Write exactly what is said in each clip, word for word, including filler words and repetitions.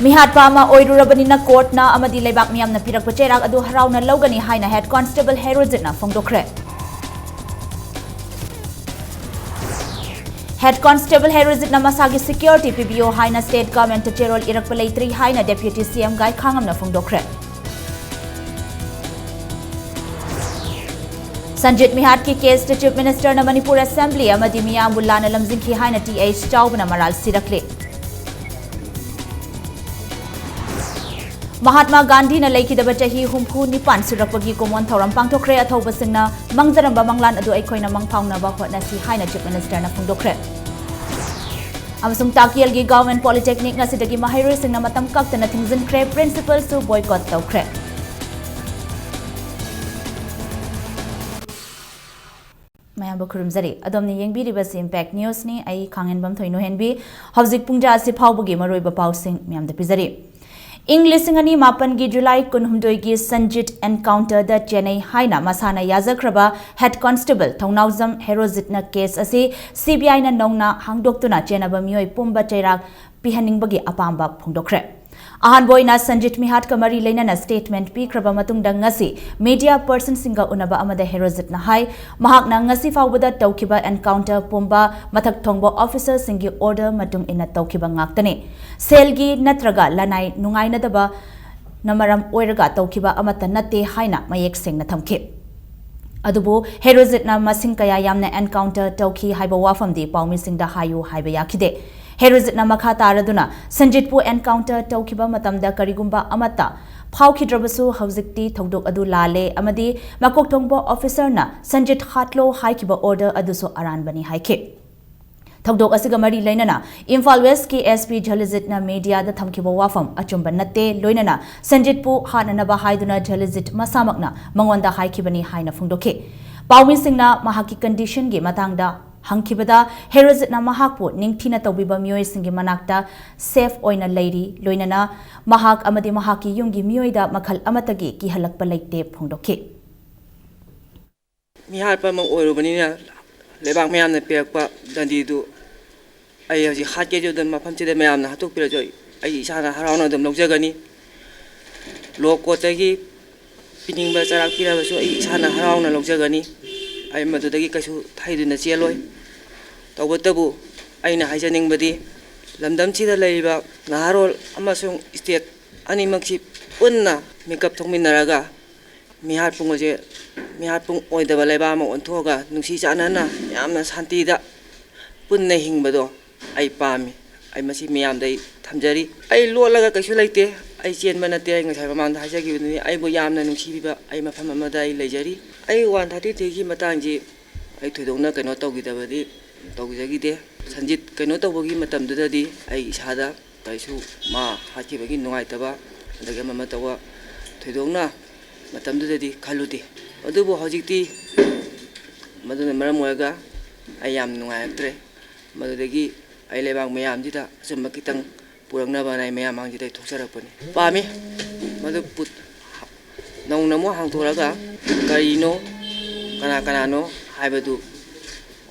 ꯃꯤꯍꯥꯠꯄ ꯑꯃ ꯑꯣꯏꯔꯨꯔꯕꯅꯤꯅ ꯀꯣꯔꯠꯅ ꯑꯃꯗꯤ ꯂꯩꯕꯥꯛ ꯃꯤꯌꯥꯝꯅ ꯄꯤꯔꯛꯄ ꯆꯩꯔꯥꯛ ꯑꯗꯨ ꯍꯔꯥꯎꯅ ꯂꯧꯒꯅꯤ ꯍꯥꯏꯅ ꯍꯦꯗ ꯀꯣꯟꯁꯇꯦꯕꯜ ꯍꯦꯔꯣꯖꯤꯠꯅ ꯐꯣꯡꯗꯣꯛꯈ꯭ꯔꯦ꯫ ꯍꯦꯗ ꯀꯣꯟꯁꯇꯦꯕꯜ ꯍꯦꯔꯣꯖꯤꯠꯅ ꯃꯁꯥꯒꯤ ꯁꯦꯀ꯭ꯌꯨꯔꯤꯇꯤ ꯄꯤꯕꯤꯌꯣ ꯍꯥꯏꯅ ꯁ꯭ꯇꯦꯠ ꯒꯚꯔꯟꯃꯦꯟꯠꯇ ꯆꯦꯔꯣꯜ ꯏꯔꯛꯄ ꯂꯩꯇ꯭ꯔꯤ ꯍꯥꯏꯅ ꯗꯦꯄ꯭ꯌꯨꯇꯤ ꯁꯤ ꯑꯦꯝ ꯒꯥꯏꯈꯥꯉꯝꯅ ꯐꯣꯡꯗꯣꯛꯈ꯭ꯔꯦ꯫ ꯁꯟꯖꯤꯠ ꯃꯤꯍꯥꯠꯀꯤ ꯀꯦꯁꯇ ꯆꯤꯐ ꯃꯤꯅꯤꯁꯇꯔꯅ ꯃꯅꯤꯄꯨꯔ ꯑꯦꯁꯦꯝꯕ꯭ꯂꯤ ꯑꯃꯗꯤ ꯃꯤꯌꯥꯝꯕꯨ ꯂꯥꯟꯅ ꯂꯝꯖꯤꯡꯈꯤ ꯍꯥꯏꯅ ꯇꯤ ꯑꯩꯆ ꯆꯥꯎꯕꯅ ꯃꯔꯥꯜ ꯁꯤꯔꯛꯂꯤ꯫ ꯃꯍꯥꯠꯃꯥ ꯒꯥꯟꯙꯤꯅ ꯂꯩꯈꯤꯗꯕ ꯆꯍꯤ ꯍꯨꯝꯐꯨ ꯅꯤꯄꯥꯟ ꯁꯨꯔꯛꯄꯒꯤ ꯀꯨꯝꯑꯣꯟ ꯊꯧꯔꯝ ꯄꯥꯡꯊꯣꯛꯈ꯭ꯔꯦ꯫ ꯑꯊꯧꯕꯁꯤꯡꯅ ꯃꯪꯖꯔꯝꯕ ꯃꯪꯂꯥꯟ ꯑꯗꯨ ꯑꯩꯈꯣꯏꯅ ꯃꯪꯐꯥꯎꯅꯕ ꯍꯣꯠꯅꯁꯤ ꯍꯥꯏꯅ ꯆꯤꯐ ꯃꯤꯅꯤꯁꯇꯔꯅ ꯐꯣꯡꯗꯣꯛꯈ꯭ꯔꯦ꯫ ꯑꯃꯁꯨꯡ ꯇꯥꯀꯤꯌꯦꯜꯒꯤ ꯒꯚꯔꯟꯃꯦꯟꯠ ꯄꯣꯂꯤꯇꯦꯛꯅꯤꯛ ꯉꯁꯤꯗꯒꯤ ꯃꯍꯩꯔꯣꯏꯁꯤꯡꯅ ꯃꯇꯝ ꯀꯛꯇꯅ ꯊꯤꯡꯖꯤꯟꯈ꯭ꯔꯦ, ꯄ꯭ꯔꯤꯟꯁꯤꯄꯜꯁꯨ ꯕꯣꯏꯀꯣꯠ ꯇꯧꯈ꯭ꯔꯦ꯫ ꯃꯌꯥꯝꯕꯨ ꯈꯨꯔꯨꯝꯖꯔꯤ꯫ ꯑꯗꯣꯝꯅ ꯌꯦꯡꯕꯤꯔꯤꯕꯁꯤ ꯏꯝꯄꯦꯛ ꯅ꯭ꯌꯨꯁꯅꯤ꯫ ꯑꯩ ꯈꯥꯡꯍꯦꯟꯕꯝ ꯊꯣꯏꯅꯨꯍꯦꯟꯕꯤ꯫ ꯍꯧꯖꯤꯛ ꯄꯨꯡ ꯇꯔꯥ ꯑꯁꯤ ꯐꯥꯎꯕꯒꯤ ꯃꯔꯨꯑꯣꯏꯕ ꯄꯥꯎꯁꯤꯡ ꯃꯌꯥꯝꯗ ꯄꯤꯖꯔꯤ꯫ ꯏꯪ ꯂꯤꯁꯤꯡ ꯑꯅꯤ ꯃꯥꯄꯟꯒꯤ ꯖꯨꯂꯥꯏ ꯀꯨꯟꯍꯨꯝꯗꯣꯏꯒꯤ ꯁꯟꯖꯤꯠ ꯑꯦꯟꯀꯥꯎꯟꯇꯔꯗ ꯆꯦꯟꯅꯩ ꯍꯥꯏꯅ ꯃꯁꯥꯅ ꯌꯥꯖꯈ꯭ꯔꯕ ꯍꯦꯗ ꯀꯣꯟꯁꯇꯦꯕꯜ ꯊꯧꯅꯥꯎꯖꯝ ꯍꯦꯔꯣꯖꯤꯠꯅ ꯀꯦꯁ ꯑꯁꯤ ꯁꯤ ꯕꯤ ꯑꯥꯏꯅ ꯅꯧꯅ ꯍꯥꯡꯗꯣꯛꯇꯨꯅ ꯆꯦꯟꯅꯕ ꯃꯤꯑꯣꯏ ꯄꯨꯝꯕ ꯆꯩꯔꯥꯛ ꯄꯤꯍꯟꯅꯤꯡꯕꯒꯤ ꯑꯄꯥꯝꯕ ꯐꯣꯡꯗꯣꯛꯈ꯭ꯔꯦ꯫ ꯑꯍꯥꯟꯕ ꯑꯣꯏꯅ ꯁꯟꯖꯤꯠ ꯃꯤꯍꯥꯠꯀ ꯃꯔꯤ ꯂꯩꯅꯅ ꯁ꯭ꯇꯦꯠꯃꯦꯟꯠ ꯄꯤꯈ꯭ꯔꯕ ꯃꯇꯨꯡꯗ ꯉꯁꯤ ꯃꯤꯗꯤꯌꯥ ꯄꯔꯁꯟꯁꯤꯡꯒ ꯎꯅꯕ ꯑꯃꯗ ꯍꯦꯔꯣꯖꯤꯠꯅ ꯍꯥꯏ, ꯃꯍꯥꯛꯅ ꯉꯁꯤ ꯐꯥꯎꯕꯗ ꯇꯧꯈꯤꯕ ꯑꯦꯟꯀꯥꯎꯟꯇꯔ ꯄꯨꯝꯕ ꯃꯊꯛ ꯊꯣꯡꯕ ꯑꯣꯐꯤꯁꯔꯁꯤꯡꯒꯤ ꯑꯣꯔꯗꯔ ꯃꯇꯨꯡ ꯏꯟꯅ ꯇꯧꯈꯤꯕ ꯉꯥꯛꯇꯅꯤ꯫ ꯁꯦꯜꯒꯤ ꯅꯠꯇ꯭ꯔꯒ ꯂꯅꯥꯏ ꯅꯨꯡꯉꯥꯏꯅꯗꯕꯅ ꯃꯔꯝ ꯑꯣꯏꯔꯒ ꯇꯧꯈꯤꯕ ꯑꯃꯠꯇ ꯅꯠꯇꯦ ꯍꯥꯏꯅ ꯃꯌꯦꯛ ꯁꯦꯡꯅ ꯊꯝꯈꯤ꯫ ꯑꯗꯨꯕꯨ ꯍꯦꯔꯣꯖꯤꯠꯅ ꯃꯁꯤꯡ ꯀꯌꯥ ꯌꯥꯝꯅ ꯑꯦꯟꯀꯥꯎꯟꯇꯔ ꯇꯧꯈꯤ ꯍꯥꯏꯕ ꯋꯥꯐꯝꯗꯤ ꯄꯥꯎꯃꯤꯁꯤꯡꯗ ꯍꯥꯏꯌꯨ ꯍꯥꯏꯕ ꯌꯥꯈꯤꯗꯦ꯫ ꯍꯦꯔꯣꯖꯤꯠꯅ ꯃꯈꯥ ꯇꯥꯔꯗꯨꯅ ꯁꯟꯖꯤꯠꯄꯨ ꯑꯦꯟꯀꯥꯎꯟꯇꯔ ꯇꯧꯈꯤꯕ ꯃꯇꯝꯗ ꯀꯔꯤꯒꯨꯝꯕ ꯑꯃꯠꯇ ꯐꯥꯎꯈꯤꯗ꯭ꯔꯕꯁꯨ ꯍꯧꯖꯤꯛꯇꯤ ꯊꯧꯗꯣꯛ ꯑꯗꯨ ꯂꯥꯜꯂꯦ ꯑꯃꯗꯤ ꯃꯀꯣꯛ ꯊꯣꯡꯕ ꯑꯣꯐꯤꯁꯔꯅ ꯁꯟꯖꯤꯠ ꯍꯥꯠꯂꯣ ꯍꯥꯏꯈꯤꯕ ꯑꯣꯔꯗꯔ ꯑꯗꯨꯁꯨ ꯑꯔꯥꯟꯕꯅꯤ ꯍꯥꯏꯈꯤ꯫ ꯊꯧꯗꯣꯛ ꯑꯁꯤꯒ ꯃꯔꯤ ꯂꯩꯅꯅ ꯏꯝꯐꯥꯜ ꯋꯦꯁ꯭ꯠꯀꯤ ꯑꯦꯁ ꯄꯤ ꯖꯂꯤꯖꯤꯠꯅ ꯃꯤꯗꯤꯌꯥꯗ ꯊꯝꯈꯤꯕ ꯋꯥꯐꯝ ꯑꯆꯨꯝꯕ ꯅꯠꯇꯦ, ꯂꯣꯏꯅꯅ ꯁꯟꯖꯤꯠꯄꯨ ꯍꯥꯠꯅꯅꯕ ꯍꯥꯏꯗꯨꯅ ꯖꯂꯤꯖꯤꯠ ꯃꯁꯥꯃꯛꯅ ꯃꯉꯣꯟꯗ ꯍꯥꯏꯈꯤꯕꯅꯤ ꯍꯥꯏꯅ ꯐꯣꯡꯗꯣꯛꯈꯤ꯫ ꯄꯥꯎꯃꯤꯁꯤꯡꯅ ꯃꯍꯥꯛꯀꯤ ꯀꯟꯗꯤꯁꯟꯒꯤ ꯃꯇꯥꯡꯗ ꯍꯪꯈꯤꯕꯗ ꯍꯦꯔꯣꯖꯤꯠꯅ ꯃꯍꯥꯛꯄꯨ ꯅꯤꯡꯊꯤꯅ ꯇꯧꯕꯤꯕ ꯃꯤꯑꯣꯏꯁꯤꯡꯒꯤ ꯃꯅꯥꯛꯇ ꯁꯦꯐ ꯑꯣꯏꯅ ꯂꯩꯔꯤ, ꯂꯣꯏꯅꯅ ꯃꯍꯥꯛ ꯑꯃꯗꯤ ꯃꯍꯥꯛꯀꯤ ꯌꯨꯝꯒꯤ ꯃꯤꯑꯣꯏꯗ ꯃꯈꯜ ꯑꯃꯠꯇꯒꯤ ꯀꯤꯍꯜꯂꯛꯄ ꯂꯩꯇꯦ ꯐꯣꯡꯗꯣꯛꯈꯤ꯫ ꯃꯤꯍꯥꯠꯄ ꯑꯃ ꯑꯣꯏꯔꯨꯕꯅꯤꯅ ꯂꯩꯕꯥꯛ ꯃꯌꯥꯝꯅ ꯄꯤꯔꯛꯄ ꯗꯟꯗꯤꯗꯨ ꯑꯩ ꯍꯧꯖꯤꯛ ꯍꯥꯠꯀꯦꯁꯨ ꯑꯗꯨꯝ ꯃꯐꯝꯁꯤꯗ ꯃꯌꯥꯝꯅ ꯍꯥꯠꯇꯣꯛꯄꯤꯔꯁꯨ ꯑꯩ ꯑꯩ ꯏꯁꯥꯅ ꯍꯔꯥꯎꯅ ꯑꯗꯨꯝ ꯂꯧꯖꯒꯅꯤ꯫ ꯂꯣ ꯀꯣꯔꯠꯇꯒꯤ ꯄꯤꯅꯤꯡꯕ ꯆꯩꯔꯥꯛ ꯄꯤꯔꯕꯁꯨ ꯑꯩ ꯏꯁꯥꯅ ꯍꯔꯥꯎꯅ ꯂꯧꯖꯒꯅꯤ꯫ ꯑꯩ ꯃꯗꯨꯗꯒꯤ ꯀꯩꯁꯨ ꯊꯩꯗꯨꯅ ꯆꯦꯜꯂꯣꯏ꯫ ꯇꯧꯕꯇꯕꯨ ꯑꯩꯅ ꯍꯥꯏꯖꯅꯤꯡꯕꯗꯤ, ꯂꯝꯗꯝꯁꯤꯗ ꯂꯩꯔꯤꯕ ꯅꯍꯥꯔꯣꯜ ꯑꯃꯁꯨꯡ ꯁ꯭ꯇꯦꯠ ꯑꯅꯤꯃꯛꯁꯤ ꯄꯨꯟꯅ ꯃꯤꯀꯞ ꯊꯣꯛꯃꯤꯟꯅꯔꯒ ꯃꯤꯍꯥꯠꯄꯨꯡ ꯑꯁꯦ ꯃꯤꯍꯥꯠꯄꯨꯡ ꯑꯣꯏꯗꯕ ꯂꯩꯕꯥꯛ ꯑꯃ ꯑꯣꯟꯊꯣꯛꯑꯒ ꯅꯨꯡꯁꯤ ꯆꯥꯟꯅꯅ ꯌꯥꯝꯅ ꯁꯥꯟꯇꯤꯗ ꯄꯨꯟꯅ ꯍꯤꯡꯕꯗꯣ ꯑꯩ ꯄꯥꯝꯃꯤ꯫ ꯑꯩ ꯃꯁꯤ ꯃꯤꯌꯥꯝꯗ ꯑꯩ ꯊꯝꯖꯔꯤ꯫ ꯑꯩ ꯂꯣꯠꯂꯒ ꯀꯩꯁꯨ ꯂꯩꯇꯦ꯫ ꯑꯩ ꯆꯦꯟꯕ ꯅꯠꯇꯦ꯫ ꯑꯩ ꯉꯁꯥꯏ ꯃꯃꯥꯡꯗ ꯍꯥꯏꯖꯈꯤꯕꯗꯨꯅꯤ, ꯑꯩꯕꯨ ꯌꯥꯝꯅ ꯅꯨꯡꯁꯤꯕꯤꯕ ꯑꯩ ꯃꯐꯝ ꯑꯃꯗ ꯑꯩ ꯂꯩꯖꯔꯤ꯫ ꯑꯩ ꯋꯥꯟ ꯊꯥꯔꯇꯤ ꯊ꯭ꯔꯤꯒꯤ ꯃꯇꯥꯡꯁꯤ ꯑꯩ ꯊꯣꯏꯗꯣꯛꯅ ꯀꯩꯅꯣ ꯇꯧꯈꯤꯗꯕꯗꯤ ꯇꯧꯖꯈꯤꯗꯦ꯫ ꯁꯟꯖꯤꯠ ꯀꯩꯅꯣ ꯇꯧꯕꯒꯤ ꯃꯇꯝꯗꯨꯗꯗꯤ ꯑꯩ ꯏꯁꯥꯗ ꯀꯔꯤꯁꯨ, ꯃꯥ ꯍꯥꯠꯈꯤꯕꯒꯤ ꯅꯨꯡꯉꯥꯏꯇꯕ, ꯑꯗꯒꯤ ꯑꯃ ꯑꯃ ꯇꯧꯕ ꯊꯣꯏꯗꯣꯛꯅ ꯃꯇꯝꯗꯨꯗꯗꯤ ꯈꯜꯂꯨꯗꯦ꯫ ꯑꯗꯨꯕꯨ ꯍꯧꯖꯤꯛꯇꯤ ꯃꯗꯨꯅ ꯃꯔꯝ ꯑꯣꯏꯔꯒ ꯑꯩ ꯌꯥꯝ ꯅꯨꯡꯉꯥꯏꯔꯛꯇ꯭ꯔꯦ꯫ ꯃꯗꯨꯗꯒꯤ ꯑꯩ ꯂꯩꯕꯥꯛ ꯃꯌꯥꯝꯁꯤꯗ ꯑꯆꯨꯝꯕ ꯈꯤꯇꯪ ꯄꯨꯔꯛꯅꯕꯅ ꯑꯩ ꯃꯌꯥꯝ ꯃꯥꯡꯁꯤꯗ ꯑꯩ ꯊꯣꯛꯆꯔꯛꯄꯅꯤ꯫ ꯄꯥꯝꯃꯤ꯫ ꯃꯗꯨ ꯄꯨꯠ-, ꯅꯧꯅ ꯑꯃꯨꯛ ꯍꯥꯡꯗꯣꯛꯂꯒ ꯀꯔꯤꯅꯣ, ꯀꯅꯥ ꯀꯅꯥꯅꯣ ꯍꯥꯏꯕꯗꯨ,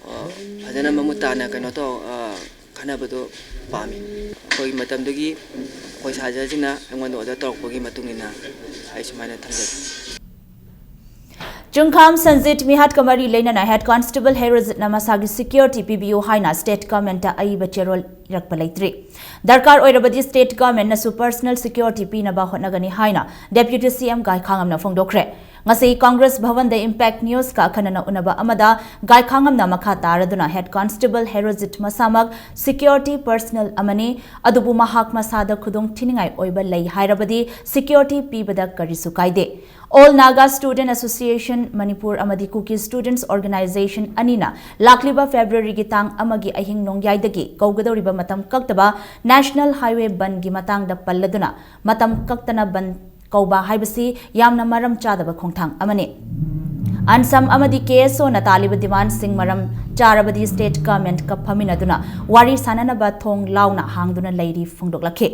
ꯑ, ꯐꯖꯅ ꯃꯃꯨꯠ ꯇꯥꯅ ꯀꯩꯅꯣ ꯇꯧ-, ꯑ, ꯈꯟꯅꯕꯗꯣ ꯄꯥꯝꯃꯤ꯫ ꯑꯩꯈꯣꯏꯒꯤ ꯃꯇꯝꯗꯨꯒꯤ ꯑꯩꯈꯣꯏ ꯁꯥꯖꯔꯁꯤꯡꯅ ꯑꯩꯉꯣꯟꯗ ꯑꯣꯔꯗꯔ ꯇꯧꯔꯛꯄꯒꯤ ꯃꯇꯨꯡ ꯏꯟꯅ ꯑꯩ ꯁꯨꯃꯥꯏꯅ ꯊꯝꯖꯒꯦ꯫ ꯆꯨꯡꯈꯥꯝ ꯁꯟꯖꯤꯠ ꯃꯤꯍꯥꯠꯀ ꯃꯔꯤ ꯂꯩꯅꯅ ꯍꯦꯗ ꯀꯣꯟꯁꯇꯦꯕꯜ ꯍꯦꯔꯣꯖꯤꯠꯅ ꯃꯁꯥꯒꯤ ꯁꯤꯀ꯭ꯌꯨꯔꯤꯇꯤ ꯄꯤꯕꯤꯌꯨ ꯍꯥꯏꯅ ꯁ꯭ꯇꯦꯠ ꯒꯚꯔꯟꯃꯦꯟꯠꯇ ꯑꯏꯕ ꯆꯦꯔꯣꯜ ꯏꯔꯛꯄ ꯂꯩꯇ꯭ꯔꯤ꯫ ꯗꯔꯀꯥꯔ ꯑꯣꯏꯔꯕꯗꯤ ꯁ꯭ꯇꯦꯠ ꯒꯚꯔꯟꯃꯦꯟꯠꯅꯁꯨ ꯄꯔꯁꯅꯦꯜ ꯁꯤꯀ꯭ꯌꯨꯔꯤꯇꯤ ꯄꯤꯅꯕ ꯍꯣꯠꯅꯒꯅꯤ ꯍꯥꯏꯅ ꯗꯦꯄ꯭ꯌꯨꯇꯤ ꯁꯤ ꯑꯦꯝ ꯒꯥꯏꯈꯥꯉꯝꯅ ꯐꯣꯡꯗꯣꯛꯈ꯭ꯔꯦ꯫ ꯉꯁꯤ ꯀꯣꯡꯒ꯭ꯔꯦꯁ ꯚꯕꯟꯗ ꯏꯝꯄꯦꯛ ꯅ꯭ꯌꯨꯁꯀ ꯑꯈꯟꯅꯅ ꯎꯅꯕ ꯑꯃꯗ ꯒꯥꯏꯈꯥꯉꯝꯅ ꯃꯈꯥ ꯇꯥꯔꯗꯨꯅ ꯍꯦꯗ ꯀꯣꯟꯁꯇꯦꯕꯜ ꯍꯦꯔꯣꯖꯤꯠ ꯃꯁꯥꯃꯛ ꯁꯤꯀ꯭ꯌꯨꯔꯤꯇꯤ ꯄꯔꯁꯅꯦꯜ ꯑꯃꯅꯤ, ꯑꯗꯨꯕꯨ ꯃꯍꯥꯛ ꯃꯁꯥꯗ ꯈꯨꯗꯣꯡ ꯊꯤꯅꯤꯡꯉꯥꯏ ꯑꯣꯏꯕ ꯂꯩ ꯍꯥꯏꯔꯕꯗꯤ ꯁꯤꯀ꯭ꯌꯨꯔꯤꯇꯤ ꯄꯤꯕꯗ ꯀꯔꯤꯁꯨ ꯀꯥꯏꯗꯦ꯫ All Naga Student Association Manipur ꯑꯃꯗꯤ Kuki Students Organization ꯑꯅꯤꯅ ꯂꯥꯛꯂꯤꯕ ꯐꯦꯕ꯭ꯔꯨꯋꯥꯔꯤꯒꯤ ꯇꯥꯡ ꯑꯃꯒꯤ ꯑꯍꯤꯡ ꯅꯣꯡꯌꯥꯏꯗꯒꯤ ꯀꯧꯒꯗꯧꯔꯤꯕ ꯃꯇꯝ ꯀꯛꯇꯕ ꯅꯦꯁꯅꯦꯜ ꯍꯥꯏꯋꯦ ꯕꯟꯒꯤ ꯃꯇꯥꯡꯗ ꯄꯜꯂꯗꯨꯅ, ꯃꯇꯝ ꯀꯛꯇꯅ ꯕꯟ ꯀꯧꯕ ꯍꯥꯏꯕꯁꯤ ꯌꯥꯝꯅ ꯃꯔꯝ ꯆꯥꯗꯕ ꯈꯣꯡꯊꯥꯡ ꯑꯃꯅꯤ꯫ ꯑꯟꯁꯝ ꯑꯃꯗꯤ ꯀꯦ ꯑꯦꯁ ꯑꯣꯅ ꯇꯥꯜꯂꯤꯕ ꯗꯤꯃꯥꯟꯁꯤꯡ ꯃꯔꯝ ꯆꯥꯔꯕꯗꯤ ꯁ꯭ꯇꯦꯠ ꯒꯚꯔꯟꯃꯦꯟꯠꯀ ꯐꯝꯃꯤꯟꯅꯗꯨꯅ ꯋꯥꯔꯤ ꯁꯥꯅꯅꯕ ꯊꯣꯡ ꯂꯥꯎꯅ ꯍꯥꯡꯗꯨꯅ ꯂꯩꯔꯤ ꯐꯣꯡꯗꯣꯛꯂꯛꯈꯤ꯫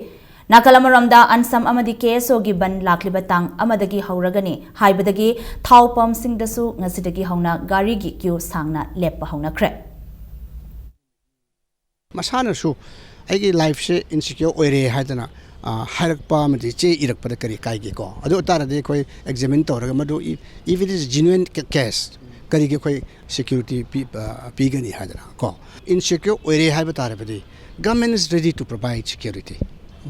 ꯅꯥꯀꯜ ꯑꯃꯔꯣꯝꯗ, ꯑꯟꯁꯝ ꯑꯃꯗꯤ ꯀꯦ ꯑꯦꯁ ꯑꯣꯒꯤ ꯕꯟ ꯂꯥꯛꯂꯤꯕ ꯇꯥꯡ ꯑꯃꯗꯒꯤ ꯍꯧꯔꯒꯅꯤ ꯍꯥꯏꯕꯗꯒꯤ ꯊꯥꯎ ꯄꯝꯁꯤꯡꯗꯁꯨ ꯉꯁꯤꯗꯒꯤ ꯍꯧꯅ ꯒꯥꯔꯤꯒꯤ ꯀ꯭ꯌꯨ ꯁꯥꯡꯅ ꯂꯦꯞꯄ ꯍꯧꯅꯈ꯭ꯔꯦ꯫ ꯃꯁꯥꯅꯁꯨ ꯑꯩꯒꯤ ꯂꯥꯏꯐꯁꯦ ꯏꯟꯁꯤꯀ꯭ꯌꯣꯔ ꯑꯣꯏꯔꯦ ꯍꯥꯏꯗꯅ ꯍꯥꯏꯔꯛꯄ ꯑꯃꯗꯤ ꯆꯦ ꯏꯔꯛꯄꯗ ꯀꯔꯤ ꯀꯥꯏꯒꯦꯀꯣ? ꯑꯗꯨ ꯑꯣꯏꯇꯥꯔꯗꯤ ꯑꯩꯈꯣꯏ ꯑꯦꯛꯖꯥꯃꯤꯟ ꯇꯧꯔꯒ ꯃꯗꯨ, if it is genuine case, ꯀꯔꯤꯒꯤ ꯑꯩꯈꯣꯏ ꯁꯦꯀ꯭ꯌꯨꯔꯤꯇꯤ ꯄꯤꯒꯅꯤ ꯍꯥꯏꯗꯅ ꯀꯣ? ꯏꯟꯁꯤꯀ꯭ꯌꯣꯔ ꯑꯣꯏꯔꯦ ꯍꯥꯏꯕ ꯇꯥꯔꯕꯗꯤ government is ready to provide security.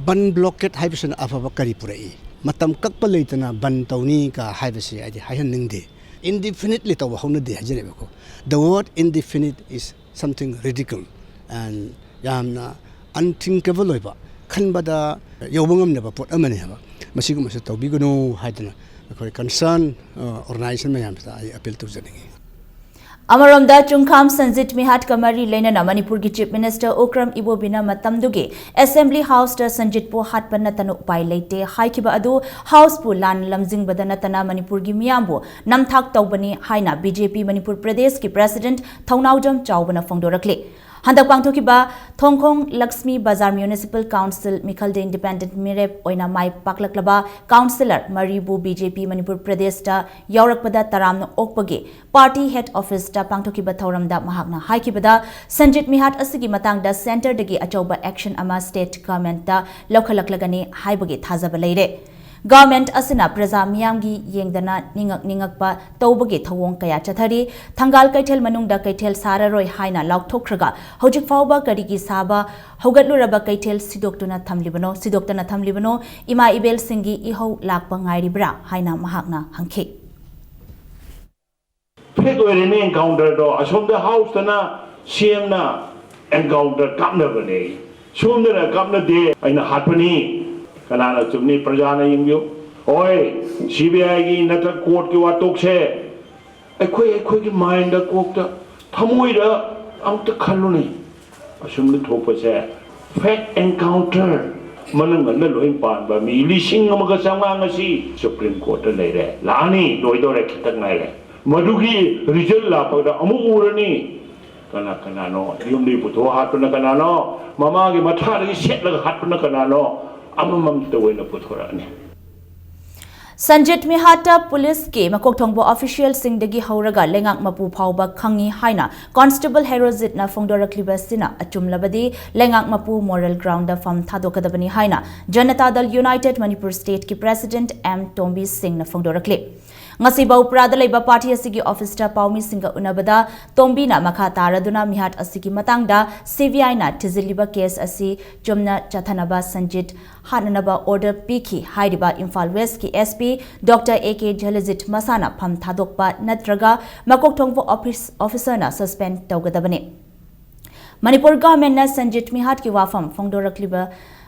ꯕꯟ ꯕ꯭ꯂꯣꯀꯦꯠ ꯍꯥꯏꯕꯁꯤꯅ ꯑꯐꯕ ꯀꯔꯤ ꯄꯨꯔꯛꯏ? ꯃꯇꯝ ꯀꯛꯄ ꯂꯩꯇꯅ ꯕꯟ ꯇꯧꯅꯤ ꯀ ꯍꯥꯏꯕꯁꯤ ꯑꯩꯗꯤ ꯍꯥꯏꯍꯟꯅꯤꯡꯗꯦ꯫ Indefinitely ꯇꯧꯕ ꯍꯧꯅꯗꯦ ꯍꯥꯏꯖꯔꯦꯕꯀꯣ꯫ The word indefinite is something radical and ꯌꯥꯝꯅ unthinkable ꯑꯣꯏꯕ, ꯈꯟꯕꯗ ꯌꯧꯕ ꯉꯝꯗꯕ ꯄꯣꯠ ꯑꯃꯅꯤ ꯍꯥꯏꯕ꯫ ꯃꯁꯤꯒꯨꯝꯕꯁꯤ ꯇꯧꯕꯤꯒꯅꯨ ꯍꯥꯏꯗꯅ ꯑꯩꯈꯣꯏ ꯀꯟꯁꯔꯟ ꯑꯣꯔꯒꯅꯥꯏꯖꯦꯁꯟ ꯃꯌꯥꯝꯁꯤꯗ ꯑꯩ ꯑꯄꯤꯜ ꯇꯧꯖꯅꯤꯡꯏ꯫ ꯑꯃꯔꯣꯝꯗ, ꯆꯨꯡꯈꯥꯝ ꯁꯟꯖꯤꯠ ꯃꯤꯍꯥꯠꯀ ꯃꯔꯤ ꯂꯩꯅꯅ ꯃꯅꯤꯄꯨꯔꯒꯤ ꯆꯤꯐ ꯃꯤꯅꯤꯁꯇꯔ ꯎꯀ꯭ꯔꯝ ꯏꯕꯣꯕꯤꯅ ꯃꯇꯝꯗꯨꯒꯤ ꯑꯦꯁꯦꯝꯕ꯭ꯂꯤ ꯍꯥꯎꯁꯇ ꯁꯟꯖꯤꯠꯄꯨ ꯍꯥꯠꯄ ꯅꯠꯇꯅ ꯎꯄꯥꯏ ꯂꯩꯇꯦ ꯍꯥꯏꯈꯤꯕ ꯑꯗꯨ ꯍꯥꯎꯁꯄꯨ ꯂꯥꯟ ꯂꯝꯖꯤꯡꯕꯗ ꯅꯠꯇꯅ ꯃꯅꯤꯄꯨꯔꯒꯤ ꯃꯤꯌꯥꯝꯕꯨ ꯅꯝꯊꯥꯛ ꯇꯧꯕꯅꯤ ꯍꯥꯏꯅ ꯕꯤ ꯖꯦ ꯄꯤ ꯃꯅꯤꯄꯨꯔ ꯄ꯭ꯔꯗꯦꯁꯀꯤ ꯄ꯭ꯔꯦꯁꯤꯗꯦꯟꯠ ꯊꯧꯅꯥꯎꯖꯝ ꯆꯥꯎꯕꯅ ꯐꯣꯡꯗꯣꯔꯛꯂꯤ꯫ ꯍꯟꯗꯛ ꯄꯥꯡꯊꯣꯛꯈꯤꯕ ꯊꯣꯡꯈꯣꯡ ꯂꯛꯁꯃꯤ ꯕꯖꯥꯔ ꯃ꯭ꯌꯨꯅꯤꯁꯤꯄꯥꯜ ꯀꯥꯎꯟꯁꯤꯜ ꯃꯤꯈꯜꯗ ꯏꯟꯗꯤꯄꯦꯟꯗꯦꯟꯠ ꯃꯤꯔꯦꯞ ꯑꯣꯏꯅ ꯃꯥꯏ ꯄꯥꯛꯂꯛꯂꯕ ꯀꯥꯎꯟꯁꯤꯂꯔ ꯃꯔꯤꯕꯨ ꯕꯤ ꯖꯦ ꯄꯤ ꯃꯅꯤꯄꯨꯔ ꯄ꯭ꯔꯗꯦꯁꯇ ꯌꯥꯎꯔꯛꯄꯗ ꯇꯔꯥꯝꯅ ꯑꯣꯛꯄꯒꯤ ꯄꯥꯔꯇꯤ ꯍꯦꯗ ꯑꯣꯐꯤꯁꯇ ꯄꯥꯡꯊꯣꯛꯈꯤꯕ ꯊꯧꯔꯝꯗ ꯃꯍꯥꯛꯅ ꯍꯥꯏꯈꯤꯕꯗ, ꯁꯟꯖꯤꯠ ꯃꯤꯍꯥꯠ ꯑꯁꯤꯒꯤ ꯃꯇꯥꯡꯗ ꯁꯦꯟꯇꯔꯗꯒꯤ ꯑꯆꯧꯕ ꯑꯦꯛꯁꯟ ꯑꯃ ꯁ꯭ꯇꯦꯠ ꯒꯚꯔꯟꯃꯦꯟꯠꯇ ꯂꯧꯈꯠꯂꯛꯂꯒꯅꯤ ꯍꯥꯏꯕꯒꯤ ꯊꯥꯖꯕ ꯂꯩꯔꯦ꯫ ꯒꯚꯔꯟꯃꯦꯟꯠ ꯑꯁꯤꯅ ꯄ꯭ꯔꯖꯥ ꯃꯤꯌꯥꯝꯒꯤ ꯌꯦꯡꯗꯅ ꯅꯤꯡꯉꯛ ꯅꯤꯡꯉꯛꯄ ꯇꯧꯕꯒꯤ ꯊꯧꯑꯣꯡ ꯀꯌꯥ ꯆꯠꯊꯔꯤ꯫ ꯊꯪꯒꯥꯜ ꯀꯩꯊꯦꯜ ꯃꯅꯨꯡꯗ ꯀꯩꯊꯦꯜ ꯁꯥꯔꯔꯣꯏ ꯍꯥꯏꯅ ꯂꯥꯎꯊꯣꯛꯈ꯭ꯔꯒ ꯍꯧꯖꯤꯛ ꯐꯥꯎꯕ ꯀꯔꯤꯒꯤ ꯁꯥꯕ ꯍꯧꯒꯠꯂꯨꯔꯕ ꯀꯩꯊꯦꯜ ꯁꯤꯗꯣꯛꯇꯨꯅ ꯊꯝꯂꯤꯕꯅꯣ, ꯁꯤꯗꯣꯛꯇꯅ ꯊꯝꯂꯤꯕꯅꯣ? ꯏꯃꯥ ꯏꯕꯦꯜꯁꯤꯡꯒꯤ ꯏꯍꯧ ꯂꯥꯛꯄ ꯉꯥꯏꯔꯤꯕ꯭ꯔꯥ ꯍꯥꯏꯅ ꯃꯍꯥꯛꯅ ꯍꯪꯈꯤ꯫ ꯐꯦꯛ ꯑꯣꯏꯔꯦꯅꯦ ꯑꯦꯟꯀꯥꯎꯟꯇꯔꯗꯣ꯫ ꯑꯁꯣꯝꯗ ꯍꯥꯎꯁꯇꯅ ꯁꯤ ꯑꯦꯝꯅ ꯑꯦꯟꯀꯥꯎꯟꯇꯔ ꯀꯥꯞꯅꯕꯅꯦ, ꯁꯣꯝꯗꯅ ꯀꯥꯞꯅꯗꯦ, ꯑꯩꯅ ꯍꯥꯠꯄꯅꯤ꯫ ꯀꯅꯥꯅ ꯆꯨꯝꯅꯤ? ꯄ꯭ꯔꯖꯥꯅ ꯌꯦꯡꯕꯤꯌꯨ꯫ ꯍꯣꯏ, ꯁꯤ ꯕꯤ ꯑꯥꯏꯒꯤ ꯅꯠꯇ꯭ꯔ ꯀꯣꯔꯠꯀꯤ ꯋꯥꯇꯣꯛꯁꯦ ꯑꯩꯈꯣꯏ ꯑꯩꯈꯣꯏꯒꯤ ꯃꯥꯏꯟꯗ, ꯀꯣꯛꯇ, ꯊꯃꯣꯏꯗ ꯑꯝꯇ ꯈꯜꯂꯨꯅꯦ꯫ ꯑꯁꯨꯝꯅ ꯊꯣꯛꯄꯁꯦ ꯐꯦꯛ ꯑꯦꯟꯀꯥꯎꯟꯇꯔ, ꯃꯅꯨꯡ ꯑꯃ ꯂꯣꯏ ꯄꯥꯟꯕ ꯃꯤ ꯂꯤꯁꯤꯡ ꯑꯃꯒ ꯆꯥꯝꯃꯉꯥ ꯉꯁꯤ ꯁꯨꯄ꯭ꯔꯤꯝ ꯀꯣꯔꯠꯇ ꯂꯩꯔꯦ꯫ ꯂꯥꯛꯑꯅꯤ, ꯂꯣꯏꯗꯧꯔꯦ, ꯈꯤꯇꯪ ꯉꯥꯏꯔꯦ꯫ ꯃꯗꯨꯒꯤ ꯔꯤꯖꯜ ꯂꯥꯛꯄꯗ ꯑꯃꯨꯛ ꯎꯔꯅꯤ꯫ ꯀꯅꯥ ꯀꯅꯥꯅꯣ ꯌꯨꯝꯗꯒꯤ ꯄꯨꯊꯣꯛꯑ ꯍꯥꯠꯄꯅ ꯀꯅꯥꯅꯣ? ꯃꯃꯥꯒꯤ ꯃꯊꯥꯗꯒꯤ ꯁꯦꯠꯂꯒ ꯍꯥꯠꯄꯅ ꯀꯅꯥꯅꯣ? ꯑꯃꯃꯝꯇ ꯑꯣꯏꯅ ꯄꯨꯊꯣꯔꯛꯑꯅꯤ꯫ ꯁꯟꯖꯤꯠ ꯃꯤꯍꯥꯠꯇ ꯄꯨꯂꯤꯁꯀꯤ ꯃꯀꯣꯛ ꯊꯣꯡꯕ ꯑꯣꯐꯤꯁꯤꯌꯦꯜꯁꯤꯡꯗꯒꯤ ꯍꯧꯔꯒ ꯂꯩꯉꯥꯛ ꯃꯄꯨ ꯐꯥꯎꯕ ꯈꯪꯏ ꯍꯥꯏꯅ ꯀꯣꯟꯁꯇꯦꯕꯜ ꯍꯦꯔꯣꯖꯤꯠꯅ ꯐꯣꯡꯗꯣꯔꯛꯂꯤꯕ ꯑꯁꯤꯅ ꯑꯆꯨꯝꯂꯕꯗꯤ ꯂꯩꯉꯥꯛ ꯃꯄꯨ ꯃꯣꯔꯦꯜ ꯒ꯭ꯔꯥꯎꯟꯗ ꯐꯝ ꯊꯥꯗꯣꯛꯀꯗꯕꯅꯤ ꯍꯥꯏꯅ ꯖꯅꯇꯥ ꯗꯜ ꯌꯨꯅꯥꯏꯇꯦꯗ ꯃꯅꯤꯄꯨꯔ ꯁ꯭ꯇꯦꯠꯀꯤ ꯄ꯭ꯔꯦꯁꯤꯗꯦꯟꯠ ꯑꯦꯝ ꯇꯣꯝꯕꯤ ꯁꯤꯡꯅ ꯐꯣꯡꯗꯣꯔꯛꯂꯤ꯫ ꯉꯁꯤ ꯕꯧꯄ꯭ꯔꯥꯗ ꯂꯩꯕ ꯄꯥꯔꯇꯤ ꯑꯁꯤꯒꯤ ꯑꯣꯐꯤꯁꯇ ꯄꯥꯎꯃꯤꯁꯤꯡꯒ ꯎꯅꯕꯗ ꯇꯣꯝꯕꯤꯅ ꯃꯈꯥ ꯇꯥꯔꯗꯨꯅ ꯃꯤꯍꯥꯠ ꯑꯁꯤꯒꯤ ꯃꯇꯥꯡꯗ ꯁꯤ ꯕꯤ ꯑꯥꯏꯅ ꯊꯤꯖꯤꯜꯂꯤꯕ ꯀꯦꯁ ꯑꯁꯤ ꯆꯨꯝꯅ ꯆꯠꯊꯅꯕ ꯁꯟꯖꯤꯠ ꯍꯥꯠꯅꯅꯕ ꯑꯣꯔꯗꯔ ꯄꯤꯈꯤ ꯍꯥꯏꯔꯤꯕ Imphal ꯋꯦꯁ꯭ꯠꯀꯤ S P doctor A K ꯖꯂꯖꯤꯠ ꯃꯁꯥꯅ ꯐꯝ ꯊꯥꯗꯣꯛꯄ ꯅꯠꯇ꯭ꯔꯒ ꯃꯀꯣꯛ ꯊꯣꯡꯕ ꯑꯣꯐꯤꯁ ꯑꯣꯐꯤꯁꯔꯅ ꯁꯁꯄꯦꯟ ꯇꯧꯒꯗꯕꯅꯤ꯫ ꯃꯅꯤꯄꯨꯔ ꯒꯚꯔꯟꯃꯦꯟꯠꯅ ꯁꯟꯖꯤꯠ ꯃꯤꯍꯥꯠꯀꯤ ꯋꯥꯐꯝ ꯐꯣꯡꯗꯣꯔꯛꯂꯤꯕ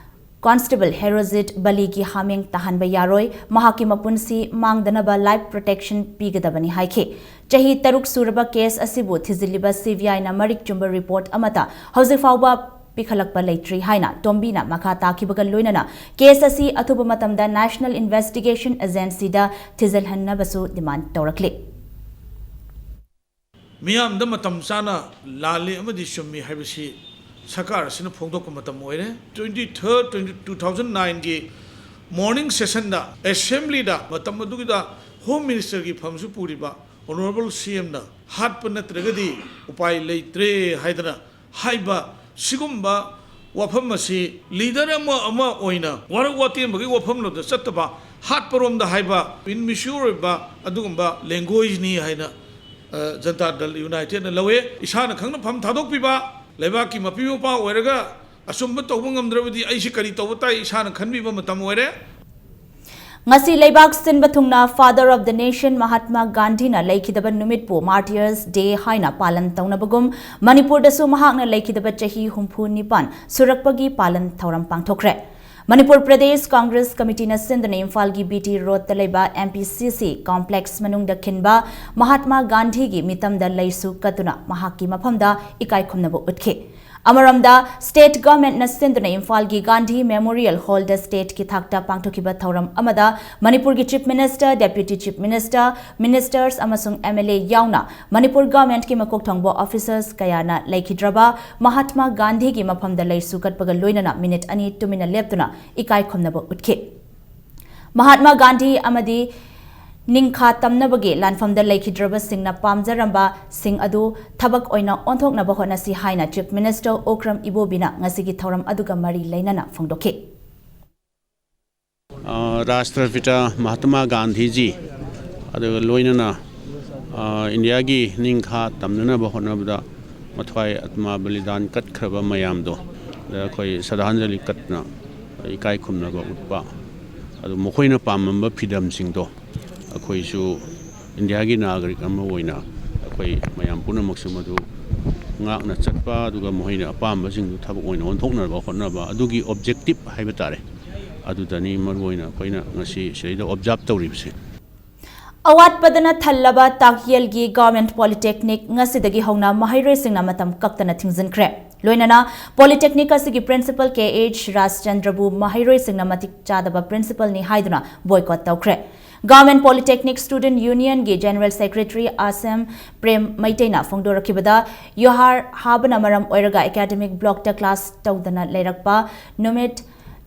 ꯀꯣꯟꯁꯇꯦꯕꯜ ꯍꯦꯔꯣꯖꯤꯠ ꯕꯂꯤꯒꯤ ꯍꯥꯃꯦꯡ ꯇꯥꯍꯟꯕ ꯌꯥꯔꯣꯏ, ꯃꯍꯥꯛꯀꯤ ꯃꯄꯨꯟꯁꯤ ꯃꯥꯡꯗꯅꯕ ꯂꯥꯏꯐ ꯄ꯭ꯔꯣꯇꯦꯛꯁꯟ ꯄꯤꯒꯗꯕꯅꯤ ꯍꯥꯏꯈꯤ꯫ ꯆꯍꯤ ꯇꯔꯨꯛ ꯁꯨꯔꯕ ꯀꯦꯁ ꯑꯁꯤꯕꯨ ꯊꯤꯖꯤꯜꯂꯤꯕ ꯁꯤ ꯕꯤ ꯑꯥꯏꯅ ꯃꯔꯤꯛ ꯆꯨꯝꯕ ꯔꯤꯄꯣꯔꯠ ꯑꯃꯠꯇ ꯍꯧꯖꯤꯛ ꯐꯥꯎꯕ ꯄꯤꯈꯠꯂꯛꯄ ꯂꯩꯇ꯭ꯔꯤ ꯍꯥꯏꯅ ꯇꯣꯝꯕꯤꯅ ꯃꯈꯥ ꯇꯥꯈꯤꯕꯒ ꯂꯣꯏꯅꯅ ꯀꯦꯁ ꯑꯁꯤ ꯑꯊꯨꯕ ꯃꯇꯝꯗ ꯅꯦꯁꯅꯦꯜ ꯏꯟꯚꯦꯁꯇꯤꯒꯦꯁꯟ ꯑꯦꯖꯦꯟꯁꯤꯗ ꯊꯤꯖꯤꯜꯍꯟꯅꯕꯁꯨ ꯗꯤꯃꯥꯟ ꯇꯧꯔꯛꯂꯤ꯫ ꯃꯤꯌꯥꯝꯗ ꯃꯇꯝ ꯆꯥꯅ ꯂꯥꯜꯂꯤ ꯑꯃꯗꯤ ꯆꯨꯝꯃꯤ ꯍꯥꯏꯕꯁꯤ ꯁꯔꯀꯥꯔ ꯑꯁꯤꯅ ꯐꯣꯡꯗꯣꯛꯄ ꯃꯇꯝ ꯑꯣꯏꯔꯦ꯫ Twenty third, twenty, two thousand nineꯒꯤ morning sessionꯗ assemblyꯗ ꯃꯇꯝ ꯑꯗꯨꯒꯤꯗ Home Ministerꯒꯤ ꯐꯝꯁꯨ ꯄꯨꯔꯤꯕ Honourable C Mꯅ ꯍꯥꯠꯄ ꯅꯠꯇ꯭ꯔꯒꯗꯤ ꯎꯄꯥꯏ ꯂꯩꯇ꯭ꯔꯦ ꯍꯥꯏꯗꯅ ꯍꯥꯏꯕ ꯁꯤꯒꯨꯝꯕ ꯋꯥꯐꯝ ꯑꯁꯤ leader ꯑꯃ ꯑꯃ ꯑꯣꯏꯅ ꯋꯥꯔꯛ ꯋꯥꯇꯦꯝꯕꯒꯤ ꯋꯥꯐꯝꯂꯣꯝꯗ ꯆꯠꯇꯕ ꯍꯥꯠꯄꯔꯣꯝꯗ ꯍꯥꯏꯕ immature ꯑꯣꯏꯕ ꯑꯗꯨꯒꯨꯝꯕ languageꯅꯤ ꯍꯥꯏꯅ ꯖꯅꯇꯥ ꯗꯜ ꯌꯨꯅꯥꯏꯇꯦꯗꯅ ꯂꯧꯋꯦ꯫ ꯏꯁꯥꯅ ꯈꯪꯅ ꯐꯝ ꯊꯥꯗꯣꯛꯄꯤꯕ, ꯂꯩꯕꯥꯛꯀꯤ ꯃꯄꯤ ꯃꯄꯥ ꯑꯣꯏꯔꯒ ꯑꯆꯨꯝꯕ ꯇꯧꯕ ꯉꯝꯗ꯭ꯔꯕꯗꯤ ꯑꯩꯁꯤ ꯀꯔꯤ ꯇꯧꯕ ꯇꯥꯏ ꯏꯁꯥꯅ ꯈꯟꯕꯤꯕ ꯃꯇꯝ ꯑꯣꯏꯔꯦ꯫ ꯉꯁꯤ ꯂꯩꯕꯥꯛ ꯁꯤꯟꯕ ꯊꯨꯡꯅ Father of the Nation Mahatma ꯒꯥꯟꯙꯤꯅ ꯂꯩꯈꯤꯗꯕ ꯅꯨꯃꯤꯠꯄꯨ Martyrs Day ꯍꯥꯏꯅ ꯄꯥꯂꯟ ꯇꯧꯅꯕꯒꯨꯝ ꯃꯅꯤꯄꯨꯔꯗꯁꯨ ꯃꯍꯥꯛꯅ ꯂꯩꯈꯤꯗꯕ ꯆꯍꯤ ꯍꯨꯝꯐꯨ ꯅꯤꯄꯥꯟ ꯁꯨꯔꯛꯄꯒꯤ ꯄꯥꯂꯟ ꯊꯧꯔꯝ ꯄꯥꯡꯊꯣꯛꯈ꯭ꯔꯦ꯫ ꯃꯅꯤꯄꯨꯔ ꯄ꯭ꯔꯗꯦꯁ ꯀꯪꯒ꯭ꯔꯦꯁ ꯀꯃꯤꯇꯤꯅ ꯁꯤꯟꯗꯨꯅ ꯏꯝꯐꯥꯜꯒꯤ ꯕꯤ ꯇꯤ ꯔꯣꯗꯇ ꯂꯩꯕ ꯑꯦꯝ ꯄꯤ ꯁꯤ ꯁꯤ ꯀꯣꯝꯄ꯭ꯂꯦꯛꯁ ꯃꯅꯨꯡꯗ ꯈꯤꯟꯕ ꯃꯍꯥꯠꯃꯥ ꯒꯥꯟꯙꯤꯒꯤ ꯃꯤꯇꯝꯗ ꯂꯩꯁꯨ ꯀꯠꯇꯨꯅ ꯃꯍꯥꯛꯀꯤ ꯃꯐꯝꯗ ꯏꯀꯥꯏ ꯈꯨꯝꯅꯕ ꯎꯠꯈꯤ꯫ ꯑꯃꯔꯣꯝꯗ, ꯁ꯭ꯇꯦꯠ ꯒꯚꯔꯟꯃꯦꯟꯠꯅ ꯁꯤꯟꯗꯨꯅ ꯏꯝꯐꯥꯜꯒꯤ ꯒꯥꯟꯙꯤ ꯃꯦꯃꯣꯔꯤꯌꯦꯜ ꯍꯣꯜꯗ ꯁ꯭ꯇꯦꯠꯀꯤ ꯊꯥꯛꯇ ꯄꯥꯡꯊꯣꯛꯈꯤꯕ ꯊꯧꯔꯝ ꯑꯃꯗ ꯃꯅꯤꯄꯨꯔꯒꯤ chief minister, deputy chief minister, ministers ꯑꯃꯁꯨꯡ ꯑꯦꯝ ꯑꯦꯜ ꯑꯦ ꯌꯥꯎꯅ ꯃꯅꯤꯄꯨꯔ ꯒꯚꯔꯟꯃꯦꯟꯠꯀꯤ ꯃꯀꯣꯛ ꯊꯣꯡꯕ ꯑꯣꯐꯤꯁꯔꯁ ꯀꯌꯥꯅ ꯂꯩꯈꯤꯗ꯭ꯔꯕ ꯃꯍꯥꯠꯃꯥ ꯒꯥꯟꯙꯤꯒꯤ ꯃꯐꯝꯗ ꯂꯩꯁꯨ ꯀꯠꯄꯒ ꯂꯣꯏꯅꯅ ꯃꯤꯅꯤꯠ ꯑꯅꯤ ꯇꯨꯃꯤꯟꯅ ꯂꯦꯞꯇꯨꯅ ꯏꯀꯥꯏ ꯈꯨꯝꯅꯕ ꯎꯠꯈꯤ꯫ ꯃꯍꯥꯠꯃꯥ ꯒꯥꯟꯙꯤ ꯑꯃꯗꯤ ꯅꯤꯡꯈꯥ ꯇꯝꯅꯕꯒꯤ ꯂꯥꯟꯐꯝꯗ ꯂꯩꯈꯤꯗ꯭ꯔꯕꯁꯤꯡꯅ ꯄꯥꯝꯖꯔꯝꯕꯁꯤꯡ ꯑꯗꯨ ꯊꯕꯛ ꯑꯣꯏꯅ ꯑꯣꯟꯊꯣꯛꯅꯕ ꯍꯣꯠꯅꯁꯤ ꯍꯥꯏꯅ Chief Minister ꯑꯣꯀ꯭ꯔꯝ ꯏꯕꯣꯕꯤꯅ ꯉꯁꯤꯒꯤ ꯊꯧꯔꯝ ꯑꯗꯨꯒ ꯃꯔꯤ ꯂꯩꯅꯅ ꯐꯣꯡꯗꯣꯛꯈꯤ꯫ ꯑ, ꯔꯥꯁꯇ꯭ꯔꯄꯤꯇꯥ ꯃꯍꯥꯇꯃꯥ ꯒꯥꯟꯙꯤꯖꯤ, ꯑꯗꯨꯒ ꯂꯣꯏꯅꯅ, ꯑ, ꯏꯟꯗꯤꯌꯥꯒꯤ ꯅꯤꯡꯈꯥ ꯇꯝꯅꯅꯕ ꯍꯣꯠꯅꯕꯗ ꯃꯊ꯭ꯋꯥꯏ ꯑꯥꯇꯃꯥ ꯕꯂꯤꯗꯥꯟ ꯀꯠꯈ꯭ꯔꯕ ꯃꯌꯥꯝꯗꯣ, ꯑꯗ ꯑꯩꯈꯣꯏ ꯁ꯭ꯔꯗꯥꯟꯖꯂꯤ ꯀꯠꯇꯅ ꯏꯀꯥꯏ ꯈꯨꯝꯅꯕ ꯎꯠꯄ, ꯑꯗꯨ ꯃꯈꯣꯏꯅ ꯄꯥꯝꯂꯝꯕ ꯐ꯭ꯔꯤꯗꯝꯁꯤꯡꯗꯣ ꯑꯩꯈꯣꯏꯁꯨ ꯏꯟꯗꯤꯌꯥꯒꯤ ꯅꯥꯒꯔꯤꯛ ꯑꯃ ꯑꯣꯏꯅ ꯑꯩꯈꯣꯏ ꯃꯌꯥꯝ ꯄꯨꯝꯅꯃꯛꯁꯨ ꯃꯗꯨ ꯉꯥꯛꯅ ꯆꯠꯄ, ꯑꯗꯨꯒ ꯃꯈꯣꯏꯅ ꯑꯄꯥꯝꯕꯁꯤꯡꯗꯨ ꯊꯕꯛ ꯑꯣꯏꯅ ꯑꯣꯟꯊꯣꯛꯅꯕ ꯍꯣꯠꯅꯕ, ꯑꯗꯨꯒꯤ objective ꯍꯥꯏꯕ ꯇꯥꯔꯦ, ꯑꯗꯨꯗꯅꯤ ꯃꯔꯨꯑꯣꯏꯅ ꯑꯩꯈꯣꯏꯅ ꯉꯁꯤ ꯁꯤꯗꯩꯗ observe ꯇꯧꯔꯤꯕꯁꯦ꯫ ꯑꯋꯥꯠꯄꯗꯅ ꯊꯜꯂꯕ ꯇꯥꯛꯌꯦꯜꯒꯤ Government Polytechnic ꯉꯁꯤꯗꯒꯤ ꯍꯧꯅ ꯃꯍꯩꯔꯣꯏꯁꯤꯡꯅ ꯃꯇꯝ ꯀꯛꯇꯅ ꯊꯤꯡꯖꯤꯟꯈ꯭ꯔꯦ꯫ ꯂꯣꯏꯅꯅ Polytechnic ꯑꯁꯤꯒꯤ Principal ꯀꯦ ꯑꯩꯆ ꯔꯥꯖꯆꯟꯗ꯭ꯔꯕꯨ ꯃꯍꯩꯔꯣꯏꯁꯤꯡꯅ ꯃꯇꯤꯛ ꯆꯥꯗꯕ Principalꯅꯤ ꯍꯥꯏꯗꯨꯅ boycott ꯇꯧꯈ꯭ꯔꯦ꯫ Government Polytechnic Student Unionꯒꯤ General Secretary ꯑꯁꯦꯝ Prem ꯃꯩꯇꯩꯅ ꯐꯣꯡꯗꯣꯔꯛꯈꯤꯕꯗ, ꯌꯨꯍꯥꯔ ꯍꯥꯕꯅ ꯃꯔꯝ ꯑꯣꯏꯔꯒ academic blockꯇ class ꯇꯧꯗꯅ ꯂꯩꯔꯛꯄ ꯅꯨꯃꯤꯠ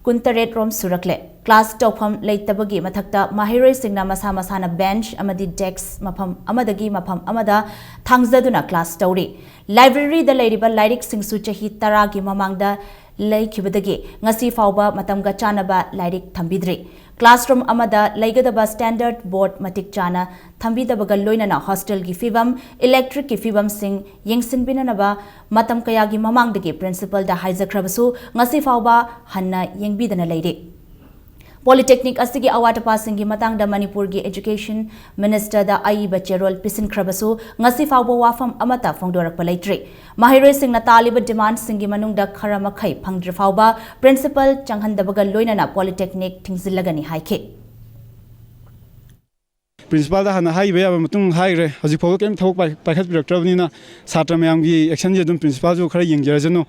ꯀꯨꯟꯇꯔꯦꯠ ꯔꯣꯝ ꯁꯨꯔꯛꯂꯦ꯫ Class ꯇꯧꯐꯝ ꯂꯩꯇꯕꯒꯤ ꯃꯊꯛꯇ ꯃꯍꯩꯔꯣꯏꯁꯤꯡꯅ ꯃꯁꯥ ꯃꯁꯥꯅ bench ꯑꯃꯗꯤ desk ꯃꯐꯝ ꯑꯃꯗꯒꯤ ꯃꯐꯝ ꯑꯃꯗ ꯊꯥꯡꯖꯗꯨꯅ class ꯇꯧꯔꯤ꯫ Libraryꯗ ꯂꯩꯔꯤꯕ ꯂꯥꯏꯔꯤꯛꯁꯤꯡꯁꯨ ꯆꯍꯤ ꯇꯔꯥꯒꯤ ꯃꯃꯥꯡꯗ ꯂꯩꯈꯤꯕꯗꯒꯤ ꯉꯁꯤ ꯐꯥꯎꯕ ꯃꯇꯝꯒ ꯆꯥꯟꯅꯕ ꯂꯥꯏꯔꯤꯛ ꯊꯝꯕꯤꯗ꯭ꯔꯤ꯫ Classroom ꯑꯃꯗ ꯂꯩꯒꯗꯕ standard board ꯃꯇꯤꯛ ꯆꯥꯅ ꯊꯝꯕꯤꯗꯕꯒ ꯂꯣꯏꯅꯅ hostelꯒꯤ ꯐꯤꯕꯝ, electricꯀꯤ ꯐꯤꯕꯝꯁꯤꯡ ꯌꯦꯡꯁꯤꯟꯕꯤꯅꯅꯕ ꯃꯇꯝ ꯀꯌꯥꯒꯤ ꯃꯃꯥꯡꯗꯒꯤ Principalꯗ ꯍꯥꯏꯖꯈ꯭ꯔꯕꯁꯨ ꯉꯁꯤ ꯐꯥꯎꯕ ꯍꯟꯅ ꯌꯦꯡꯕꯤꯗꯅ ꯂꯩꯔꯤ꯫ Polytechnic ꯑꯁꯤꯒꯤ ꯑꯋꯥꯠ ꯑꯄꯥꯁꯤꯡꯒꯤ ꯃꯇꯥꯡꯗ ꯃꯅꯤꯄꯨꯔꯒꯤ Education Ministerꯗ ꯑꯏꯕ ꯆꯦꯔꯣꯜ ꯄꯤꯁꯤꯟꯈ꯭ꯔꯕꯁꯨ ꯉꯁꯤ ꯐꯥꯎꯕ ꯋꯥꯐꯝ ꯑꯃꯠꯇ ꯐꯣꯡꯗꯣꯔꯛꯄ ꯂꯩꯇ꯭ꯔꯤ꯫ ꯃꯍꯩꯔꯣꯏꯁꯤꯡꯅ ꯇꯥꯜꯂꯤꯕ demandꯁꯤꯡꯒꯤ ꯃꯅꯨꯡꯗ ꯈꯔ ꯃꯈꯩ ꯐꯪꯗ꯭ꯔꯤ ꯐꯥꯎꯕ Principal ꯆꯪꯍꯟꯗꯕꯒ ꯂꯣꯏꯅꯅ Polytechnic ꯊꯤꯡꯖꯤꯜꯂꯒꯅꯤ ꯍꯥꯏꯈꯤ꯫ Principalꯗ ꯍꯥꯟꯅ ꯍꯥꯏꯈꯤꯕ ꯌꯥꯕ ꯃꯇꯨꯡ ꯍꯥꯏꯈ꯭ꯔꯦ꯫ ꯍꯧꯖꯤꯛ ꯐꯥꯎꯕ ꯀꯔꯤꯝ ꯊꯕꯛ ꯄꯥꯏ-, ꯄꯥꯏꯈꯠꯄꯤꯔꯛꯇ꯭ꯔꯕꯅꯤꯅ ꯁꯥꯇ꯭ꯔ ꯃꯌꯥꯝꯒꯤ actionꯁꯦ ꯑꯗꯨꯝ Principalꯁꯨ ꯈꯔ ꯌꯦꯡꯖꯔꯁꯅꯨ꯫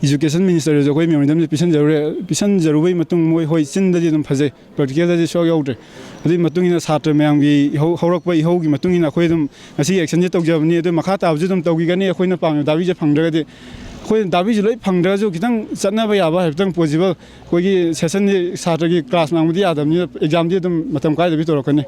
Education Ministerꯗꯁꯨ ꯑꯩꯈꯣꯏ memorandumꯁꯦ ꯄꯤꯁꯟꯖꯔꯨꯔꯦ꯫ ꯄꯤꯁꯟꯖꯔꯨꯕꯒꯤ ꯃꯇꯨꯡ ꯃꯣꯏ, ꯍꯣꯏ, ꯆꯤꯟꯗꯗꯤ ꯑꯗꯨꯝ ꯐꯖꯩ, practicalꯗꯗꯤ ꯁꯨꯌꯥꯎ ꯌꯥꯎꯗ꯭ꯔꯦ꯫ ꯑꯗꯨꯒꯤ ꯃꯇꯨꯡ ꯏꯟꯅ ꯁꯥꯇ꯭ꯔ ꯃꯌꯥꯝꯒꯤ ꯏꯍꯧ-, ꯍꯧꯔꯛꯄ ꯏꯍꯧꯒꯤ ꯃꯇꯨꯡ ꯏꯟꯅ ꯑꯩꯈꯣꯏ ꯑꯗꯨꯝ ꯉꯁꯤ actionꯁꯦ ꯇꯧꯖꯕꯅꯤ꯫ ꯑꯗꯨ ꯃꯈꯥ ꯇꯥꯕꯁꯨ ꯑꯗꯨꯝ ꯇꯧꯈꯤꯒꯅꯤ꯫ ꯑꯩꯈꯣꯏꯅ ꯄꯥꯝꯃꯤꯕ ꯗꯥꯕꯤꯁꯦ ꯐꯪꯗ꯭ꯔꯒꯗꯤ ꯑꯩꯈꯣꯏꯅ ꯗꯥꯕꯤꯁꯤ ꯂꯣꯏ ꯐꯪꯗ꯭ꯔꯒꯁꯨ ꯈꯤꯇꯪ ꯆꯠꯅꯕ ꯌꯥꯕ ꯍꯥꯏꯐꯦꯠꯇꯪ possible, ꯑꯩꯈꯣꯏꯒꯤ ꯁꯦꯁꯟꯗꯤ ꯁꯥꯇ꯭ꯔꯒꯤ ꯀ꯭ꯂꯥꯁ ꯃꯥꯡꯕꯗꯤ ꯌꯥꯗꯕꯅꯤꯅ ꯑꯦꯛꯖꯥꯝꯗꯤ ꯑꯗꯨꯝ ꯃꯇꯝ ꯀꯥꯏꯗꯕꯤ ꯇꯧꯔꯛꯀꯅꯤ꯫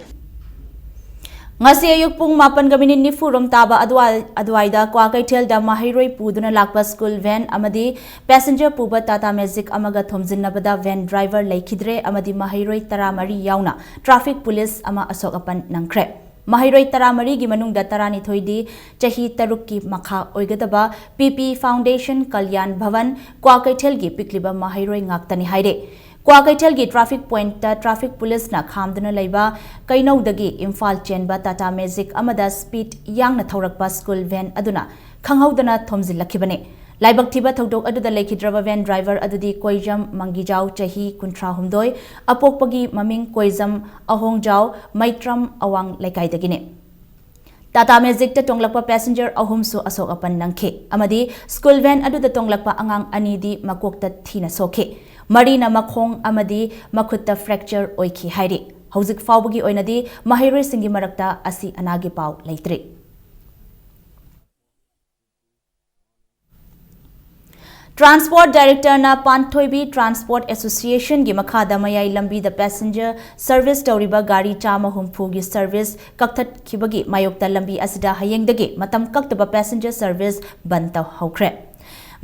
ꯉꯁꯤ ꯑꯌꯨꯛ ꯄꯨꯡ ꯃꯥꯄꯟꯒ ꯃꯤꯅꯤꯠ ꯅꯤꯐꯨ ꯔꯣꯝ ꯇꯥꯕ ꯑꯗꯨꯋꯥꯏ-, ꯑꯗꯨꯋꯥꯏꯗ ꯀ꯭ꯋꯥꯀꯩꯊꯦꯜꯗ ꯃꯍꯩꯔꯣꯏ ꯄꯨꯗꯨꯅ ꯂꯥꯛꯄ ꯁ꯭ꯀꯨꯜ ꯚꯦꯟ ꯑꯃꯗꯤ ꯄꯦꯁꯦꯟꯖꯔ ꯄꯨꯕ ꯇꯥꯇꯥ ꯃꯦꯖꯤꯛ ꯑꯃꯒ ꯊꯣꯝꯖꯤꯟꯅꯕꯗ ꯚꯦꯟ ꯗ꯭ꯔꯥꯏꯚꯔ ꯂꯩꯈꯤꯗ꯭ꯔꯦ ꯑꯃꯗꯤ ꯃꯍꯩꯔꯣꯏ ꯇꯔꯥꯃꯔꯤ ꯌꯥꯎꯅ ꯇ꯭ꯔꯥꯐꯤꯛ ꯄꯨꯂꯤꯁ ꯑꯃ ꯑꯁꯣꯛ ꯑꯄꯟ ꯅꯪꯈ꯭ꯔꯦ꯫ ꯃꯍꯩꯔꯣꯏ ꯇꯔꯥꯃꯔꯤꯒꯤ ꯃꯅꯨꯡꯗ ꯇꯔꯥꯅꯤꯊꯣꯏꯗꯤ ꯆꯍꯤ ꯇꯔꯨꯛꯀꯤ ꯃꯈꯥ ꯑꯣꯏꯒꯗꯕ ꯄꯤ ꯄꯤ ꯐꯥꯎꯟꯗꯦꯁꯟ ꯀꯜꯌꯥꯟ ꯚꯋꯟ ꯀ꯭ꯋꯥꯀꯩꯊꯦꯜꯒꯤ ꯄꯤꯛꯂꯤꯕ ꯃꯍꯩꯔꯣꯏ ꯉꯥꯛꯇꯅꯤ ꯍꯥꯏꯔꯦ꯫ ꯀ꯭ꯋꯥꯀꯩꯊꯦꯜꯒꯤ ꯇ꯭ꯔꯥꯐꯤꯛ ꯄꯣꯏꯟꯠꯇ ꯇ꯭ꯔꯥꯐꯤꯛ ꯄꯨꯂꯤꯁꯅ ꯈꯥꯝꯗꯨꯅ ꯂꯩꯕ ꯀꯩꯅꯧꯗꯒꯤ ꯏꯝꯐꯥꯜ ꯆꯦꯟꯕ ꯇꯥꯇꯥ ꯃꯦꯖꯤꯛ ꯑꯃꯗ ꯁ꯭ꯄꯤꯗ ꯌꯥꯡꯅ ꯊꯧꯔꯛꯄ ꯁ꯭ꯀꯨꯜ ꯚꯦꯟ ꯑꯗꯨꯅ ꯈꯪꯍꯧꯗꯅ ꯊꯣꯝꯖꯤꯜꯂꯛꯈꯤꯕꯅꯤ꯫ ꯂꯥꯏꯕꯛ ꯊꯤꯕ ꯊꯧꯗꯣꯛ ꯑꯗꯨꯗ ꯂꯩꯈꯤꯗ꯭ꯔꯕ ꯚꯦꯟ ꯗ꯭ꯔꯥꯏꯚꯔ ꯑꯗꯨꯗꯤ ꯀꯣꯏꯖꯝ ꯃꯪꯒꯤꯖꯥꯎ, ꯆꯍꯤ ꯀꯨꯟꯊ꯭ꯔꯥꯍꯨꯝꯗꯣꯏ, ꯑꯄꯣꯛꯄꯒꯤ ꯃꯃꯤꯡ ꯀꯣꯏꯖꯝ ꯑꯍꯣꯡꯖꯥꯎ, ꯃꯩꯇ꯭ꯔꯝ ꯑꯋꯥꯡ ꯂꯩꯀꯥꯏꯗꯒꯤꯅꯤ꯫ ꯇꯥꯇꯥ ꯃꯦꯖꯤꯛꯇ ꯇꯣꯡꯂꯛꯄ ꯄꯦꯁꯦꯟꯖꯔ ꯑꯍꯨꯝꯁꯨ ꯑꯁꯣꯛ ꯑꯄꯟ ꯅꯪꯈꯤ ꯑꯃꯗꯤ ꯁ꯭ꯀꯨꯜ ꯚꯦꯟ ꯑꯗꯨꯗ ꯇꯣꯡꯂꯛꯄ ꯑꯉꯥꯡ ꯑꯅꯤꯗꯤ ꯃꯀꯣꯛꯇ ꯊꯤꯅ ꯁꯣꯛꯈꯤ꯫ ꯃꯔꯤꯅ ꯃꯈꯣꯡ ꯑꯃꯗꯤ ꯃꯈꯨꯠꯇ ꯐ꯭ꯔꯦꯛꯆꯔ ꯑꯣꯏꯈꯤ ꯍꯥꯏꯔꯤ꯫ ꯍꯧꯖꯤꯛ ꯐꯥꯎꯕꯒꯤ ꯑꯣꯏꯅꯗꯤ ꯃꯍꯩꯔꯣꯏꯁꯤꯡꯒꯤ ꯃꯔꯛꯇ ꯑꯁꯤ ꯑꯅꯥꯒꯤ ꯄꯥꯎ ꯂꯩꯇ꯭ꯔꯤ꯫ ꯇ꯭ꯔꯥꯟꯁꯄꯣꯔꯠ ꯗꯥꯏꯔꯦꯛꯇꯔꯅ ꯄꯥꯟꯊꯣꯏꯕꯤ ꯇ꯭ꯔꯥꯟꯁꯄꯣꯔꯠ ꯑꯦꯁꯣꯁꯤꯌꯦꯁꯟꯒꯤ ꯃꯈꯥꯗ ꯃꯌꯥꯏ ꯂꯝꯕꯤꯗ ꯄꯦꯁꯦꯟꯖꯔ ꯁꯔꯚꯤꯁ ꯇꯧꯔꯤꯕ ꯒꯥꯔꯤ ꯆꯥꯝꯃ ꯍꯨꯝꯐꯨꯒꯤ ꯁꯔꯚꯤꯁ ꯀꯛꯊꯠꯈꯤꯕꯒꯤ ꯃꯥꯌꯣꯛꯇ ꯂꯝꯕꯤ ꯑꯁꯤꯗ ꯍꯌꯦꯡꯗꯒꯤ ꯃꯇꯝ ꯀꯛꯇꯕ ꯄꯦꯁꯦꯟꯖꯔ ꯁꯔꯚꯤꯁ ꯕꯟꯗ ꯇꯧꯍꯧꯈ꯭ꯔꯦ꯫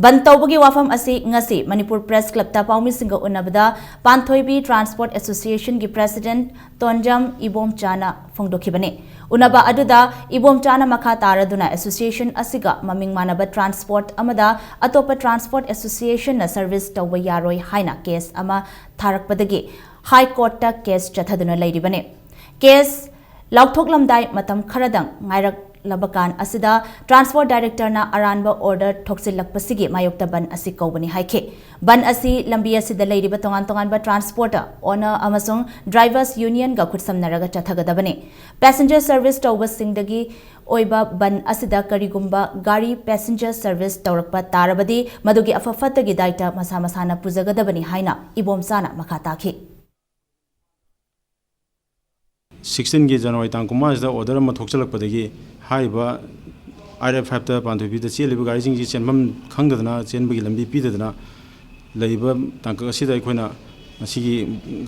ꯕꯟꯗ ꯇꯧꯕꯒꯤ ꯋꯥꯐꯝ ꯑꯁꯤ ꯉꯁꯤ ꯃꯅꯤꯄꯨꯔ ꯄ꯭ꯔꯦꯁ ꯀ꯭ꯂꯕꯇ ꯄꯥꯎꯃꯤꯁꯤꯡꯒ ꯎꯅꯕꯗ ꯄꯥꯟꯊꯣꯏꯕꯤ ꯇ꯭ꯔꯥꯟꯁꯄꯣꯔꯠ ꯑꯦꯁꯣꯁꯤꯌꯦꯁꯟꯒꯤ ꯄ꯭ꯔꯦꯁꯤꯗꯦꯟꯠ ꯇꯣꯟꯖꯝ ꯏꯕꯣꯝꯆꯥꯅ ꯐꯣꯡꯗꯣꯛꯈꯤꯕꯅꯤ꯫ ꯎꯅꯕ ꯑꯗꯨꯗ ꯏꯕꯣꯝꯆꯥꯅ ꯃꯈꯥ ꯇꯥꯔꯗꯨꯅ ꯑꯦꯁꯣꯁꯤꯌꯦꯁꯟ ꯑꯁꯤꯒ ꯃꯃꯤꯡ ꯃꯥꯟꯅꯕ ꯇ꯭ꯔꯥꯟꯁꯄꯣꯔꯠ ꯑꯃꯗ ꯑꯇꯣꯞꯄ ꯇ꯭ꯔꯥꯟꯁꯄꯣꯔꯠ ꯑꯦꯁꯣꯁꯤꯌꯦꯁꯟꯅ ꯁꯔꯚꯤꯁ ꯇꯧꯕ ꯌꯥꯔꯣꯏ ꯍꯥꯏꯅ ꯀꯦꯁ ꯑꯃ ꯊꯥꯔꯛꯄꯗꯒꯤ ꯍꯥꯏ ꯀꯣꯔꯠꯇ ꯀꯦꯁ ꯆꯠꯊꯗꯨꯅ ꯂꯩꯔꯤꯕꯅꯤ꯫ ꯀꯦꯁ ꯂꯥꯎꯊꯣꯛꯂꯝꯗꯥꯏ ꯃꯇꯝ ꯈꯔꯗꯪ ꯉꯥꯏꯔꯛꯂꯕ ꯀꯥꯟ ꯑꯁꯤꯗ ꯇ꯭ꯔꯥꯟꯁꯄꯣꯔꯠ ꯗꯥꯏꯔꯦꯛꯇꯔꯅ ꯑꯔꯥꯟꯕ ꯑꯣꯔꯗꯔ ꯊꯣꯛꯆꯤꯜꯂꯛꯄꯁꯤꯒꯤ ꯃꯥꯌꯣꯛꯇ ꯕꯟ ꯑꯁꯤ ꯀꯧꯕꯅꯤ ꯍꯥꯏꯈꯤ꯫ ꯕꯟ ꯑꯁꯤ ꯂꯝꯕꯤ ꯑꯁꯤꯗ ꯂꯩꯔꯤꯕ ꯇꯣꯉꯥꯟ ꯇꯣꯉꯥꯟꯕ ꯇ꯭ꯔꯥꯟꯁꯄꯣꯔꯠ ꯑꯣꯅꯔ ꯑꯃꯁꯨꯡ ꯗ꯭ꯔꯥꯏꯚꯔꯁ ꯌꯨꯅꯤꯌꯟꯒ ꯈꯨꯠꯁꯝꯅꯔꯒ ꯆꯠꯊꯒꯗꯕꯅꯤ꯫ ꯄꯦꯁꯦꯟꯖꯔ ꯁꯔꯚꯤꯁ ꯇꯧꯕꯁꯤꯡꯗꯒꯤ ꯑꯣꯏꯕ ꯕꯟ ꯑꯁꯤꯗ ꯀꯔꯤꯒꯨꯝꯕ ꯒꯥꯔꯤ ꯄꯦꯁꯦꯟꯖꯔ ꯁꯔꯚꯤꯁ ꯇꯧꯔꯛꯄ ꯇꯥꯔꯕꯗꯤ ꯃꯗꯨꯒꯤ ꯑꯐ ꯐꯠꯇꯒꯤ ꯗꯥꯏꯇ ꯃꯁꯥ ꯃꯁꯥꯅ ꯄꯨꯖꯒꯗꯕꯅꯤ ꯍꯥꯏꯅ ꯏꯕꯣꯝꯆꯥꯅ ꯃꯈꯥ ꯇꯥꯈꯤ꯫ ꯁꯤꯛꯁꯇꯤꯟꯒꯤ ꯖꯅꯋꯥꯔꯤ ꯇꯥꯡ ꯀꯨꯟꯃꯉꯥꯁꯤꯗ ꯑꯣꯔꯗꯔ ꯑꯃ ꯊꯣꯛꯆꯜꯂꯛꯄꯗꯒꯤ ꯍꯥꯏꯔꯤꯕ ꯑꯥꯏ ꯑꯥꯔ ꯑꯦꯐ ꯐꯥꯏꯚꯇ ꯄꯥꯟꯊꯣꯏꯕꯤꯗ ꯆꯦꯜꯂꯤꯕ ꯒꯥꯔꯤꯁꯤꯡꯁꯤ ꯆꯦꯟꯐꯝ ꯈꯪꯗꯗꯅ, ꯆꯦꯟꯕꯒꯤ ꯂꯝꯕꯤ ꯄꯤꯗꯗꯅ ꯂꯩꯕ ꯇꯥꯡꯀꯛ ꯑꯁꯤꯗ ꯑꯩꯈꯣꯏꯅ ꯉꯁꯤꯒꯤ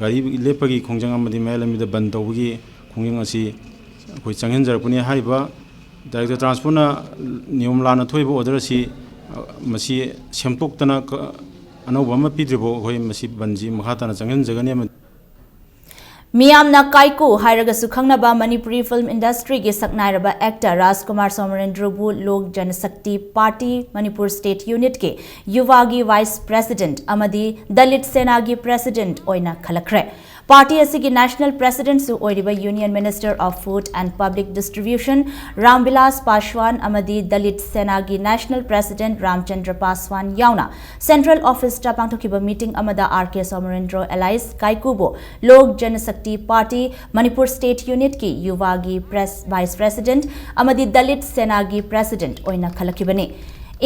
ꯒꯥꯔꯤ ꯂꯦꯞꯄꯒꯤ ꯈꯣꯡꯖꯪ ꯑꯃꯗꯤ ꯃꯌꯥꯏ ꯂꯝꯕꯤꯗ ꯕꯟ ꯇꯧꯕꯒꯤ ꯈꯣꯡꯖꯪ ꯑꯁꯤ ꯑꯩꯈꯣꯏ ꯆꯪꯍꯟꯖꯔꯛꯄꯅꯤ꯫ ꯍꯥꯏꯔꯤꯕ ꯗꯥꯏꯔꯦꯛꯇꯔ ꯇ꯭ꯔꯥꯟꯁꯄꯣꯔꯠꯅ ꯅꯤꯌꯣꯝ ꯂꯥꯟꯅ ꯊꯣꯛꯏꯕ ꯑꯣꯔꯗꯔ ꯑꯁꯤ, ꯑ, ꯃꯁꯤ ꯁꯦꯝꯗꯣꯛꯇꯅ ꯀ-, ꯑꯅꯧꯕ ꯑꯃ ꯄꯤꯗ꯭ꯔꯤꯐꯥꯎ ꯑꯩꯈꯣꯏ ꯃꯁꯤ ꯕꯟꯁꯤ ꯃꯈꯥ ꯇꯥꯅ ꯆꯪꯍꯟꯖꯒꯅꯤ ꯑꯃꯗꯤ ꯃꯤꯌꯥꯝꯅ ꯀꯥꯏꯀꯨ ꯍꯥꯏꯔꯒꯁꯨ ꯈꯪꯅꯕ ꯃꯅꯤꯄꯨꯔꯤ ꯐꯤꯜꯝ ꯏꯟꯗꯁꯇ꯭ꯔꯤꯒꯤ ꯁꯛꯅꯥꯏꯔꯕ ꯑꯦꯛꯇꯔ ꯔꯥꯖꯀꯨꯃꯥꯔ ꯁꯣꯃꯔꯦꯟꯗ꯭ꯔꯕꯨ ꯂꯣꯛ ꯖꯅꯁꯛꯇꯤ ꯄꯥꯔꯇꯤ ꯃꯅꯤꯄꯨꯔ ꯁ꯭ꯇꯦꯠ ꯌꯨꯅꯤꯠꯀꯤ ꯌꯨꯚꯥꯒꯤ ꯚꯥꯏꯁ ꯄ꯭ꯔꯦꯁꯤꯗꯦꯟꯠ ꯑꯃꯗꯤ ꯗꯂꯤꯠ ꯁꯦꯅꯥꯒꯤ ꯄ꯭ꯔꯦꯁꯤꯗꯦꯟꯠ ꯑꯣꯏꯅ ꯈꯜꯂꯛꯈ꯭ꯔꯦ꯫ ꯄꯥꯔꯇꯤ ꯑꯁꯤꯒꯤ ꯅꯦꯁꯅꯦꯜ ꯄ꯭ꯔꯦꯁꯤꯗꯦꯟꯠꯁꯨ ꯑꯣꯏꯔꯤꯕ Union Minister of Food and Public Distribution ꯔꯥꯝꯕꯤꯂꯥꯁ ꯄꯥꯁꯋꯥꯟ ꯑꯃꯗꯤ ꯗꯂꯤꯠ ꯁꯦꯅꯥꯒꯤ ꯅꯦꯁꯅꯦꯜ ꯄ꯭ꯔꯦꯁꯤꯗꯦꯟꯠ ꯔꯥꯝꯆꯟꯗ꯭ꯔ ꯄꯥꯁꯋꯥꯟ ꯌꯥꯎꯅ ꯁꯦꯟꯇ꯭ꯔꯦꯜ ꯑꯣꯐꯤꯁꯇ ꯄꯥꯡꯊꯣꯛꯈꯤꯕ ꯃꯤꯇꯤꯡ ꯑꯃꯗ ꯑꯥꯔ ꯀꯦ ꯁꯣꯃꯔꯦꯟꯗ꯭ꯔꯣ ꯑꯦꯂꯥꯏꯁ ꯀꯥꯏꯀꯨꯕꯨ ꯂꯣꯛ ꯖꯅꯁꯛꯇꯤ ꯄꯥꯔꯇꯤ ꯃꯅꯤꯄꯨꯔ ꯁ꯭ꯇꯦꯠ ꯌꯨꯅꯤꯠꯀꯤ ꯌꯨꯚꯥꯒꯤ ꯄ꯭ꯔꯦꯁ, ꯚꯥꯏꯁ ꯄ꯭ꯔꯦꯁꯤꯗꯦꯟꯠ ꯑꯃꯗꯤ ꯗꯂꯤꯠ ꯁꯦꯅꯥꯒꯤ ꯄ꯭ꯔꯦꯁꯤꯗꯦꯟꯠ ꯑꯣꯏꯅ ꯈꯜꯂꯛꯈꯤꯕꯅꯤ꯫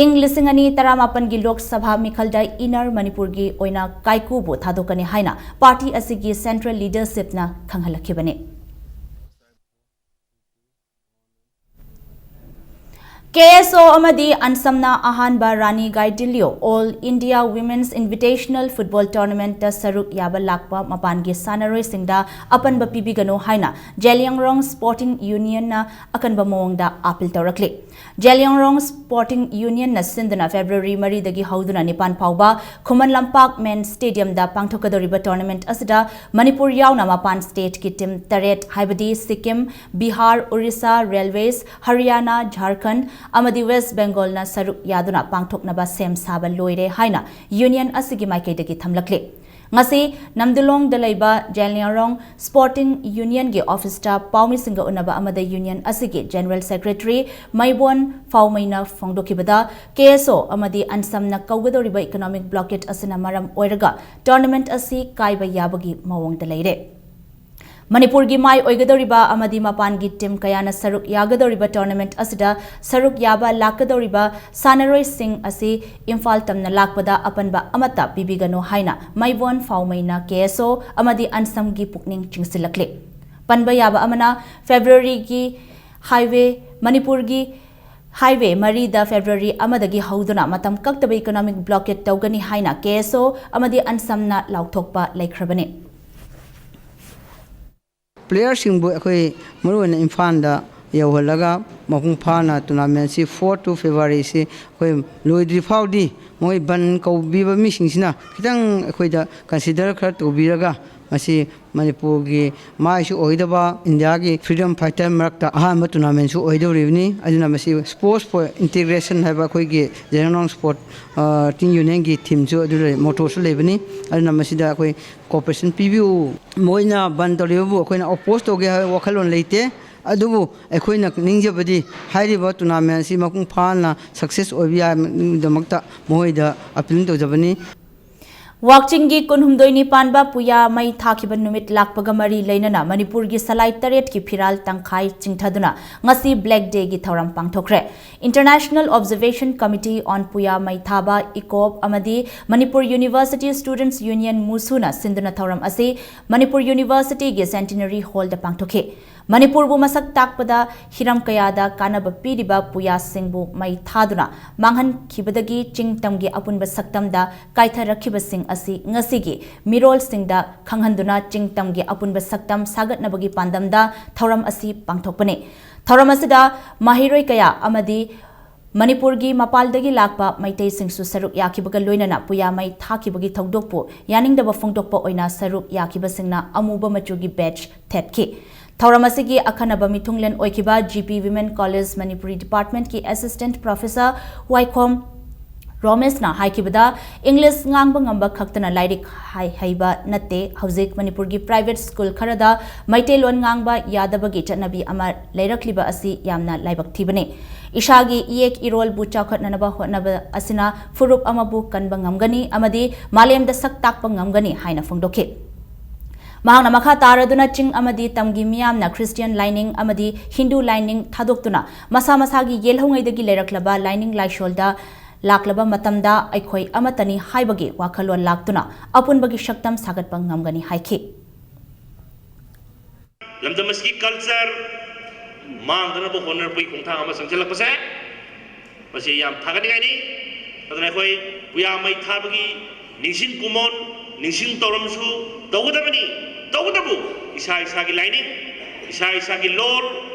ꯏꯪ ꯂꯤꯁꯤꯡ ꯑꯅꯤ ꯇꯔꯥꯃꯥꯄꯟꯒꯤ ꯂꯣꯛ ꯁꯚꯥ ꯃꯤꯈꯜꯗ ꯏꯟꯅꯔ ꯃꯅꯤꯄꯨꯔꯒꯤ ꯑꯣꯏꯅ ꯀꯥꯏꯀꯨꯕꯨ ꯊꯥꯗꯣꯛꯀꯅꯤ ꯍꯥꯏꯅ ꯄꯥꯔꯇꯤ ꯑꯁꯤꯒꯤ ꯁꯦꯟꯇ꯭ꯔꯦꯜ ꯂꯤꯗꯔꯁꯤꯞꯅ ꯈꯪꯍꯜꯂꯛꯈꯤꯕꯅꯤ꯫ ꯀꯦ ꯑꯦꯁ ꯑꯣ ꯑꯃꯗꯤ ꯑꯟꯁꯝꯅ ꯑꯍꯥꯟꯕ ꯔꯥꯅꯤ ꯒꯥꯏꯗꯤꯟꯂꯤꯌꯣ ꯑꯣꯜ ꯏꯟꯗꯤꯌꯥ ꯋꯤꯃꯦꯟꯁ ꯏꯟꯚꯤꯇꯦꯁꯅꯦꯜ ꯐꯨꯠꯕꯣꯜ ꯇꯣꯔꯅꯥꯃꯦꯟꯠꯇ ꯁꯔꯨꯛ ꯌꯥꯕ ꯂꯥꯛꯄ ꯃꯄꯥꯟꯒꯤ ꯁꯥꯟꯅꯔꯣꯏꯁꯤꯡꯗ ꯑꯄꯟꯕ ꯄꯤꯕꯤꯒꯅꯨ ꯍꯥꯏꯅ ꯖꯦꯂꯤꯌꯥꯡꯔꯣꯡ ꯁ꯭ꯄꯣꯔꯇꯤꯡ ꯌꯨꯅꯤꯌꯟꯅ ꯑꯀꯟꯕ ꯃꯑꯣꯡꯗ ꯑꯥꯄꯤꯜ ꯇꯧꯔꯛꯂꯤ꯫ ꯖꯦꯂꯤꯌꯥꯡꯔꯣꯡ ꯁ꯭ꯄꯣꯔꯇꯤꯡ ꯌꯨꯅꯤꯌꯟꯅ ꯁꯤꯟꯗꯨꯅ ꯐꯦꯕ꯭ꯔꯨꯋꯥꯔꯤ ꯃꯔꯤꯗꯒꯤ ꯍꯧꯗꯨꯅ ꯅꯤꯄꯥꯟ ꯐꯥꯎꯕ ꯈꯨꯃꯟ ꯂꯝꯄꯥꯛ ꯃꯦꯟ ꯁ꯭ꯇꯦꯗꯤꯌꯝꯗ ꯄꯥꯡꯊꯣꯛꯀꯗꯧꯔꯤꯕ ꯇꯣꯔꯅꯥꯃꯦꯟꯠ ꯑꯁꯤꯗ ꯃꯅꯤꯄꯨꯔ ꯌꯥꯎꯅ ꯃꯄꯥꯟ ꯁ꯭ꯇꯦꯠꯀꯤ ꯇꯤꯝ ꯇꯔꯦꯠ, ꯍꯥꯏꯕꯗꯤ ꯁꯤꯛꯀꯤꯝ, ꯕꯤꯍꯥꯔ, ꯎꯔꯤꯁꯥ, ꯔꯦꯜꯋꯦꯁ, ꯍꯔꯤꯌꯥꯅꯥ, ꯖꯥꯔꯈꯟꯗ ꯑꯃꯗꯤ ꯋꯦꯁ ꯕꯦꯡꯒꯣꯜꯅ ꯁꯔꯨꯛ ꯌꯥꯗꯨꯅ ꯄꯥꯡꯊꯣꯛꯅꯕ ꯁꯦꯝ ꯁꯥꯕ ꯂꯣꯏꯔꯦ ꯍꯥꯏꯅ ꯌꯨꯅꯤꯌꯟ ꯑꯁꯤꯒꯤ ꯃꯥꯏꯀꯩꯗꯒꯤ ꯊꯝꯂꯛꯂꯤ꯫ ꯉꯁꯤ ꯅꯝꯗꯨꯂꯣꯡꯗ ꯂꯩꯕ ꯖꯦꯂꯤꯌꯥꯡꯔꯣꯡ ꯁ꯭ꯄꯣꯔꯇꯤꯡ ꯌꯨꯅꯤꯌꯟꯒꯤ ꯑꯣꯐꯤꯁꯇ ꯄꯥꯎꯃꯤꯁꯤꯡꯒ ꯎꯅꯕ ꯑꯃꯗ ꯌꯨꯅꯤꯌꯟ ꯑꯁꯤꯒꯤ ꯖꯦꯅꯔꯦꯜ ꯁꯦꯀ꯭ꯔꯦꯇꯔꯤ ꯃꯩꯕꯣꯟ ꯐꯥꯎꯃꯩꯅ ꯐꯣꯡꯗꯣꯛꯈꯤꯕꯗ, ꯀꯦ ꯑꯦꯁ ꯑꯣ ꯑꯃꯗꯤ ꯑꯟꯁꯝꯅ ꯀꯧꯒꯗꯧꯔꯤꯕ ꯏꯀꯣꯅꯣꯃꯤꯛ ꯕ꯭ꯂꯣꯀꯦꯠ ꯑꯁꯤꯅ ꯃꯔꯝ ꯑꯣꯏꯔꯒ ꯇꯣꯔꯅꯥꯃꯦꯟꯠ ꯑꯁꯤ ꯀꯥꯏꯕ ꯌꯥꯕꯒꯤ ꯃꯑꯣꯡꯗ ꯂꯩꯔꯦ꯫ ꯃꯅꯤꯄꯨꯔꯒꯤ ꯃꯥꯏ ꯑꯣꯏꯒꯗꯧꯔꯤꯕ ꯑꯃꯗꯤ ꯃꯄꯥꯟꯒꯤ ꯇꯤꯝ ꯀꯌꯥꯅ ꯁꯔꯨꯛ ꯌꯥꯒꯗꯧꯔꯤꯕ ꯇꯣꯔꯅꯥꯃꯦꯟꯠ ꯑꯁꯤꯗ ꯁꯔꯨꯛ ꯌꯥꯕ ꯂꯥꯛꯀꯗꯧꯔꯤꯕ ꯁꯥꯟꯅꯔꯣꯏꯁꯤꯡ ꯑꯁꯤ ꯏꯝꯐꯥꯜ ꯇꯝꯅ ꯂꯥꯛꯄꯗ ꯑꯄꯟꯕ ꯑꯃꯠꯇ ꯄꯤꯕꯤꯒꯅꯨ ꯍꯥꯏꯅ ꯃꯩꯕꯣꯟ ꯐꯥꯎꯃꯩꯅ ꯀꯦ ꯑꯦꯁ ꯑꯣ ꯑꯃꯗꯤ ꯑꯟꯁꯝꯒꯤ ꯄꯨꯛꯅꯤꯡ ꯆꯤꯡꯁꯤꯜꯂꯛꯂꯤ꯫ ꯄꯟꯕ ꯌꯥꯕ ꯑꯃꯅ, ꯐꯦꯕ꯭ꯔꯨꯋꯥꯔꯤꯒꯤ ꯍꯥꯏꯋꯦ ꯃꯅꯤꯄꯨꯔꯒꯤ Highway ꯃꯔꯤꯗ February ꯑꯃꯗꯒꯤ ꯍꯧꯗꯨꯅ ꯃꯇꯝ ꯀꯛꯇꯕ economic blockade ꯇꯧꯒꯅꯤ ꯍꯥꯏꯅ K S O ꯑꯃꯗꯤ ANSAMꯅ ꯂꯥꯎꯊꯣꯛꯄ ꯂꯩꯈ꯭ꯔꯕꯅꯤ꯫ Playerꯁꯤꯡꯕꯨ ꯑꯩꯈꯣꯏ ꯃꯔꯨꯑꯣꯏꯅ ꯏꯝꯐꯥꯜꯗ ꯌꯧꯍꯜꯂꯒ ꯃꯄꯨꯡ ꯐꯥꯅ tournamentꯁꯤ four to Februaryꯁꯤ ꯑꯩꯈꯣꯏ ꯂꯣꯏꯗ꯭ꯔꯤ ꯐꯥꯎꯗꯤ ꯃꯣꯏ ꯕꯟ ꯀꯧꯕꯤꯕ ꯃꯤꯁꯤꯡꯁꯤꯅ ꯈꯤꯇꯪ ꯑꯩꯈꯣꯏꯗ consider ꯈꯔ ꯇꯧꯕꯤꯔꯒ ꯃꯁꯤ ꯃꯅꯤꯄꯨꯔꯒꯤ ꯃꯥꯏꯁꯨ ꯑꯣꯏꯗꯕ ꯏꯟꯗꯤꯌꯥꯒꯤ freedom fighter ꯃꯔꯛꯇ ꯑꯍꯥꯟꯕ tournamentꯁꯨ ꯑꯣꯏꯗꯧꯔꯤꯕꯅꯤ꯫ ꯑꯗꯨꯅ ꯃꯁꯤ Sports for Integration ꯍꯥꯏꯕ ꯑꯩꯈꯣꯏꯒꯤ ꯖꯦꯔꯣꯅꯥꯡ Sport Team Unionꯒꯤ themeꯁꯨ ꯑꯗꯨ ꯂꯩ, mottoꯁꯨ ꯂꯩꯕꯅꯤ꯫ ꯑꯗꯨꯅ ꯃꯁꯤꯗ ꯑꯩꯈꯣꯏ cooperation ꯄꯤꯕꯤꯌꯨ꯫ ꯃꯣꯏꯅ ꯕꯟ ꯇꯧꯔꯤꯕꯕꯨ ꯑꯩꯈꯣꯏꯅ oppose ꯇꯧꯒꯦ ꯍꯥꯏꯕ ꯋꯥꯈꯜꯂꯣꯟ ꯂꯩꯇꯦ꯫ ꯑꯗꯨꯕꯨ ꯑꯩꯈꯣꯏꯅ ꯅꯤꯡꯖꯕꯗꯤ ꯍꯥꯏꯔꯤꯕ tournamentꯁꯤ ꯃꯄꯨꯡ ꯐꯥꯅ success ꯑꯣꯏꯕ ꯌꯥꯏꯗꯃꯛꯇ ꯃꯈꯣꯏꯗ appeal ꯇꯧꯖꯕꯅꯤ꯫ ꯋꯥꯛꯆꯤꯡꯒꯤ ꯀꯨꯟꯍꯨꯝꯗꯣꯏꯅꯤ ꯄꯥꯟꯕ ꯄꯨꯌꯥ ꯃꯩ ꯊꯥꯈꯤꯕ ꯅꯨꯃꯤꯠ ꯂꯥꯛꯄꯒ ꯃꯔꯤ ꯂꯩꯅꯅ ꯃꯅꯤꯄꯨꯔꯒꯤ ꯁꯂꯥꯏ ꯇꯔꯦꯠꯀꯤ ꯐꯤꯔꯥꯜ ꯇꯪꯈꯥꯏ ꯆꯤꯡꯊꯗꯨꯅ ꯉꯁꯤ Black Dayꯒꯤ ꯊꯧꯔꯝ ꯄꯥꯡꯊꯣꯛꯈ꯭ꯔꯦ꯫ International Observation Committee on ꯄꯨꯌꯥ ꯃꯩ ꯊꯥꯕ, ꯏꯀꯣꯞ ꯑꯃꯗꯤ ꯃꯅꯤꯄꯨꯔ University Students Union, ꯃꯨꯁꯨꯅ ꯁꯤꯟꯗꯨꯅ ꯊꯧꯔꯝ ꯑꯁꯤ ꯃꯅꯤꯄꯨꯔ Universityꯒꯤ Centenary Hallꯗ ꯄꯥꯡꯊꯣꯛꯈꯤ꯫ ꯃꯅꯤꯄꯨꯔꯕꯨ ꯃꯁꯛ ꯇꯥꯛꯄꯗ ꯍꯤꯔꯝ ꯀꯌꯥꯗ ꯀꯥꯟꯅꯕ ꯄꯤꯔꯤꯕ ꯄꯨꯌꯥꯁꯤꯡꯕꯨ ꯃꯩ ꯊꯥꯗꯨꯅ ꯃꯥꯡꯍꯟꯈꯤꯕꯗꯒꯤ ꯆꯤꯡ ꯇꯝꯒꯤ ꯑꯄꯨꯟꯕ ꯁꯛꯇꯝꯗ ꯀꯥꯏꯊꯔꯛꯈꯤꯕꯁꯤꯡ ꯑꯁꯤ ꯉꯁꯤꯒꯤ ꯃꯤꯔꯣꯜꯁꯤꯡꯗ ꯈꯪꯍꯟꯗꯨꯅ ꯆꯤꯡ ꯇꯝꯒꯤ ꯑꯄꯨꯟꯕ ꯁꯛꯇꯝ ꯁꯥꯒꯠꯅꯕꯒꯤ ꯄꯥꯟꯗꯝꯗ ꯊꯧꯔꯝ ꯑꯁꯤ ꯄꯥꯡꯊꯣꯛꯄꯅꯤ꯫ ꯊꯧꯔꯝ ꯑꯁꯤꯗ ꯃꯍꯩꯔꯣꯏ ꯀꯌꯥ ꯑꯃꯗꯤ ꯃꯅꯤꯄꯨꯔꯒꯤ ꯃꯄꯥꯜꯗꯒꯤ ꯂꯥꯛꯄ ꯃꯩꯇꯩꯁꯤꯡꯁꯨ ꯁꯔꯨꯛ ꯌꯥꯈꯤꯕꯒ ꯂꯣꯏꯅꯅ ꯄꯨꯌꯥ ꯃꯩ ꯊꯥꯈꯤꯕꯒꯤ ꯊꯧꯗꯣꯛꯄꯨ ꯌꯥꯅꯤꯡꯗꯕ ꯐꯣꯡꯗꯣꯛꯄ ꯑꯣꯏꯅ ꯁꯔꯨꯛ ꯌꯥꯈꯤꯕꯁꯤꯡꯅ ꯑꯃꯨꯕ ꯃꯆꯨꯒꯤ badge ꯊꯦꯠꯈꯤ꯫ ꯊꯧꯔꯝ ꯑꯁꯤꯒꯤ ꯑꯈꯟꯅꯕ ꯃꯤꯊꯨꯡꯂꯦꯟ ꯑꯣꯏꯈꯤꯕ G P Women College Manipuri Departmentꯀꯤ Assistant Professor ꯋꯥꯏꯈꯣꯝ ꯔꯣꯃꯦꯁꯅ ꯍꯥꯏꯈꯤꯕꯗ, English ꯉꯥꯡꯕ ꯉꯝꯕ ꯈꯛꯇꯅ ꯂꯥꯏꯔꯤꯛ ꯍꯥꯏ-, ꯍꯩꯕ ꯅꯠꯇꯦ꯫ ꯍꯧꯖꯤꯛ ꯃꯅꯤꯄꯨꯔꯒꯤ private school ꯈꯔꯗ ꯃꯩꯇꯩꯂꯣꯟ ꯉꯥꯡꯕ ꯌꯥꯗꯕꯒꯤ ꯆꯠꯅꯕꯤ ꯑꯃ ꯂꯩꯔꯛꯂꯤꯕ ꯑꯁꯤ ꯌꯥꯝꯅ ꯂꯥꯏꯕꯛ ꯊꯤꯕꯅꯤ꯫ ꯏꯁꯥꯒꯤ ꯏꯌꯦꯛ ꯏꯔꯣꯜꯕꯨ ꯆꯥꯎꯈꯠꯅꯅꯕ ꯍꯣꯠꯅꯕ ꯑꯁꯤꯅ ꯐꯨꯔꯨꯞ ꯑꯃꯕꯨ ꯀꯟꯕ ꯉꯝꯒꯅꯤ ꯑꯃꯗꯤ ꯃꯥꯂꯦꯝꯗ ꯁꯛ ꯇꯥꯛꯄ ꯉꯝꯒꯅꯤ ꯍꯥꯏꯅ ꯐꯣꯡꯗꯣꯛꯈꯤ꯫ ꯃꯍꯥꯛꯅ ꯃꯈꯥ ꯇꯥꯔꯗꯨꯅ ꯆꯤꯡ ꯑꯃꯗꯤ ꯇꯝꯒꯤ ꯃꯤꯌꯥꯝꯅ Christian ꯂꯥꯏꯅꯤꯡ ꯑꯃꯗꯤ ꯍꯤꯟꯗꯨ ꯂꯥꯏꯅꯤꯡ ꯊꯥꯗꯣꯛꯇꯨꯅ ꯃꯁꯥ ꯃꯁꯥꯒꯤ ꯌꯦꯜꯍꯧꯉꯩꯗꯒꯤ ꯂꯩꯔꯛꯂꯕ ꯂꯥꯏꯅꯤꯡ ꯂꯥꯏꯁꯣꯜꯗ ꯂꯥꯛꯂꯕ ꯃꯇꯝꯗ ꯑꯩꯈꯣꯏ ꯑꯃꯠꯇꯅꯤ ꯍꯥꯏꯕꯒꯤ ꯋꯥꯈꯜꯂꯣꯟ ꯂꯥꯛꯇꯨꯅ ꯑꯄꯨꯟꯕꯒꯤ ꯁꯛꯇꯝ ꯁꯥꯒꯠꯄ ꯉꯝꯒꯅꯤ ꯍꯥꯏꯈꯤ꯫ ꯂꯝꯗꯝ ꯑꯁꯤꯒꯤ culture ꯃꯥꯡꯗꯅꯕ ꯍꯣꯠꯅꯔꯛꯄꯒꯤ ꯈꯣꯡꯊꯥꯡ ꯑꯃ ꯆꯪꯁꯤꯜꯂꯛꯄꯁꯦ ꯃꯁꯤ ꯌꯥꯝ ꯊꯥꯒꯠꯅꯤꯡꯉꯥꯏꯅꯤ꯫ ꯑꯗꯨꯅ ꯑꯩꯈꯣꯏ ꯄꯨꯌꯥ ꯃꯩ ꯊꯥꯕꯒꯤ ꯅꯤꯡꯁꯤꯡ ꯀꯨꯃꯣꯟ, ꯅꯤꯡꯁꯤꯡ ꯇꯧꯔꯝꯁꯨ ꯇꯧꯒꯗꯕꯅꯤ꯫ ꯇꯧꯕꯇꯕꯨ ꯏꯁꯥ ꯏꯁꯥꯒꯤ ꯂꯥꯏꯅꯤꯡ, ꯏꯁꯥ ꯏꯁꯥꯒꯤ ꯂꯣꯜ,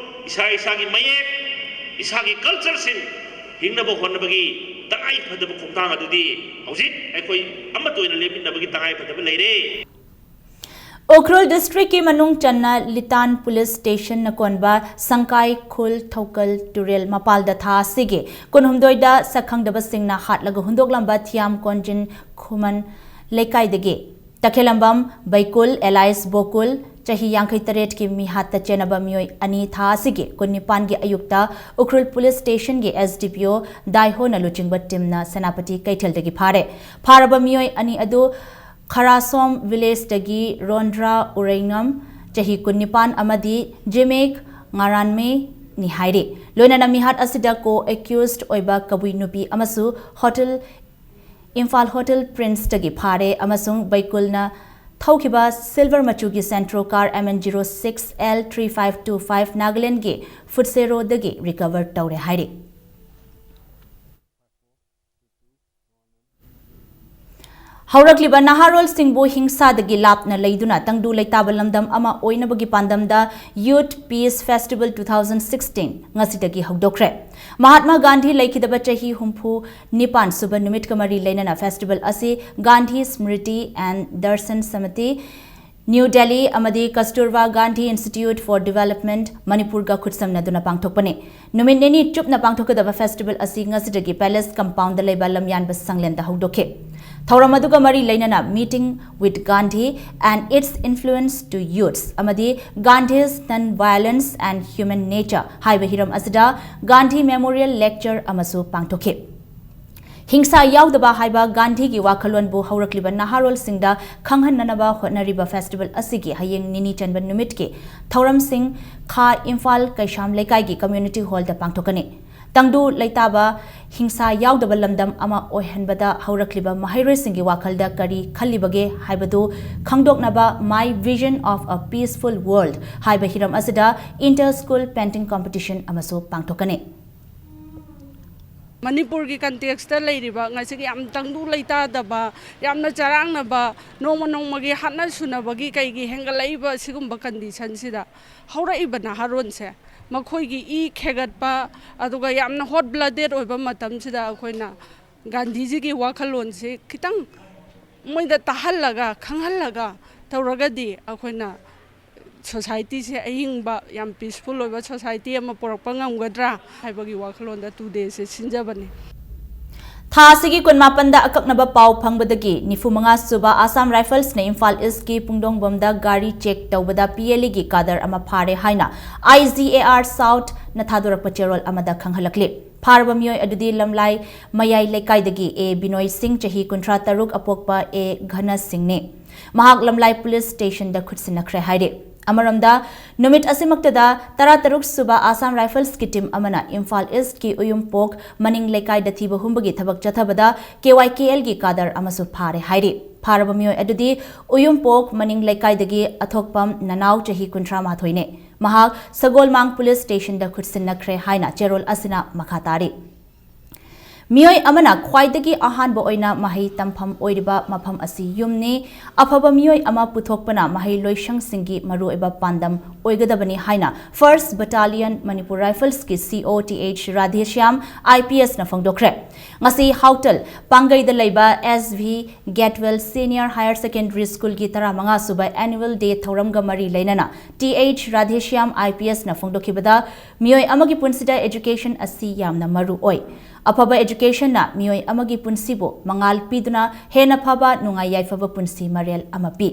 ꯏꯁꯥ ꯏꯁꯥꯒꯤ ꯃꯌꯦꯛ, ꯏꯁꯥꯒꯤ ꯀꯜꯆꯔꯁꯤꯡ ꯍꯤꯡꯅꯕ ꯍꯣꯠꯅꯕꯒꯤ ꯇꯉꯥꯏ ꯐꯗꯕ ꯈꯣꯡꯊꯥꯡ ꯑꯗꯨꯗꯤ ꯍꯧꯖꯤꯛ ꯑꯩꯈꯣꯏ ꯑꯃꯠꯇ ꯑꯣꯏꯅ ꯂꯦꯞꯃꯤꯟꯅꯕꯒꯤ ꯇꯉꯥꯏ ꯐꯗꯕ ꯂꯩꯔꯦ꯫ ꯎꯈ꯭ꯔꯨꯜ ꯗꯤꯁꯇ꯭ꯔꯤꯛꯀꯤ ꯃꯅꯨꯡ ꯆꯟꯅ ꯂꯤꯇꯥꯟ ꯄꯨꯂꯤꯁ ꯁ꯭ꯇꯦꯁꯟꯅ ꯀꯣꯟꯕ ꯁꯪꯀꯥꯏ ꯈꯨꯜ ꯊꯧꯀꯜ ꯇꯨꯔꯦꯜ ꯃꯄꯥꯜꯗ ꯊꯥ ꯑꯁꯤꯒꯤ ꯀꯨꯟꯍꯨꯝꯗꯣꯏꯗ ꯁꯛꯈꯪꯗꯕꯁꯤꯡꯅ ꯍꯥꯠꯂꯒ ꯍꯨꯟꯗꯣꯛꯂꯝꯕ ꯊꯤꯌꯥꯝ ꯀꯣꯟꯖꯤꯟ ꯈꯨꯃꯟ ꯂꯩꯀꯥꯏꯗꯒꯤ ꯇꯈꯦꯂꯝꯕꯝ ꯕꯩꯀꯨꯜ alias ꯕꯣꯀꯨꯜ, ꯆꯍꯤ ꯌꯥꯡꯈꯩ ꯇꯔꯦꯠꯀꯤ ꯃꯤꯍꯥꯠꯇ ꯆꯦꯟꯅꯕ ꯃꯤꯑꯣꯏ ꯑꯅꯤ ꯊꯥ ꯑꯁꯤꯒꯤ ꯀꯨꯟꯅꯤꯄꯥꯟꯒꯤ ꯑꯌꯨꯛꯇ ꯎꯈ꯭ꯔꯨꯜ ꯄꯨꯂꯤꯁ ꯁ꯭ꯇꯦꯁꯟꯒꯤ S D P O ꯗꯥꯏꯍꯣꯅ ꯂꯨꯆꯤꯡꯕ ꯇꯤꯝꯅ ꯁꯦꯅꯥꯄꯇꯤ ꯀꯩꯊꯦꯜꯗꯒꯤ ꯐꯥꯔꯦ꯫ ꯐꯥꯔꯕ ꯃꯤꯑꯣꯏ ꯑꯅꯤ ꯑꯗꯨ ꯈꯔꯥꯁꯣꯝ ꯚꯤꯂꯦꯖꯇꯒꯤ ꯔꯣꯟꯗ꯭ꯔꯥ ꯎꯔꯩꯉꯝ, ꯆꯍꯤ ꯀꯨꯟꯅꯤꯄꯥꯟ ꯑꯃꯗꯤ ꯖꯤꯃꯦꯛ ꯉꯥꯔꯥꯟꯃꯦꯅꯤ ꯍꯥꯏꯔꯤ꯫ ꯂꯣꯏꯅꯅ ꯃꯤꯍꯥꯠ ꯑꯁꯤꯗ ꯀꯣ ꯑꯦꯀ꯭ꯌꯨꯁ ꯑꯣꯏꯕ ꯀꯕꯨꯏ ꯅꯨꯄꯤ ꯑꯃꯁꯨ ꯍꯣꯇꯦꯜ, ꯏꯝꯐꯥꯜ ꯍꯣꯇꯦꯜ ꯄ꯭ꯔꯤꯟꯁꯇꯒꯤ ꯐꯥꯔꯦ ꯑꯃꯁꯨꯡ ꯕꯩꯀꯨꯜꯅ ꯊꯧꯈꯤꯕ ꯁꯤꯜꯚꯔ ꯃꯆꯨꯒꯤ Santro car M N zero six L three five two five ꯅꯥꯒꯥꯂꯦꯟꯗꯒꯤ ꯐꯨꯠꯁꯦꯔꯣꯗꯒꯤ ꯔꯤꯀꯚꯔ ꯇꯧꯔꯦ ꯍꯥꯏꯔꯤ꯫ ꯍꯧꯔꯛꯂꯤꯕ ꯅꯍꯥꯔꯣꯜꯁꯤꯡꯕꯨ ꯍꯤꯡꯁꯥꯗꯒꯤ ꯂꯥꯞꯅ ꯂꯩꯗꯨꯅ ꯇꯪꯗꯨ ꯂꯩꯇꯥꯕ ꯂꯝꯗꯝ ꯑꯃ ꯑꯣꯏꯅꯕꯒꯤ ꯄꯥꯟꯗꯝꯗ Youth Peace Festival two thousand sixteen ꯉꯁꯤꯗꯒꯤ ꯍꯧꯗꯣꯛꯈ꯭ꯔꯦ꯫ ꯃꯍꯥꯠꯃꯥ ꯒꯥꯟꯙꯤ ꯂꯩꯈꯤꯗꯕ ꯆꯍꯤ ꯍꯨꯝꯐꯨ ꯅꯤꯄꯥꯟ ꯁꯨꯕ ꯅꯨꯃꯤꯠꯀ ꯃꯔꯤ ꯂꯩꯅꯅ festival ꯑꯁꯤ Gandhi Smriti and Darshan Samiti, New Delhi ꯑꯃꯗꯤ Kasturba Gandhi Institute for Development, ꯃꯅꯤꯄꯨꯔꯒ ꯈꯨꯠꯁꯝꯅꯗꯨꯅ ꯄꯥꯡꯊꯣꯛꯄꯅꯤ꯫ ꯅꯨꯃꯤꯠ ꯅꯤꯅꯤ ꯆꯨꯞꯅ ꯄꯥꯡꯊꯣꯛꯀꯗꯕ festival ꯑꯁꯤ ꯉꯁꯤꯗꯒꯤ Palace Compoundꯗ ꯂꯩꯕ ꯂꯝꯌꯥꯟꯕ ꯁꯪꯂꯦꯟꯗ ꯍꯧꯗꯣꯛꯈꯤ꯫ ꯊꯧꯔꯝ ꯑꯗꯨꯒ ꯃꯔꯤ ꯂꯩꯅꯅ Meeting with Gandhi and Its Influence to Youths ꯑꯃꯗꯤ Gandhi's Non-Violence and Human Nature ꯍꯥꯏꯕ ꯍꯤꯔꯝ ꯑꯁꯤꯗ Gandhi Memorial Lecture ꯑꯃꯁꯨ ꯄꯥꯡꯊꯣꯛꯈꯤ꯫ ꯍꯤꯡꯁꯥ ꯌꯥꯎꯗꯕ ꯍꯥꯏꯕ ꯒꯥꯟꯙꯤꯒꯤ ꯋꯥꯈꯜꯂꯣꯟꯕꯨ ꯍꯧꯔꯛꯂꯤꯕ ꯅꯍꯥꯔꯣꯜꯁꯤꯡꯗ ꯈꯪꯍꯟꯅꯅꯕ ꯍꯣꯠꯅꯔꯤꯕ festival ꯑꯁꯤꯒꯤ ꯍꯌꯦꯡ ꯅꯤꯅꯤ ꯆꯟꯕ ꯅꯨꯃꯤꯠꯀꯤ ꯊꯧꯔꯝꯁꯤꯡ ꯈꯥ ꯏꯝꯐꯥꯜ ꯀꯩꯁꯥꯝ ꯂꯩꯀꯥꯏꯒꯤ community hallꯗ ꯄꯥꯡꯊꯣꯛꯀꯅꯤ꯫ ꯇꯪꯗꯨ ꯂꯩꯇꯥꯕ ꯍꯤꯡꯁꯥ ꯌꯥꯎꯗꯕ ꯂꯝꯗꯝ ꯑꯃ ꯑꯣꯏꯍꯟꯕꯗ ꯍꯧꯔꯛꯂꯤꯕ ꯃꯍꯩꯔꯣꯏꯁꯤꯡꯒꯤ ꯋꯥꯈꯜꯗ ꯀꯔꯤ ꯈꯜꯂꯤꯕꯒꯦ ꯍꯥꯏꯕꯗꯨ ꯈꯪꯗꯣꯛꯅꯕ My Vision of a Peaceful World ꯍꯥꯏꯕ ꯍꯤꯔꯝ ꯑꯁꯤꯗ inter school painting competition ꯑꯃꯁꯨ ꯄꯥꯡꯊꯣꯛꯀꯅꯤ꯫ ꯃꯅꯤꯄꯨꯔꯒꯤ ꯀꯟꯇꯦꯛꯁꯇ ꯂꯩꯔꯤꯕ ꯉꯁꯤꯒꯤ ꯌꯥꯝ ꯇꯪꯗꯨ ꯂꯩꯇꯥꯗꯕ, ꯌꯥꯝꯅ ꯆꯔꯥꯡꯅꯕ, ꯅꯣꯡꯃ ꯅꯣꯡꯃꯒꯤ ꯍꯥꯠꯅ ꯁꯨꯅꯕꯒꯤ ꯀꯩꯒꯤ ꯍꯦꯟꯒꯠꯂꯛꯏꯕ ꯁꯤꯒꯨꯝꯕ ꯀꯟꯗꯤꯁꯟꯁꯤꯗ ꯍꯧꯔꯛꯏꯕ ꯅꯍꯥꯔꯣꯟꯁꯦ ꯃꯈꯣꯏꯒꯤ ꯏ ꯈꯦꯒꯠꯄ, ꯑꯗꯨꯒ ꯌꯥꯝꯅ ꯍꯣꯠ ꯕ꯭ꯂꯗꯦꯠ ꯑꯣꯏꯕ ꯃꯇꯝꯁꯤꯗ ꯑꯩꯈꯣꯏꯅ ꯒꯥꯟꯙꯤꯖꯤꯒꯤ ꯋꯥꯈꯜꯂꯣꯟꯁꯤ ꯈꯤꯇꯪ ꯃꯣꯏꯗ ꯇꯥꯍꯜꯂꯒ, ꯈꯪꯍꯜꯂꯒ ꯇꯧꯔꯒꯗꯤ ꯑꯩꯈꯣꯏꯅ ꯁꯣꯁꯥꯏꯇꯤꯁꯦ ꯑꯍꯤꯡꯕ, ꯌꯥꯝ ꯄꯤꯁꯐꯨꯜ ꯑꯣꯏꯕ ꯁꯣꯁꯥꯏꯇꯤ ꯑꯃ ꯄꯨꯔꯛꯄ ꯉꯝꯒꯗ꯭ꯔꯥ ꯍꯥꯏꯕꯒꯤ ꯋꯥꯈꯜꯂꯣꯟꯗ ꯇꯨ ꯗꯦꯁꯦ ꯁꯤꯟꯖꯕꯅꯤ꯫ ꯊꯥ ꯑꯁꯤꯒꯤ ꯀꯨꯟꯃꯥꯄꯟꯗ ꯑꯀꯛꯅꯕ ꯄꯥꯎ ꯐꯪꯕꯗꯒꯤ ꯅꯤꯐꯨ ꯃꯉꯥ ꯁꯨꯕ ꯑꯁꯥꯝ ꯔꯥꯏꯐꯜꯁꯅ ꯏꯝꯐꯥꯜ ꯏꯁꯀꯤ ꯄꯨꯡꯗꯣꯡꯕꯝꯗ ꯒꯥꯔꯤ ꯆꯦꯛ ꯇꯧꯕꯗ ꯄꯤ ꯑꯦꯜ ꯏꯒꯤ ꯀꯥꯗꯔ ꯑꯃ ꯐꯥꯔꯦ ꯍꯥꯏꯅ ꯑꯥꯏ ꯖꯤ ꯑꯦ ꯑꯥꯔ ꯁꯥꯎꯠꯅ ꯊꯥꯗꯣꯔꯛꯄ ꯆꯦꯔꯣꯜ ꯑꯃꯗ ꯈꯪꯍꯜꯂꯛꯂꯤ꯫ ꯐꯥꯔꯕ ꯃꯤꯑꯣꯏ ꯑꯗꯨꯗꯤ ꯂꯝꯂꯥꯏ ꯃꯌꯥꯏ ꯂꯩꯀꯥꯏꯗꯒꯤ ꯑꯦ ꯕꯤꯅꯣꯏ ꯁꯤꯡ, ꯆꯍꯤ ꯀꯨꯟꯊ꯭ꯔꯥ ꯇꯔꯨꯛ, ꯑꯄꯣꯛꯄ ꯑꯦ ꯘꯅ ꯁꯤꯡꯅꯤ꯫ ꯃꯍꯥꯛ ꯂꯝꯂꯥꯏ ꯄꯨꯂꯤꯁ ꯁ꯭ꯇꯦꯁꯟꯗ ꯈꯨꯠꯁꯤꯟꯅꯈ꯭ꯔꯦ ꯍꯥꯏꯔꯤ꯫ ꯑꯃꯔꯣꯝꯗ, ꯅꯨꯃꯤꯠ ꯑꯁꯤꯃꯛꯇꯗ ꯇꯔꯥꯇꯔꯨꯛ ꯁꯨꯕ ꯑꯁꯥꯝ ꯔꯥꯏꯐꯜꯁꯀꯤ ꯇꯤꯝ ꯑꯃꯅ ꯏꯝꯐꯥꯜ ꯏꯁꯀꯤ ꯎꯌꯨꯝꯄꯣꯛ ꯃꯅꯤꯡ ꯂꯩꯀꯥꯏꯗ ꯊꯤꯕ ꯍꯨꯝꯕꯒꯤ ꯊꯕꯛ ꯆꯠꯊꯕꯗ ꯀꯦ ꯋꯥꯏ ꯀꯦ ꯑꯦꯜꯒꯤ ꯀꯥꯗꯔ ꯑꯃꯁꯨ ꯐꯥꯔꯦ ꯍꯥꯏꯔꯤ꯫ ꯐꯥꯔꯕ ꯃꯤꯑꯣꯏ ꯑꯗꯨꯗꯤ ꯎꯌꯨꯝꯄꯣꯛ ꯃꯅꯤꯡ ꯂꯩꯀꯥꯏꯗꯒꯤ ꯑꯊꯣꯛꯄꯝ ꯅꯅꯥꯎ, ꯆꯍꯤ ꯀꯨꯟꯊ꯭ꯔꯥ ꯃꯥꯊꯣꯏꯅꯤ꯫ ꯃꯍꯥꯛ ꯁꯒꯣꯜꯃꯥꯡ ꯄꯨꯂꯤꯁ ꯁ꯭ꯇꯦꯁꯟꯗ ꯈꯨꯠꯁꯤꯟꯅꯈ꯭ꯔꯦ ꯍꯥꯏꯅ ꯆꯦꯔꯣꯜ ꯑꯁꯤꯅ ꯃꯈꯥ ꯇꯥꯔꯤ꯫ ꯃꯤꯑꯣꯏ ꯑꯃꯅ ꯈ꯭ꯋꯥꯏꯗꯒꯤ ꯑꯍꯥꯟꯕ ꯑꯣꯏꯅ ꯃꯍꯩ ꯇꯝꯐꯝ ꯑꯣꯏꯔꯤꯕ ꯃꯐꯝ ꯑꯁꯤ ꯌꯨꯝꯅꯤ꯫ ꯑꯐꯕ ꯃꯤꯑꯣꯏ ꯑꯃ ꯄꯨꯊꯣꯛꯄꯅ ꯃꯍꯩ ꯂꯣꯏꯁꯪꯁꯤꯡꯒꯤ ꯃꯔꯨꯑꯣꯏꯕ ꯄꯥꯟꯗꯝ ꯑꯣꯏꯒꯗꯕꯅꯤ ꯍꯥꯏꯅ First Battalion Manipur Riflesꯀꯤ C O T H Radheshyam I P ꯑꯦꯁꯅ ꯐꯣꯡꯗꯣꯛꯈ꯭ꯔꯦ꯫ ꯉꯁꯤ ꯍꯥꯎꯇꯜ ꯄꯥꯡꯒꯩꯗ ꯂꯩꯕ S V Getwell senior higher secondary ꯁ꯭ꯀꯨꯜꯒꯤ ꯇꯔꯥꯃꯉꯥ ꯁꯨꯕ ꯑꯦꯅꯨꯋꯦꯜ ꯗꯦ ꯊꯧꯔꯝꯒ ꯃꯔꯤ ꯂꯩꯅꯅ T H Radheshyam I P ꯑꯦꯁꯅ ꯐꯣꯡꯗꯣꯛꯈꯤꯕꯗ, ꯃꯤꯑꯣꯏ ꯑꯃꯒꯤ ꯄꯨꯟꯁꯤꯗ ꯑꯦꯖꯨꯀꯦꯁꯟ ꯑꯁꯤ ꯌꯥꯝꯅ ꯃꯔꯨ ꯑꯣꯏ꯫ ꯑꯐꯕ ꯑꯦꯖꯨꯀꯦꯁꯟꯅ ꯃꯤꯑꯣꯏ ꯑꯃꯒꯤ ꯄꯨꯟꯁꯤꯕꯨ ꯃꯉꯥꯜ ꯄꯤꯗꯨꯅ ꯍꯦꯟꯅ ꯐꯕ ꯅꯨꯡꯉꯥꯏ ꯌꯥꯏꯐꯕ ꯄꯨꯟꯁꯤ ꯃꯔꯦꯜ ꯑꯃ ꯄꯤ꯫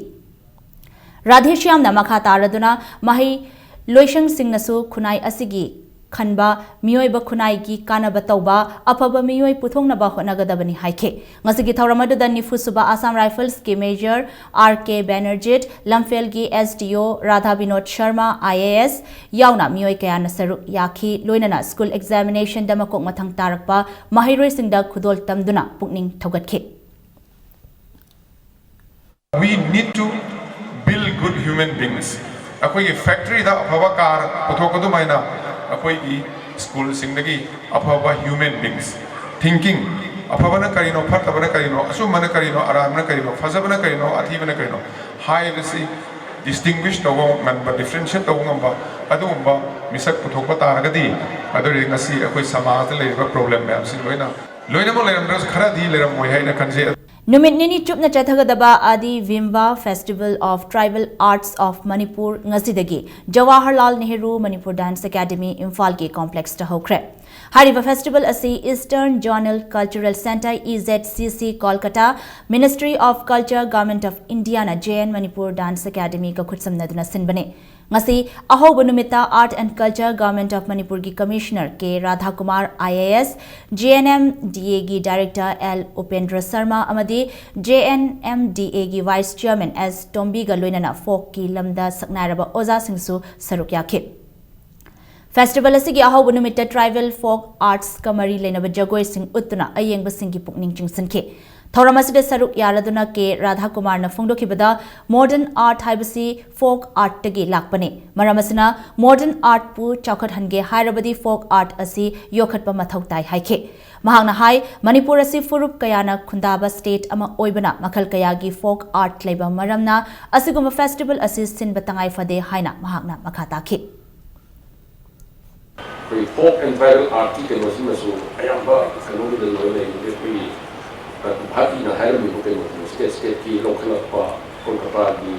ꯔꯥꯙꯦꯁ꯭ꯌꯥꯝꯅ ꯃꯈꯥ ꯇꯥꯔꯗꯨꯅ ꯃꯍꯩ ꯂꯣꯏꯁꯪꯁꯤꯡꯅꯁꯨ ꯈꯨꯟꯅꯥꯏ ꯑꯁꯤꯒꯤ ꯈꯟꯕ, ꯃꯤꯑꯣꯏꯕ ꯈꯨꯟꯅꯥꯏꯒꯤ ꯀꯥꯟꯅꯕ ꯇꯧꯕ ꯑꯐꯕ ꯃꯤꯑꯣꯏ ꯄꯨꯊꯣꯛꯅꯕ ꯍꯣꯠꯅꯒꯗꯕꯅꯤ ꯍꯥꯏꯈꯤ꯫ ꯉꯁꯤꯒꯤ ꯊꯧꯔꯝ ꯑꯗꯨꯗ ꯅꯤꯐꯨ ꯁꯨꯕ ꯑꯁꯥꯝ ꯔꯥꯏꯐꯜꯁꯀꯤ ꯃꯦꯖꯔ ꯑꯥꯔ ꯀꯦ ꯕꯦꯅꯔꯖꯤꯠ, ꯂꯝꯐꯦꯜꯒꯤ ꯑꯦꯁ ꯗꯤ ꯑꯣ Radha Vinod Sharma I A S ꯌꯥꯎꯅ ꯃꯤꯑꯣꯏ ꯀꯌꯥꯅ ꯁꯔꯨꯛ ꯌꯥꯈꯤ꯫ ꯂꯣꯏꯅꯅ ꯁ꯭ꯀꯨꯜ ꯑꯦꯛꯖꯥꯃꯤꯅꯦꯁꯟꯗ ꯃꯀꯣꯛ ꯃꯊꯪ ꯇꯥꯔꯛꯄ ꯃꯍꯩꯔꯣꯏꯁꯤꯡꯗ ꯈꯨꯗꯣꯜ ꯇꯝꯗꯨꯅ ꯄꯨꯛꯅꯤꯡ ꯊꯧꯒꯠꯈꯤ꯫ We need to build good human beings. ꯑꯩꯈꯣꯏꯒꯤ ꯐꯦꯛꯇꯔꯤꯗ ꯑꯐꯕ ꯀꯥꯔ ꯄꯨꯊꯣꯛꯄ ꯑꯗꯨꯃꯥꯏꯅ ꯑꯩꯈꯣꯏꯒꯤ ꯁ꯭ꯀꯨꯜꯁꯤꯡꯗꯒꯤ ꯑꯐꯕ human beings, thinking, ꯑꯐꯕꯅ ꯀꯔꯤꯅꯣ, ꯐꯠꯇꯕꯅ ꯀꯔꯤꯅꯣ, ꯑꯆꯨꯝꯕꯅ ꯀꯔꯤꯅꯣ, ꯑꯔꯥꯟꯕꯅ ꯀꯔꯤꯅꯣ, ꯐꯖꯕꯅ ꯀꯔꯤꯅꯣ, ꯑꯊꯤꯕꯅ ꯀꯔꯤꯅꯣ ꯍꯥꯏꯕꯁꯤ distinguish ꯇꯧꯕ ꯉꯝꯕ, differentiate ꯇꯧꯕ ꯉꯝꯕ ꯑꯗꯨꯒꯨꯝꯕ ꯃꯤꯁꯛ ꯄꯨꯊꯣꯛꯄ ꯇꯥꯔꯒꯗꯤ, ꯑꯗꯨ ꯑꯣꯏꯔꯗꯤ ꯉꯁꯤ ꯑꯩꯈꯣꯏ ꯁꯃꯥꯖꯗ ꯂꯩꯔꯤꯕ problem ꯃꯌꯥꯝꯁꯤ ꯂꯣꯏꯅ, ꯂꯣꯏꯅꯃꯛ ꯂꯩꯔꯝꯗ꯭ꯔꯁꯨ ꯈꯔꯗꯤ ꯂꯩꯔꯝꯃꯣꯏ ꯍꯥꯏꯅ ꯈꯟꯖꯩ꯫ ꯅꯨꯃꯤꯠ ꯅꯤꯅꯤ ꯆꯨꯞꯅ ꯆꯠꯊꯒꯗꯕ ꯑꯥꯗꯤ ꯚꯤꯝꯕꯥ Festival of Tribal Arts of Manipur ꯉꯁꯤꯗꯒꯤ ꯖꯋꯥꯍꯔꯂꯥꯜ ꯅꯦꯍꯔꯨ ꯃꯅꯤꯄꯨꯔ dance academy ꯏꯝꯐꯥꯜꯒꯤ complexꯇ ꯍꯧꯈ꯭ꯔꯦ꯫ ꯍꯥꯏꯔꯤꯕ festival ꯑꯁꯤ Eastern Zonal Cultural Centre, E Z C C, Kolkata, Ministry of Culture, Government of Indiaꯅ J N Manipur Dance Academyꯒ ꯈꯨꯠꯁꯝꯅꯗꯨꯅ ꯁꯤꯟꯕꯅꯤ꯫ ꯉꯁꯤ ꯑꯍꯧꯕ ꯅꯨꯃꯤꯠꯇ Art and Culture, Government of Manipurꯒꯤ Commissioner K ꯔꯥꯙꯥꯀꯨꯃꯥꯔ, I A S, G N M D Aꯒꯤ Director L Upendra Sharma ꯑꯃꯗꯤ J N M D Aꯒꯤ Vice Chairman S ꯇꯣꯝꯕꯤꯒ ꯂꯣꯏꯅꯅ folkꯀꯤ ꯂꯝꯗ ꯁꯛꯅꯥꯏꯔꯕ ꯑꯣꯖꯥꯁꯤꯡꯁꯨ ꯁꯔꯨꯛ ꯌꯥꯈꯤ꯫ Festival ꯑꯁꯤꯒꯤ ꯑꯍꯧꯕ ꯅꯨꯃꯤꯠꯇ tribal folk artsꯀ ꯃꯔꯤ ꯂꯩꯅꯕ ꯖꯒꯣꯏꯁꯤꯡ ꯎꯠꯇꯨꯅ ꯑꯌꯦꯡꯕꯁꯤꯡꯒꯤ ꯄꯨꯛꯅꯤꯡ ꯆꯤꯡꯁꯤꯟꯈꯤ꯫ ꯊꯧꯔꯝ ꯑꯁꯤꯗ ꯁꯔꯨꯛ ꯌꯥꯔꯗꯨꯅ K ꯔꯥꯙꯥꯀꯨꯃꯥꯔꯅ ꯐꯣꯡꯗꯣꯛꯈꯤꯕꯗ, modern art ꯍꯥꯏꯕꯁꯤ folk artꯇꯒꯤ ꯂꯥꯛꯄꯅꯤ꯫ ꯃꯔꯝ ꯑꯁꯤꯅ modern artꯄꯨ ꯆꯥꯎꯈꯠꯍꯟꯒꯦ ꯍꯥꯏꯔꯕꯗꯤ folk art ꯑꯁꯤ ꯌꯣꯛꯈꯠꯄ ꯃꯊꯧ ꯇꯥꯏ ꯍꯥꯏꯈꯤ꯫ ꯃꯍꯥꯛꯅ ꯍꯥꯏ, ꯃꯅꯤꯄꯨꯔ ꯑꯁꯤ ꯐꯨꯔꯨꯞ ꯀꯌꯥꯅ ꯈꯨꯟꯗꯥꯕ state ꯑꯃ ꯑꯣꯏꯕꯅ ꯃꯈꯜ ꯀꯌꯥꯒꯤ folk art ꯂꯩꯕ ꯃꯔꯝꯅ ꯑꯁꯤꯒꯨꯝꯕ festival ꯑꯁꯤ ꯁꯤꯟꯕ ꯇꯉꯥꯏ ꯐꯗꯦ ꯍꯥꯏꯅ ꯃꯍꯥꯛꯅ ꯃꯈꯥ ꯇꯥꯈꯤ꯫ ꯑꯩꯈꯣꯏ folk and tribal artꯀꯤ ꯀꯩꯅꯣꯁꯤꯃꯁꯨ ꯑꯌꯥꯝꯕ ꯀꯩꯅꯣꯒꯤꯗ ꯂꯣꯏ ꯂꯩꯔꯤꯁꯦ꯫ ꯑꯩꯈꯣꯏꯒꯤ ꯚꯥꯇꯤꯅ ꯍꯥꯏꯔꯝꯃꯤꯕ ꯀꯩꯅꯣꯁꯤꯡ state stateꯀꯤ ꯂꯧꯈꯠꯂꯛꯄ, ꯀꯣꯜꯀꯇꯥꯒꯤ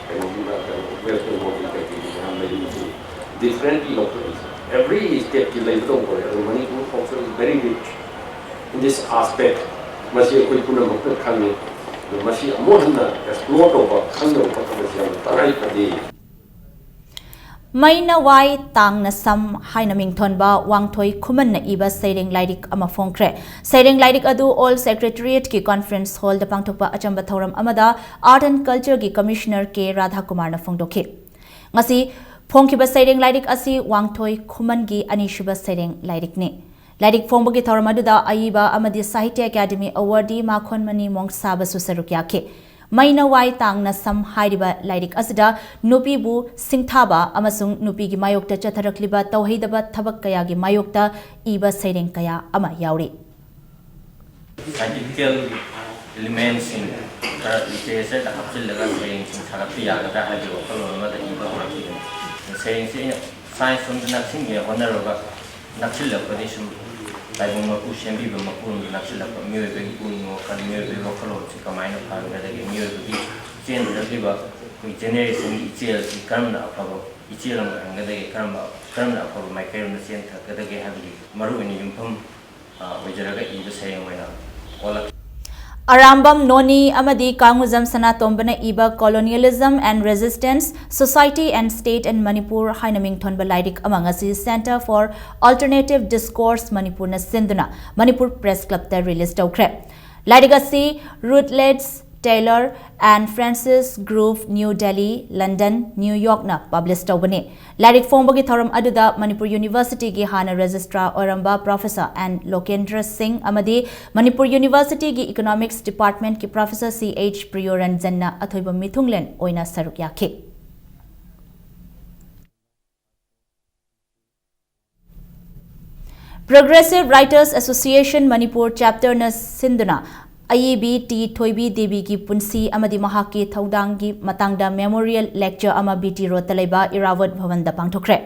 ꯀꯩꯅꯣꯒꯤ ꯀꯩꯅꯣ West Bengalꯒꯤ ꯀꯩꯀꯩꯒꯤ ꯃꯌꯥꯝ ꯂꯩꯔꯤꯁꯤ differently ꯂꯧꯈꯠꯂꯤꯁꯦ꯫ Every stateꯀꯤ ꯂꯩꯕꯗꯧ ꯑꯣꯏꯔꯦ꯫ ꯑꯗꯣ Manipur culture is very rich in this aspect꯫ ꯃꯁꯤ ꯑꯩꯈꯣꯏ ꯄꯨꯝꯅꯃꯛꯅ ꯈꯪꯉꯤ꯫ ꯑꯗꯣ ꯃꯁꯤ ꯑꯃꯨꯛ ꯍꯟꯅ explore ꯇꯧꯕ, ꯈꯪꯗꯕ ꯈꯣꯠꯇꯕꯁꯤ ꯌꯥꯝꯅ ꯇꯉꯥꯏ ꯐꯗꯦ꯫ ꯃꯩꯅ ꯋꯥꯏ, ꯇꯥꯡꯅ ꯁꯝ ꯍꯥꯏꯅ ꯃꯤꯡꯊꯣꯟꯕ ꯋꯥꯡꯊꯣꯏ ꯈꯨꯃꯟꯅ ꯏꯕ ꯁꯩꯔꯦꯡ ꯂꯥꯏꯔꯤꯛ ꯑꯃ ꯐꯣꯡꯈ꯭ꯔꯦ꯫ ꯁꯩꯔꯦꯡ ꯂꯥꯏꯔꯤꯛ ꯑꯗꯨ Old Secretariatꯀꯤ conference hallꯗ ꯄꯥꯡꯊꯣꯛꯄ ꯑꯆꯝꯕ ꯊꯧꯔꯝ ꯑꯃꯗ Art and Cultureꯒꯤ Commissioner K ꯔꯥꯙꯥꯀꯨꯃꯥꯔꯅ ꯐꯣꯡꯗꯣꯛꯈꯤ꯫ ꯉꯁꯤ ꯐꯣꯡꯈꯤꯕ ꯁꯩꯔꯦꯡ ꯂꯥꯏꯔꯤꯛ ꯑꯁꯤ ꯋꯥꯡꯊꯣꯏ ꯈꯨꯃꯟꯒꯤ ꯑꯅꯤꯁꯨꯕ ꯁꯩꯔꯦꯡ ꯂꯥꯏꯔꯤꯛꯅꯤ꯫ ꯂꯥꯏꯔꯤꯛ ꯐꯣꯡꯕꯒꯤ ꯊꯧꯔꯝ ꯑꯗꯨꯗ ꯑꯏꯕ ꯑꯃꯗꯤ Sahitya Academy Awardee ꯃꯥꯈꯣꯟꯃꯅꯤ ꯃꯣꯡꯁꯥꯕꯁꯨ ꯁꯔꯨꯛ ꯌꯥꯈꯤ꯫ ꯃꯩꯅ ꯋꯥꯏ ꯇꯥꯡꯅ ꯁꯝ ꯍꯥꯏꯔꯤꯕ ꯂꯥꯏꯔꯤꯛ ꯑꯁꯤꯗ ꯅꯨꯄꯤꯕꯨ ꯁꯤꯡꯊꯥꯕ ꯑꯃꯁꯨꯡ ꯅꯨꯄꯤꯒꯤ ꯃꯥꯌꯣꯛꯇ ꯆꯠꯊꯔꯛꯂꯤꯕ ꯇꯧꯍꯩꯗꯕ ꯊꯕꯛ ꯀꯌꯥꯒꯤ ꯃꯥꯌꯣꯛꯇ ꯏꯕ ꯁꯩꯔꯦꯡ ꯀꯌꯥ ꯑꯃ ꯌꯥꯎꯔꯤ꯫ Scientifical elementsꯁꯤꯡ ꯈꯔ literature ꯗ ꯍꯥꯞꯆꯤꯜꯂꯒ ꯁꯩꯔꯦꯡꯁꯤꯡ ꯁꯥꯒꯠꯄ ꯌꯥꯒꯗ꯭ꯔꯥ ꯍꯥꯏꯕꯒꯤ ꯋꯥꯈꯜꯂꯣꯟ ꯑꯃꯗ ꯏꯕ ꯍꯧꯔꯛꯈꯤꯕꯅꯤ꯫ ꯁꯩꯔꯦꯡꯁꯤ ꯑꯩꯅ science ꯔꯣꯝꯗ ꯅꯛꯁꯤꯟꯒꯦ ꯍꯣꯠꯅꯔꯨꯔꯒ ꯅꯛꯁꯤꯜꯂꯛꯄꯗꯤ ꯁꯨꯝ ꯇꯥꯏꯕꯪ ꯃꯄꯨ ꯁꯦꯝꯕꯤꯕ ꯃꯄꯨꯔꯣꯝꯗ ꯅꯛꯁꯤꯜꯂꯛꯄ, ꯃꯤꯑꯣꯏꯕꯒꯤ ꯄꯨꯛꯅꯤꯡ ꯋꯥꯈꯜ, ꯃꯤꯑꯣꯏꯕꯒꯤ ꯋꯥꯈꯜꯂꯣꯟꯁꯤ ꯀꯃꯥꯏꯅ ꯐꯍꯟꯒꯗꯒꯦ, ꯃꯤꯑꯣꯏꯕꯒꯤ ꯆꯦꯟꯗꯔꯛꯂꯤꯕ ꯑꯩꯈꯣꯏ generationꯒꯤ ꯏꯆꯦꯜꯁꯤ ꯀꯔꯝꯅ ꯑꯐꯕ ꯏꯆꯦꯜ ꯑꯃ ꯑꯣꯏꯍꯟꯒꯗꯒꯦ, ꯀꯔꯝꯕ ꯀꯔꯝꯅ ꯑꯐꯕ ꯃꯥꯏꯀꯩꯔꯣꯝꯗ ꯆꯦꯟꯊꯔꯛꯀꯗꯒꯦ ꯍꯥꯏꯕꯒꯤ ꯃꯔꯨꯑꯣꯏꯅ ꯌꯨꯝꯐꯝ ꯑꯣꯏꯖꯔꯒ ꯏꯕ ꯁꯩꯔꯦꯡ ꯑꯣꯏꯅ ꯑꯣꯜꯂꯛꯈꯤ꯫ ꯑꯔꯥꯝꯕꯝ ꯅꯣꯅꯤ ꯑꯃꯗꯤ ꯀꯥꯡꯉꯨꯖꯝ ꯁꯅꯥꯇꯣꯝꯕꯅ ꯏꯕ Colonialism and Resistance, Society and State in Manipur ꯍꯥꯏꯅ ꯃꯤꯡꯊꯣꯟꯕ ꯂꯥꯏꯔꯤꯛ ꯑꯃ ꯉꯁꯤ Centre for Alternative Discourse ꯃꯅꯤꯄꯨꯔꯅ ꯁꯤꯟꯗꯨꯅ ꯃꯅꯤꯄꯨꯔ Press Clubꯇ release ꯇꯧꯈ꯭ꯔꯦ꯫ ꯂꯥꯏꯔꯤꯛ ꯑꯁꯤ Routledge, Taylor and Francis Groves, New Delhi, London, New Yorkꯅ publish ꯇꯧꯕꯅꯤ꯫ ꯂꯥꯏꯔꯤꯛ ꯐꯣꯡꯕꯒꯤ ꯊꯧꯔꯝ ꯑꯗꯨꯗ ꯃꯅꯤꯄꯨꯔ Universityꯒꯤ ꯍꯥꯟꯅ Registrar ꯑꯣꯏꯔꯝꯕ Professor N ꯂꯣꯀꯦꯟꯗ꯭ꯔ ꯁꯤꯡ ꯑꯃꯗꯤ Manipur Universityꯒꯤ Economics Departmentꯀꯤ Professor C H ꯄ꯭ꯔꯤꯌꯣꯔꯟꯖꯟꯅ ꯑꯊꯣꯏꯕ ꯃꯤꯊꯨꯡꯂꯦꯟ ꯑꯣꯏꯅ ꯁꯔꯨꯛ ꯌꯥꯈꯤ꯫ Progressive Writers Association ꯃꯅꯤꯄꯨꯔ Chapterꯅ ꯁꯤꯟꯗꯨꯅ ꯑꯏꯕꯤ ꯇꯤ ꯊꯣꯏꯕꯤ ꯗꯦꯕꯤꯒꯤ ꯄꯨꯟꯁꯤ ꯑꯃꯗꯤ ꯃꯍꯥꯛꯀꯤ ꯊꯧꯗꯥꯡꯒꯤ ꯃꯇꯥꯡꯗ Memorial Lecture ꯑꯃ B T Roadꯇ ꯂꯩꯕ ꯏꯔꯥꯕꯣꯠ ꯚꯕꯟꯗ ꯄꯥꯡꯊꯣꯛꯈ꯭ꯔꯦ꯫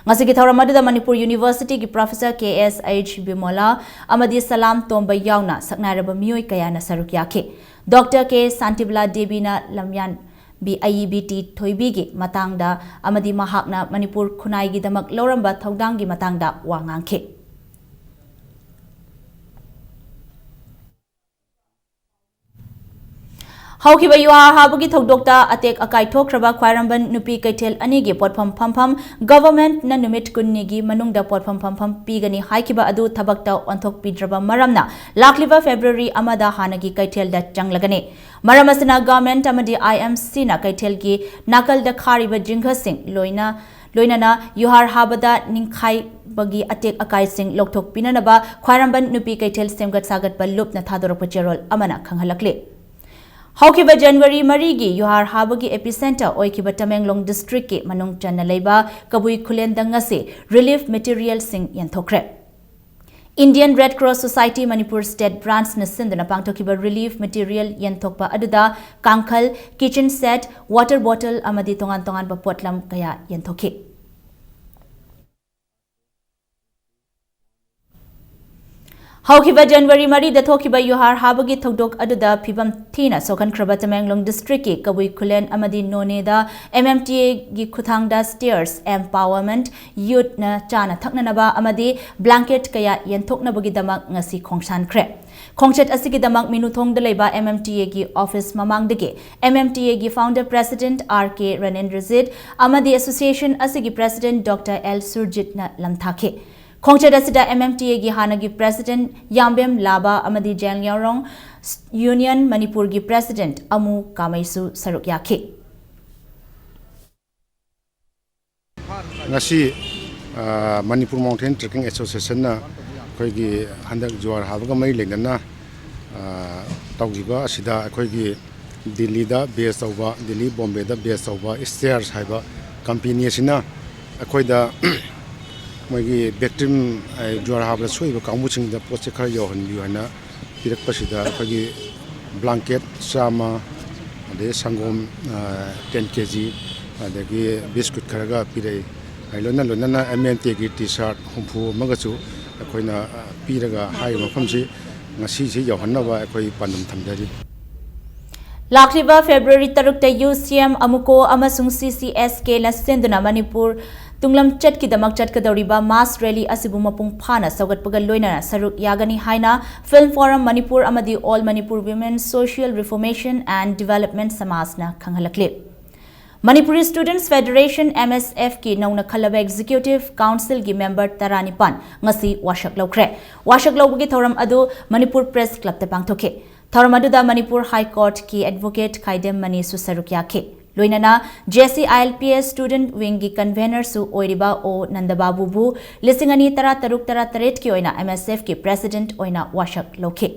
ꯉꯁꯤꯒꯤ ꯊꯧꯔꯝ ꯑꯗꯨꯗ Manipur Universityꯒꯤ Professor K S H ꯕꯤꯃꯣꯂꯥ ꯑꯃꯗꯤ ꯁꯂꯥꯝ ꯇꯣꯝꯕ ꯌꯥꯎꯅ ꯁꯛꯅꯥꯏꯔꯕ ꯃꯤꯑꯣꯏ ꯀꯌꯥꯅ ꯁꯔꯨꯛ ꯌꯥꯈꯤ꯫ Doctor K Shantibala ꯗꯦꯕꯤꯅ ꯂꯝꯌꯥꯟ B ꯑꯏꯕꯤ T ꯊꯣꯏꯕꯤꯒꯤ ꯃꯇꯥꯡꯗ ꯑꯃꯗꯤ ꯃꯍꯥꯛꯅ ꯃꯅꯤꯄꯨꯔ ꯈꯨꯟꯅꯥꯏꯒꯤꯗꯃꯛ ꯂꯧꯔꯝꯕ ꯊꯧꯗꯥꯡꯒꯤ ꯃꯇꯥꯡꯗ ꯋꯥ ꯉꯥꯡꯈꯤ꯫ ꯍꯧꯈꯤꯕ ꯌꯨꯍꯥꯔ ꯍꯥꯕꯒꯤ ꯊꯧꯗꯣꯛꯇ ꯑꯇꯦꯛ ꯑꯀꯥꯏ ꯊꯣꯛꯈ꯭ꯔꯕ ꯈ꯭ꯋꯥꯏꯔꯝꯕꯟ ꯅꯨꯄꯤ ꯀꯩꯊꯦꯜ ꯑꯅꯤꯒꯤ ꯄꯣꯠꯐꯝ ꯐꯝꯐꯝ Governmentꯅ ꯅꯨꯃꯤꯠ ꯀꯨꯟꯅꯤꯒꯤ ꯃꯅꯨꯡꯗ ꯄꯣꯠꯐꯝ ꯐꯝꯐꯝ ꯄꯤꯒꯅꯤ ꯍꯥꯏꯈꯤꯕ ꯑꯗꯨ ꯊꯕꯛꯇ ꯑꯣꯟꯊꯣꯛꯄꯤꯗ꯭ꯔꯕ ꯃꯔꯝꯅ ꯂꯥꯛꯂꯤꯕ February ꯑꯃꯗ ꯍꯥꯟꯅꯒꯤ ꯀꯩꯊꯦꯜꯗ ꯆꯪꯂꯒꯅꯤ꯫ ꯃꯔꯝ ꯑꯁꯤꯅ Government ꯑꯃꯗꯤ I M Cꯅ ꯀꯩꯊꯦꯜꯒꯤ ꯅꯥꯀꯜꯗ ꯈꯥꯔꯤꯕ ꯖꯤꯡꯒꯁꯤꯡ ꯂꯣꯏꯅ ꯂꯣꯏꯅꯅ ꯌꯨꯍꯥꯔ ꯍꯥꯕꯗ ꯅꯤꯡꯈꯥꯏꯕꯒꯤ ꯑꯇꯦꯛ ꯑꯀꯥꯏꯁꯤꯡ ꯂꯧꯊꯣꯛꯄꯤꯅꯅꯕ ꯈ꯭ꯋꯥꯏꯔꯝꯕꯟ ꯅꯨꯄꯤ ꯀꯩꯊꯦꯜ ꯁꯦꯝꯒꯠ ꯁꯥꯒꯠꯄ ꯂꯨꯞꯅ ꯊꯥꯗꯣꯔꯛꯄ ꯆꯦꯔꯣꯜ ꯑꯃꯅ ꯈꯪꯍꯜꯂꯛꯂꯤ꯫ ꯍꯧꯈꯤꯕ ꯖꯅꯋꯥꯔꯤ ꯃꯔꯤꯒꯤ ꯌꯨꯍꯥꯔ ꯍꯥꯕꯒꯤ epicenter ꯑꯣꯏꯈꯤꯕ ꯇꯃꯦꯡꯂꯣꯡ districtꯀꯤ ꯃꯅꯨꯡ ꯆꯟꯅ ꯂꯩꯕ ꯀꯕꯨꯏ ꯈꯨꯂꯦꯟꯗ ꯉꯁꯤ relief materialꯁꯤꯡ ꯌꯦꯟꯊꯣꯛꯈ꯭ꯔꯦ꯫ Indian Red Cross Society Manipur State Branchꯅ ꯁꯤꯟꯗꯨꯅ ꯄꯥꯡꯊꯣꯛꯈꯤꯕ relief material ꯌꯦꯟꯊꯣꯛꯄ ꯑꯗꯨꯗ ꯀꯥꯡꯈꯜ, kitchen set, water bottle ꯑꯃꯗꯤ ꯇꯣꯉꯥꯟ ꯇꯣꯉꯥꯟꯕ ꯄꯣꯠꯂꯝ ꯀꯌꯥ ꯌꯦꯟꯊꯣꯛꯈꯤ꯫ ꯍꯧꯈꯤꯕ ꯖꯅꯋꯥꯔꯤ ꯃꯔꯤꯗ ꯊꯣꯛꯈꯤꯕ ꯌꯨꯍꯥꯔ ꯍꯥꯕꯒꯤ ꯊꯧꯗꯣꯛ ꯑꯗꯨꯗ ꯐꯤꯕꯝ ꯊꯤꯅ ꯁꯣꯛꯍꯟꯈ꯭ꯔꯕ ꯇꯃꯦꯡꯂꯣꯡ districtꯀꯤ ꯀꯕꯨꯏ ꯈꯨꯂꯦꯟ ꯑꯃꯗꯤ ꯅꯣꯅꯦꯗ MMTAꯒꯤ ꯈꯨꯠꯊꯥꯡꯗ stairs, empowerment youthꯅ ꯆꯥꯅ ꯊꯛꯅꯅꯕ ꯑꯃꯗꯤ blanket ꯀꯌꯥ ꯌꯦꯟꯊꯣꯛꯅꯕꯒꯤꯗꯃꯛ ꯉꯁꯤ ꯈꯣꯡꯁꯥꯟꯈ꯭ꯔꯦ꯫ ꯈꯣꯡꯆꯠ ꯑꯁꯤꯒꯤꯗꯃꯛ ꯃꯤꯅꯨꯊꯣꯡꯗ ꯂꯩꯕ MMTAꯒꯤ office ꯃꯃꯥꯡꯗꯒꯤ MMTAꯒꯤ founder president R K ꯔꯅꯦꯟꯗ꯭ꯔꯖꯤꯠ ꯑꯃꯗꯤ association ꯑꯁꯤꯒꯤ president Doctor L ꯁꯨꯔꯖꯤꯠꯅ ꯂꯝꯊꯥꯈꯤ꯫ ꯈꯣꯡꯆꯠ ꯑꯁꯤꯗ MMTAꯒꯤ ꯍꯥꯟꯅꯒꯤ president ꯌꯥꯝꯕꯦꯝ ꯂꯥꯕꯥ ꯑꯃꯗꯤ ꯖꯦꯡꯂꯤꯌꯥꯔꯣꯡ Union ꯃꯅꯤꯄꯨꯔꯒꯤ president ꯑꯃꯨ ꯀꯥꯃꯩꯁꯨ ꯁꯔꯨꯛ ꯌꯥꯈꯤ꯫ ꯉꯁꯤ ꯃꯅꯤꯄꯨꯔ ꯃꯥꯎꯟꯇꯦꯟ ꯇ꯭ꯔꯦꯛꯀꯤꯡ ꯑꯦꯁꯣꯁꯤꯌꯦꯁꯟꯅ ꯑꯩꯈꯣꯏꯒꯤ ꯍꯟꯗꯛ ꯖꯨꯋꯥꯔ ꯍꯥꯕꯒ ꯃꯔꯤ ꯂꯩꯅꯅ ꯇꯧꯈꯤꯕ ꯑꯁꯤꯗ ꯑꯩꯈꯣꯏꯒꯤ ꯗꯤꯜꯂꯤꯗ ꯕꯦꯁ ꯇꯧꯕ, ꯗꯤꯜꯂꯤ ꯕꯣꯝꯕꯦꯗ ꯕꯦꯁ ꯇꯧꯕ ꯏꯁꯇꯦꯌꯔꯁ ꯍꯥꯏꯕ ꯀꯝꯄꯦꯅꯤ ꯑꯁꯤꯅ ꯑꯩꯈꯣꯏꯗ ꯃꯣꯏꯒꯤ victim, ꯖꯨꯋꯥꯔ ꯍꯥꯕꯗ ꯁꯣꯛꯏꯕ ꯀꯥꯡꯕꯨꯁꯤꯡꯗ ꯄꯣꯠꯁꯦ ꯈꯔ ꯌꯧꯍꯟꯕꯤꯌꯨ ꯍꯥꯏꯅ ꯄꯤꯔꯛꯄꯁꯤꯗ ꯑꯩꯈꯣꯏꯒꯤ blanket ꯆꯥꯝꯃ, ꯑꯗꯩ ꯁꯪꯒꯣꯝ ten KG, ꯑꯗꯒꯤ biscuit ꯈꯔꯒ ꯄꯤꯔꯛꯏ꯫ ꯂꯣꯏꯅ ꯂꯣꯏꯅꯅ MMTAꯒꯤ T-shirt ꯍꯨꯝꯐꯨ ꯑꯃꯒꯁꯨ ꯑꯩꯈꯣꯏꯅ ꯄꯤꯔꯒ ꯍꯥꯏꯔꯤꯕ ꯃꯐꯝꯁꯤ ꯉꯁꯤꯁꯤ ꯌꯧꯍꯟꯅꯕ ꯑꯩꯈꯣꯏ ꯄꯥꯟꯗꯝ ꯊꯝꯖꯔꯤ꯫ ꯂꯥꯛꯂꯤꯕ February ꯇꯔꯨꯛꯇ UCM, ꯑꯃꯨꯀꯣ ꯑꯃꯁꯨꯡ CCSKꯅ ꯁꯤꯟꯗꯨꯅ ꯃꯅꯤꯄꯨꯔ ꯇꯨꯡꯂꯝꯆꯠꯀꯤꯗꯃꯛ ꯆꯠꯀꯗꯧꯔꯤꯕ mass rally ꯑꯁꯤꯕꯨ ꯃꯄꯨꯡ ꯐꯥꯅ ꯁꯧꯒꯠꯄꯒ ꯂꯣꯏꯅꯅ ꯁꯔꯨꯛ ꯌꯥꯒꯅꯤ ꯍꯥꯏꯅ Film Forum Manipur ꯑꯃꯗꯤ All Manipur Women Social Reformation and Development ꯁꯃꯥꯖꯅ ꯈꯪꯍꯜꯂꯛꯂꯤ꯫ Manipuri Students Federation, MSFꯀꯤ ꯅꯧꯅ ꯈꯜꯂꯕ Executive Councilꯒꯤ member ꯇꯔꯥꯅꯤꯄꯥꯟ ꯉꯁꯤ ꯋꯥꯁꯛ ꯂꯧꯈ꯭ꯔꯦ꯫ ꯋꯥꯁꯛ ꯂꯧꯕꯒꯤ ꯊꯧꯔꯝ ꯑꯗꯨ Manipur Press Clubꯇ ꯄꯥꯡꯊꯣꯛꯈꯤ꯫ ꯊꯧꯔꯝ ꯑꯗꯨꯗ Manipur High Courtꯀꯤ advocate ꯈꯥꯏꯗꯦꯝ ꯃꯅꯤꯁꯨ ꯁꯔꯨꯛ ꯌꯥꯈꯤ꯫ ꯂꯣꯏꯅꯅ JCILPS Student Wingꯒꯤ convenerꯁꯨ ꯑꯣꯏꯔꯤꯕ ꯑꯣ ꯅꯟꯗꯕꯥꯕꯨꯕꯨ ꯂꯤꯁꯤꯡ ꯑꯅꯤ ꯇꯔꯥ ꯇꯔꯨꯛ ꯇꯔꯥ ꯇꯔꯦꯠꯀꯤ ꯑꯣꯏꯅ MSFꯀꯤ president ꯑꯣꯏꯅ ꯋꯥꯁꯛ ꯂꯧꯈꯤ꯫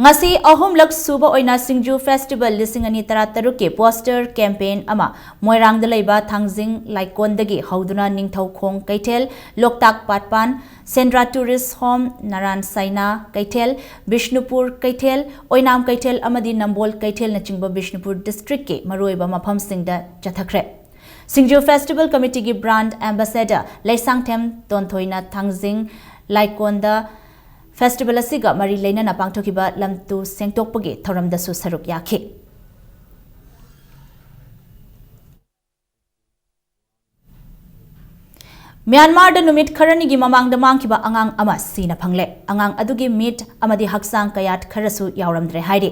ꯉꯁꯤ ꯑꯍꯨꯝꯂꯛ ꯁꯨꯕ ꯑꯣꯏꯅ ꯁꯤꯡꯖꯨ ꯐꯦꯁꯇꯤꯚꯦꯜ ꯂꯤꯁꯤꯡ ꯑꯅꯤ ꯇꯔꯥꯇꯔꯨꯛꯀꯤ ꯄꯣꯁꯇꯔ ꯀꯦꯝꯄꯦꯟ ꯑꯃ ꯃꯣꯏꯔꯥꯡꯗ ꯂꯩꯕ ꯊꯥꯡꯖꯤꯡ ꯂꯥꯏꯀꯣꯟꯗꯒꯤ ꯍꯧꯗꯨꯅ ꯅꯤꯡꯊꯧꯈꯣꯡ ꯀꯩꯊꯦꯜ, ꯂꯣꯛꯇꯥꯛ ꯄꯥꯠꯄꯥꯟ, ꯁꯦꯟꯗ꯭ꯔꯥ ꯇꯨꯔꯤꯁ ꯍꯣꯝ, ꯅꯔꯥꯟ ꯁꯥꯏꯅꯥ ꯀꯩꯊꯦꯜ, ꯕꯤꯁꯅꯨꯄꯨꯔ ꯀꯩꯊꯦꯜ, ꯑꯣꯏꯅꯥꯝ ꯀꯩꯊꯦꯜ ꯑꯃꯗꯤ ꯅꯝꯕꯣꯜ ꯀꯩꯊꯦꯜꯅꯆꯤꯡꯕ ꯕꯤꯁꯅꯨꯄꯨꯔ ꯗꯤꯁꯇ꯭ꯔꯤꯛꯀꯤ ꯃꯔꯨꯑꯣꯏꯕ ꯃꯐꯝꯁꯤꯡꯗ ꯆꯠꯊꯈ꯭ꯔꯦ꯫ ꯁꯤꯡꯖꯨ ꯐꯦꯁꯇꯤꯚꯦꯜ ꯀꯃꯤꯇꯤꯒꯤ ꯕ꯭ꯔꯥꯟꯗ ꯑꯦꯝꯕꯦꯁꯦꯗꯔ ꯂꯩꯁꯥꯡꯊꯦꯝ ꯇꯣꯟꯊꯣꯏꯅ ꯊꯥꯡꯖꯤꯡ ꯂꯥꯏꯀꯣꯟꯗ ꯐꯦꯁꯇꯤꯚꯦꯜ ꯑꯁꯤꯒ ꯃꯔꯤ ꯂꯩꯅꯅ ꯄꯥꯡꯊꯣꯛꯈꯤꯕ ꯂꯝꯇꯨ ꯁꯦꯡꯗꯣꯛꯄꯒꯤ ꯊꯧꯔꯝꯗꯁꯨ ꯁꯔꯨꯛ ꯌꯥꯈꯤ꯫ ꯃ꯭ꯌꯥꯟꯃꯥꯔꯗ ꯅꯨꯃꯤꯠ ꯈꯔꯅꯤꯒꯤ ꯃꯃꯥꯡꯗ ꯃꯥꯡꯈꯤꯕ ꯑꯉꯥꯡ ꯑꯃ ꯁꯤꯅ ꯐꯪꯂꯦ꯫ ꯑꯉꯥꯡ ꯑꯗꯨꯒꯤ ꯃꯤꯠ ꯑꯃꯗꯤ ꯍꯛꯆꯥꯡ ꯀꯌꯥꯠ ꯈꯔꯁꯨ ꯌꯥꯎꯔꯝꯗ꯭ꯔꯦ ꯍꯥꯏꯔꯤ꯫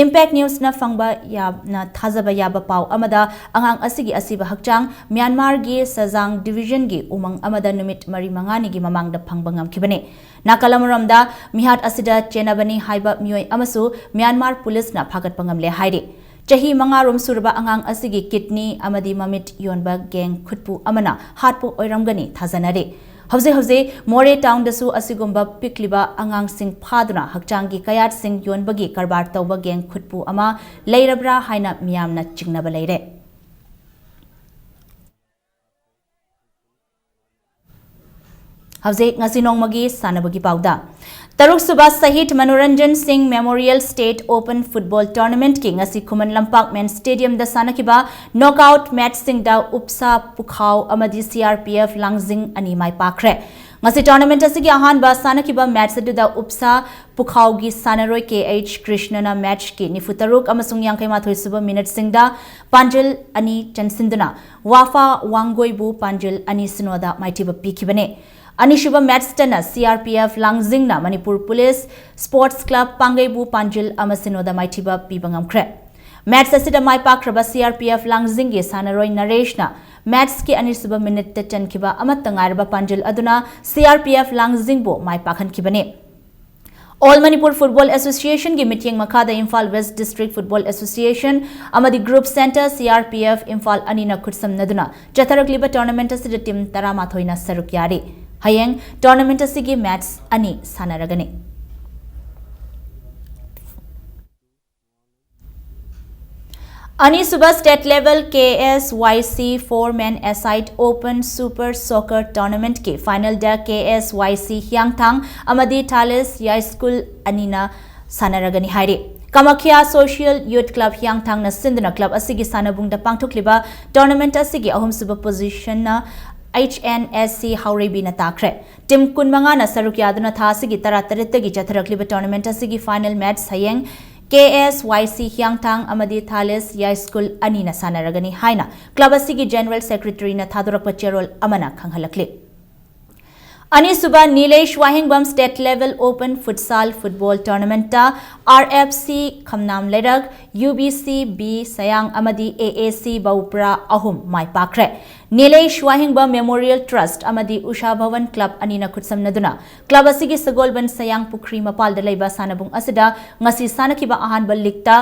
ꯏꯝꯄꯦꯛ ꯅ꯭ꯌꯨꯁꯅ ꯐꯪꯕ ꯌꯥꯝꯅ ꯊꯥꯖꯕ ꯌꯥꯕ ꯄꯥꯎ ꯑꯃꯗ, ꯑꯉꯥꯡ ꯑꯁꯤꯒꯤ ꯑꯁꯤꯕ ꯍꯛꯆꯥꯡ ꯃ꯭ꯌꯥꯟꯃꯥꯔꯒꯤ ꯁꯖꯥꯡ ꯗꯤꯚꯤꯖꯟꯒꯤ ꯎꯃꯪ ꯑꯃꯗ ꯅꯨꯃꯤꯠ ꯃꯔꯤ ꯃꯉꯥꯅꯤꯒꯤ ꯃꯃꯥꯡꯗ ꯐꯪꯕ ꯉꯝꯈꯤꯕꯅꯤ꯫ ꯅꯥꯀꯜ ꯑꯃꯔꯣꯝꯗ, ꯃꯤꯍꯥꯠ ꯑꯁꯤꯗ ꯆꯦꯟꯅꯕꯅꯤ ꯍꯥꯏꯕ ꯃꯤꯑꯣꯏ ꯑꯃꯁꯨ ꯃ꯭ꯌꯥꯟꯃꯥꯔ ꯄꯨꯂꯤꯁꯅ ꯐꯥꯒꯠꯄ ꯉꯝꯂꯦ ꯍꯥꯏꯔꯤ꯫ ꯆꯍꯤ ꯃꯉꯥ ꯔꯣꯝ ꯁꯨꯔꯕ ꯑꯉꯥꯡ ꯑꯁꯤꯒꯤ ꯀꯤꯗꯅꯤ ꯑꯃꯗꯤ ꯃꯃꯤꯠ ꯌꯣꯟꯕ ꯒꯦꯡ ꯈꯨꯠꯄꯨ ꯑꯃꯅ ꯍꯥꯠꯄ ꯑꯣꯏꯔꯝꯒꯅꯤ ꯊꯥꯖꯅꯔꯤ꯫ ꯍꯧꯖꯤꯛ ꯍꯧꯖꯤꯛ ꯃꯣꯔꯦ ꯇꯥꯎꯟꯗꯁꯨ ꯑꯁꯤꯒꯨꯝꯕ ꯄꯤꯛꯂꯤꯕ ꯑꯉꯥꯡꯁꯤꯡ ꯐꯥꯗꯨꯅ ꯍꯛꯆꯥꯡꯒꯤ ꯀꯌꯥꯠꯁꯤꯡ ꯌꯣꯟꯕꯒꯤ ꯀꯔꯕꯥꯔ ꯇꯧꯕ ꯒꯦꯡ ꯈꯨꯠꯄꯨ ꯑꯃ ꯂꯩꯔꯕ꯭ꯔꯥ ꯍꯥꯏꯅ ꯃꯤꯌꯥꯝꯅ ꯆꯤꯡꯅꯕ ꯂꯩꯔꯦ꯫ ꯍꯧꯖꯤꯛ ꯉꯁꯤ ꯅꯣꯡꯃꯒꯤ ꯁꯥꯟꯅꯕꯒꯤ ꯄꯥꯎꯗ꯫ ꯇꯔꯨꯛꯁꯨꯕ ꯁꯍꯤꯗ ꯃꯅꯣꯔꯟꯖꯟ ꯁꯤꯡ ꯃꯦꯃꯣꯔꯤꯌꯦꯜ ꯁ꯭ꯇꯦꯠ ꯑꯣꯄꯟ ꯐꯨꯠꯕꯣꯜ ꯇꯣꯔꯅꯥꯃꯦꯟꯠꯀꯤ ꯉꯁꯤ ꯈꯨꯃꯟ ꯂꯝꯄꯥꯛ ꯃꯦꯟ ꯁ꯭ꯇꯦꯗꯤꯌꯝꯗ ꯁꯥꯟꯅꯈꯤꯕ ꯅꯣꯛꯑꯥꯎꯠ ꯃꯦꯆꯁꯤꯡꯗ ꯎꯞꯁꯥ ꯄꯨꯈꯥꯎ ꯑꯃꯗꯤ ꯁꯤ ꯑꯥꯔ ꯄꯤ ꯑꯦꯐ ꯂꯥꯡꯖꯤꯡ ꯑꯅꯤ ꯃꯥꯏ ꯄꯥꯛꯈ꯭ꯔꯦ꯫ ꯉꯁꯤ ꯇꯣꯔꯅꯥꯃꯦꯟꯠ ꯑꯁꯤꯒꯤ ꯑꯍꯥꯟꯕ ꯁꯥꯟꯅꯈꯤꯕ ꯃꯦꯆ ꯑꯗꯨꯗ ꯎꯞꯁꯥ ꯄꯨꯈꯥꯎꯒꯤ ꯁꯥꯟꯅꯔꯣꯏ ꯀꯦ ꯑꯩꯆ ꯀ꯭ꯔꯤꯁꯅꯅ ꯃꯦꯆꯀꯤ ꯅꯤꯐꯨꯇꯔꯨꯛ ꯑꯃꯁꯨꯡ ꯌꯥꯡꯈꯩ ꯃꯥꯊꯣꯏ ꯁꯨꯕ ꯃꯤꯅꯠꯁꯤꯡꯗ ꯄꯥꯟꯖꯤꯜ ꯑꯅꯤ ꯆꯟꯁꯤꯟꯗꯨꯅ ꯋꯥꯐꯥ ꯋꯥꯡꯒꯣꯏꯕꯨ ꯄꯥꯟꯖꯤꯜ ꯑꯅꯤ ꯁꯤꯅꯣꯗ ꯃꯥꯏꯊꯤꯕ ꯄꯤꯈꯤꯕꯅꯤ꯫ ꯑꯅꯤꯁꯨꯕ ꯃꯦꯆꯇꯅ ꯁꯤ ꯑꯥꯔ ꯄꯤ ꯑꯦꯐ ꯂꯥꯡꯖꯤꯡꯅ ꯃꯅꯤꯄꯨꯔ ꯄꯨꯂꯤꯁ ꯁ꯭ꯄꯣꯔꯠꯁ ꯀ꯭ꯂꯕ ꯄꯥꯡꯒꯩꯕꯨ ꯄꯥꯟꯖꯤꯜ ꯑꯃ ꯁꯤꯅꯣꯗ ꯃꯥꯏꯊꯤꯕ ꯄꯤꯕ ꯉꯝꯈ꯭ꯔꯦ꯫ ꯃꯦꯆ ꯑꯁꯤꯗ ꯃꯥꯏ ꯄꯥꯛꯈ꯭ꯔꯕ ꯁꯤ ꯑꯥꯔ ꯄꯤ ꯑꯦꯐ ꯂꯥꯡꯖꯤꯡꯒꯤ ꯁꯥꯟꯅꯔꯣꯏ ꯅꯔꯦꯁꯅ ꯃꯦꯆꯀꯤ ꯑꯅꯤꯁꯨꯕ ꯃꯤꯅꯤꯠꯇ ꯆꯟꯈꯤꯕ ꯑꯃꯠꯇ ꯉꯥꯏꯔꯕ ꯄꯥꯟꯖꯤꯜ ꯑꯗꯨꯅ ꯁꯤ ꯑꯥꯔ ꯄꯤ ꯑꯦꯐ ꯂꯥꯡꯖꯤꯡꯕꯨ ꯃꯥꯏ ꯄꯥꯛꯍꯟꯈꯤꯕꯅꯤ꯫ ꯑꯣꯜ ꯃꯅꯤꯄꯨꯔ ꯐꯨꯠꯕꯣꯜ ꯑꯦꯁꯣꯁꯤꯌꯦꯁꯟꯒꯤ ꯃꯤꯠꯌꯦꯡ ꯃꯈꯥꯗ Imphal west district football association ꯑꯃꯗꯤ group centre C R P F Imphal ꯑꯅꯤꯅ ꯈꯨꯠꯁꯝꯅꯗꯨꯅ ꯆꯠꯊꯔꯛꯂꯤꯕ ꯇꯣꯔꯅꯥꯃꯦꯟꯠ ꯑꯁꯤꯗ ꯇꯤꯝ ꯇꯔꯥꯃꯥꯊꯣꯏꯅ ꯁꯔꯨꯛ ꯌꯥꯔꯤ꯫ ꯍꯌꯦꯡ ꯇꯣꯔꯅꯥꯃꯦꯟꯠ ꯑꯁꯤꯒꯤ ꯃꯦꯆ ꯑꯅꯤ ꯁꯥꯟꯅꯔꯒꯅꯤ꯫ ꯑꯅꯤꯁꯨꯕ State Level K S Y C Four Man Aside Open Super Soccer Tournamentꯀꯤ finalꯗ K S Y C ꯍꯤꯌꯥꯡꯊꯥꯡ ꯑꯃꯗꯤ Thales Yaischool ꯑꯅꯤꯅ ꯁꯥꯟꯅꯔꯒꯅꯤ ꯍꯥꯏꯔꯤ꯫ ꯀꯃꯈ꯭ꯌꯥ Social Youth Club ꯍꯤꯌꯥꯡꯊꯥꯡꯅ ꯁꯤꯟꯗꯨꯅ club ꯑꯁꯤꯒꯤ ꯁꯥꯟꯅꯕꯨꯡꯗ ꯄꯥꯡꯊꯣꯛꯂꯤꯕ tournament ꯑꯁꯤꯒꯤ ꯑꯍꯨꯝꯁꯨꯕ positionꯅ H N S C ꯍꯥꯎꯔꯩꯕꯤꯅ ꯇꯥꯈ꯭ꯔꯦ꯫ Team ꯀꯨꯟꯃꯉꯥꯅ ꯁꯔꯨꯛ ꯌꯥꯗꯨꯅ ꯊꯥ ꯑꯁꯤꯒꯤ ꯇꯔꯥꯇꯔꯦꯠꯇꯒꯤ ꯆꯠꯊꯔꯛꯂꯤꯕ tournament ꯑꯁꯤꯒꯤ final match ꯍꯌꯦꯡ K S Y C ꯍꯤꯌꯥꯡꯊꯥꯡ ꯑꯃꯗꯤ Thales Yaischool ꯑꯅꯤꯅ ꯁꯥꯟꯅꯔꯒꯅꯤ ꯍꯥꯏꯅ club ꯑꯁꯤꯒꯤ General Secretaryꯅ ꯊꯥꯗꯣꯔꯛꯄ ꯆꯦꯔꯣꯜ ꯑꯃꯅ ꯈꯪꯍꯜꯂꯛꯂꯤ꯫ ꯑꯅꯤꯁꯨꯕ ꯅꯤꯂꯦꯁ ꯋꯥꯍꯦꯡꯕꯝ State Level Open Futsal Football Tournamentꯇ R F C ꯈꯝꯅꯥꯝ ꯂꯩꯔꯛ, U B C B ꯁꯌꯥꯡ ꯑꯃꯗꯤ A A C ꯕꯧꯄ꯭ꯔꯥ ꯑꯍꯨꯝ ꯃꯥꯏ ꯄꯥꯛꯈ꯭ꯔꯦ꯫ ꯅꯤꯂꯦꯁ ꯋꯥꯍꯦꯡꯕꯝ Memorial Trust ꯑꯃꯗꯤ ꯎꯁꯥ ꯚꯋꯟ club ꯑꯅꯤꯅ ꯈꯨꯠꯁꯝꯅꯗꯨꯅ club ꯑꯁꯤꯒꯤ ꯁꯒꯣꯜꯕꯟ ꯁꯌꯥꯡ ꯄꯨꯈ꯭ꯔꯤ ꯃꯄꯥꯜꯗ ꯂꯩꯕ ꯁꯥꯟꯅꯕꯨꯡ ꯑꯁꯤꯗ ꯉꯁꯤ ꯁꯥꯟꯅꯈꯤꯕ ꯑꯍꯥꯟꯕ leagueꯇ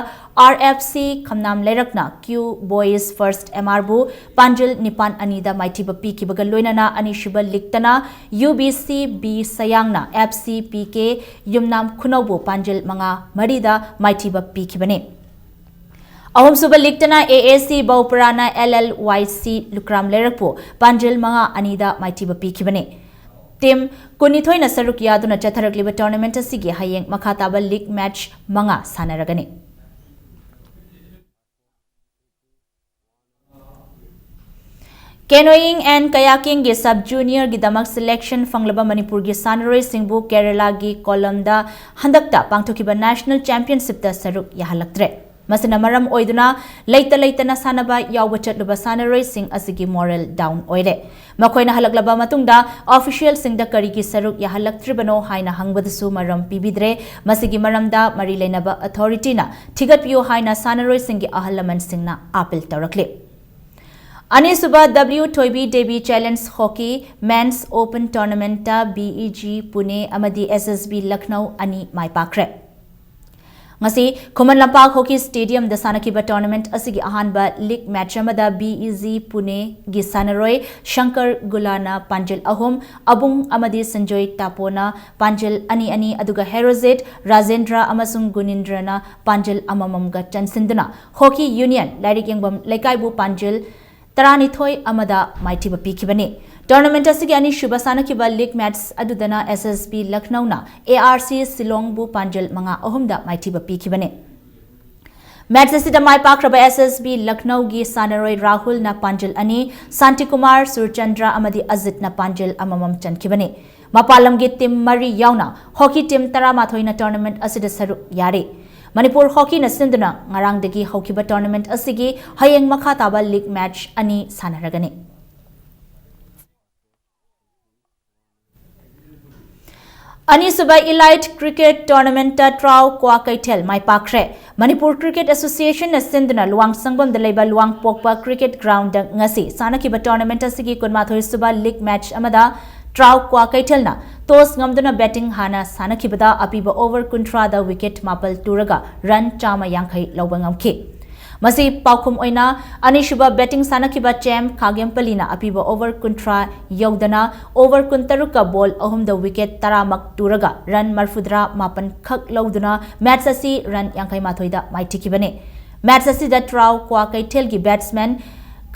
R F C ꯈꯝꯅꯥꯝ ꯂꯩꯔꯛꯅ Q Boys First M R ꯕꯨ ꯄꯥꯟꯖꯤꯜ ꯅꯤꯄꯥꯟ ꯑꯅꯤꯗ ꯃꯥꯏꯊꯤꯕ ꯄꯤꯈꯤꯕꯒ ꯂꯣꯏꯅꯅ ꯑꯅꯤꯁꯨꯕ leagueꯇꯅ U B C B ꯁꯌꯥꯡꯅ F C P K ꯌꯨꯝꯅꯥꯝ ꯈꯨꯅꯧꯕꯨ ꯄꯥꯟꯖꯤꯜ ꯃꯉꯥ ꯃꯔꯤꯗ ꯃꯥꯏꯊꯤꯕ ꯄꯤꯈꯤꯕꯅꯤ꯫ ꯑꯍꯨꯝꯁꯨꯕ leagueꯇꯅ A A C ꯕꯧꯄ꯭ꯔꯥꯅ L L Y C ꯂꯨꯀ꯭ꯔꯥꯝ ꯂꯩꯔꯛꯄꯨ ꯄꯥꯟꯖꯤꯜ ꯃꯉꯥ ꯑꯅꯤꯗ ꯃꯥꯏꯊꯤꯕ ꯄꯤꯈꯤꯕꯅꯤ꯫ Team ꯀꯨꯟꯅꯤꯊꯣꯏꯅ ꯁꯔꯨꯛ ꯌꯥꯗꯨꯅ ꯆꯠꯊꯔꯛꯂꯤꯕ tournament ꯑꯁꯤꯒꯤ ꯍꯌꯦꯡ ꯃꯈꯥ ꯇꯥꯕ league match ꯃꯉꯥ ꯁꯥꯟꯅꯔꯒꯅꯤ꯫ Canoeing and kayakingꯒꯤ sub juniorꯒꯤꯗꯃꯛ selection ꯐꯪꯂꯕ ꯃꯅꯤꯄꯨꯔꯒꯤ ꯁꯥꯟꯅꯔꯣꯏꯁꯤꯡꯕꯨ ꯀꯦꯔꯂꯥꯒꯤ ꯀꯣꯂꯝꯗ ꯍꯟꯗꯛꯇ ꯄꯥꯡꯊꯣꯛꯈꯤꯕ national championshipꯇ ꯁꯔꯨꯛ ꯌꯥꯍꯜꯂꯛꯇ꯭ꯔꯦ꯫ ꯃꯁꯤꯅ ꯃꯔꯝ ꯑꯣꯏꯗꯨꯅ ꯂꯩꯇ ꯂꯩꯇꯅ ꯁꯥꯟꯅꯕ ꯌꯥꯎꯕ ꯆꯠꯂꯨꯕ ꯁꯥꯟꯅꯔꯣꯏꯁꯤꯡ ꯑꯁꯤꯒꯤ moral down ꯑꯣꯏꯔꯦ꯫ ꯃꯈꯣꯏꯅ ꯍꯜꯂꯛꯂꯕ ꯃꯇꯨꯡꯗ officialꯁꯤꯡꯗ ꯀꯔꯤꯒꯤ ꯁꯔꯨꯛ ꯌꯥꯍꯜꯂꯛꯇ꯭ꯔꯤꯕꯅꯣ ꯍꯥꯏꯅ ꯍꯪꯕꯗꯁꯨ ꯃꯔꯝ ꯄꯤꯕꯤꯗ꯭ꯔꯦ꯫ ꯃꯁꯤꯒꯤ ꯃꯔꯝꯗ ꯃꯔꯤ ꯂꯩꯅꯕ authorityꯅ ꯊꯤꯒꯠꯄꯤꯌꯨ ꯍꯥꯏꯅ ꯁꯥꯟꯅꯔꯣꯏꯁꯤꯡꯒꯤ ꯑꯍꯜ ꯂꯃꯟꯁꯤꯡꯅ appeal ꯇꯧꯔꯛꯂꯤ꯫ ꯑꯅꯤꯁꯨꯕ W ꯊꯣꯏꯕꯤ Devi Challenge Hockey Men's Open Tournamentꯇ B E G Pune ꯑꯃꯗꯤ S S B ꯂꯈꯅꯧ ꯑꯅꯤ ꯃꯥꯏ ꯄꯥꯛꯈ꯭ꯔꯦ꯫ ꯉꯁꯤ ꯈꯨꯃꯟ ꯂꯝꯄꯥꯛ ꯍꯣꯀꯤ ꯁ꯭ꯇꯦꯗꯤꯌꯝꯗ ꯁꯥꯟꯅꯈꯤꯕ ꯇꯣꯔꯅꯥꯃꯦꯟꯠ ꯑꯁꯤꯒꯤ ꯑꯍꯥꯟꯕ ꯂꯤꯒ ꯃꯦꯆ ꯑꯃꯗ ꯕꯤ ꯏ ꯖꯤ ꯄꯨꯅꯦꯒꯤ ꯁꯥꯟꯅꯔꯣꯏ ꯁꯪꯀꯔ ꯒꯨꯂꯥꯅ ꯄꯥꯟꯖꯜ ꯑꯍꯨꯝ, ꯑꯕꯨꯡ ꯑꯃꯗꯤ ꯁꯟꯖꯣꯏ ꯇꯥꯄꯣꯅ ꯄꯥꯟꯖꯜ ꯑꯅꯤ ꯑꯅꯤ, ꯑꯗꯨꯒ ꯍꯦꯔꯣꯖꯤꯠ, ꯔꯥꯖꯦꯟꯗ꯭ꯔ ꯑꯃꯁꯨꯡ ꯒꯨꯅꯤꯟꯗ꯭ꯔꯅ ꯄꯥꯟꯖꯜ ꯑꯃꯃꯝꯒ ꯆꯟꯁꯤꯟꯗꯨꯅ ꯍꯣꯀꯤ ꯌꯨꯅꯤꯌꯟ ꯂꯥꯏꯔꯤꯛ ꯌꯦꯡꯐꯝ ꯂꯩꯀꯥꯏꯕꯨ ꯄꯥꯟꯖꯜ ꯇꯔꯥꯅꯤꯊꯣꯏ ꯑꯃꯗ ꯃꯥꯏꯊꯤꯕ ꯄꯤꯈꯤꯕꯅꯤ꯫ ꯇꯣꯔꯅꯥꯃꯦꯟꯠ ꯑꯁꯤꯒꯤ ꯑꯅꯤꯁꯨꯕ ꯁꯥꯟꯅꯈꯤꯕ ꯂꯤꯒ ꯃꯦꯆ ꯑꯗꯨꯗꯅ ꯑꯦꯁ ꯑꯦꯁ ꯕꯤ ꯂꯈꯅꯧꯅ ꯑꯦ ꯑꯥꯔ ꯁꯤ ꯁꯤꯂꯣꯡꯕꯨ ꯄꯥꯟꯖꯜ ꯃꯉꯥ ꯑꯍꯨꯝꯗ ꯃꯥꯏꯊꯤꯕ ꯄꯤꯈꯤꯕꯅꯤ꯫ ꯃꯦꯆ ꯑꯁꯤꯗ ꯃꯥꯏ ꯄꯥꯛꯈ꯭ꯔꯕ ꯑꯦꯁ ꯑꯦꯁ ꯕꯤ ꯂꯈꯅꯧꯒꯤ ꯁꯥꯟꯅꯔꯣꯏ ꯔꯥꯍꯨꯜꯅ ꯄꯥꯟꯖꯜ ꯑꯅꯤ, ꯁꯥꯟꯇꯤꯀꯨꯃꯥꯔ, ꯁꯨꯔꯆꯟꯗ꯭ꯔ ꯑꯃꯗꯤ ꯑꯖꯤꯠꯅ ꯄꯥꯟꯖꯜ ꯑꯃꯃꯝ ꯆꯟꯈꯤꯕꯅꯤ꯫ ꯃꯄꯥꯟ ꯂꯝꯒꯤ ꯇꯤꯝ ꯃꯔꯤ ꯌꯥꯎꯅ ꯍꯣꯀꯤ ꯇꯤꯝ ꯇꯔꯥꯃꯥꯊꯣꯏꯅ ꯇꯣꯔꯅꯥꯃꯦꯟꯠ ꯑꯁꯤꯗ ꯁꯔꯨꯛ ꯌꯥꯔꯤ꯫ ꯃꯅꯤꯄꯨꯔ ꯍꯣꯀꯤꯅ ꯁꯤꯟꯗꯨꯅ ꯉꯔꯥꯡꯗꯒꯤ ꯍꯧꯈꯤꯕ ꯇꯣꯔꯅꯥꯃꯦꯟꯠ ꯑꯁꯤꯒꯤ ꯍꯌꯦꯡ ꯃꯈꯥ ꯇꯥꯕ ꯂꯤꯒ ꯃꯦꯆ ꯑꯅꯤ ꯁꯥꯟꯅꯔꯒꯅꯤ꯫ ꯑꯅꯤꯁꯨꯕ ꯏꯂꯥꯏꯠ ꯀ꯭ꯔꯤꯀꯦꯠ ꯇꯣꯔꯅꯥꯃꯦꯟꯠꯇ ꯇ꯭ꯔꯥꯎ ꯀ꯭ꯋꯥꯀꯩꯊꯦꯜ ꯃꯥꯏ ꯄꯥꯛꯈ꯭ꯔꯦ꯫ ꯃꯅꯤꯄꯨꯔ ꯀ꯭ꯔꯤꯀꯦꯠ ꯑꯦꯁꯣꯁꯤꯌꯦꯁꯟꯅ ꯁꯤꯟꯗꯨꯅ ꯂꯨꯋꯥꯡꯁꯪꯕꯝꯗ ꯂꯩꯕ ꯂꯨꯋꯥꯡꯄꯣꯛꯄ ꯀ꯭ꯔꯤꯀꯦꯠ ꯒ꯭ꯔꯥꯎꯟꯗ ꯉꯁꯤ ꯁꯥꯟꯅꯈꯤꯕ ꯇꯣꯔꯅꯥꯃꯦꯟꯠ ꯑꯁꯤꯒꯤ ꯀꯨꯟꯃꯥꯊꯣꯏ ꯁꯨꯕ ꯂꯤꯒ ꯃꯦꯆ ꯑꯃꯗ ꯇ꯭ꯔꯥꯎ ꯀ꯭ꯋꯥꯀꯩꯊꯦꯜꯅ ꯇꯣꯁ ꯉꯝꯗꯨꯅ ꯕꯦꯇꯤꯡ ꯍꯥꯟꯅ ꯁꯥꯟꯅꯈꯤꯕꯗ ꯑꯄꯤꯕ ꯑꯣꯚꯔ ꯀꯨꯟꯊ꯭ꯔꯥꯗ ꯋꯤꯀꯦꯠ ꯃꯥꯄꯜ ꯇꯨꯔꯒ ꯔꯟ ꯆꯥꯝꯃ ꯌꯥꯡꯈꯩ ꯂꯧꯕ ꯉꯝꯈꯤ꯫ ꯃꯁꯤ ꯄꯥꯎꯈꯨꯝ ꯑꯣꯏꯅ ꯑꯅꯤꯁꯨꯕ ꯕꯦꯇꯤꯡ ꯁꯥꯟꯅꯈꯤꯕ ꯆꯦꯝ ꯈꯥꯒꯦꯝꯄꯂꯤꯅ ꯑꯄꯤꯕ ꯑꯣꯚꯔ ꯀꯨꯟꯊ꯭ꯔꯥ ꯌꯧꯗꯅ ꯑꯣꯚꯔ ꯀꯨꯟꯇꯔꯨꯛꯀ ꯕꯣꯜ ꯑꯍꯨꯝꯗ ꯋꯤꯀꯦꯠ ꯇꯔꯥꯃꯛ ꯇꯨꯔꯒ ꯔꯟ ꯃꯔꯐꯨꯇꯔꯥ ꯃꯥꯄꯟ ꯈꯛ ꯂꯧꯗꯨꯅ ꯃꯦꯆ ꯑꯁꯤ ꯔꯟ ꯌꯥꯡꯈꯩ ꯃꯥꯊꯣꯏꯗ ꯃꯥꯏꯊꯤꯈꯤꯕꯅꯤ꯫ ꯃꯦꯆ ꯑꯁꯤꯗ ꯇ꯭ꯔꯥꯎ ꯀ꯭ꯋꯥꯀꯩꯊꯦꯜꯒꯤ ꯕꯦꯠꯁꯃꯦꯟ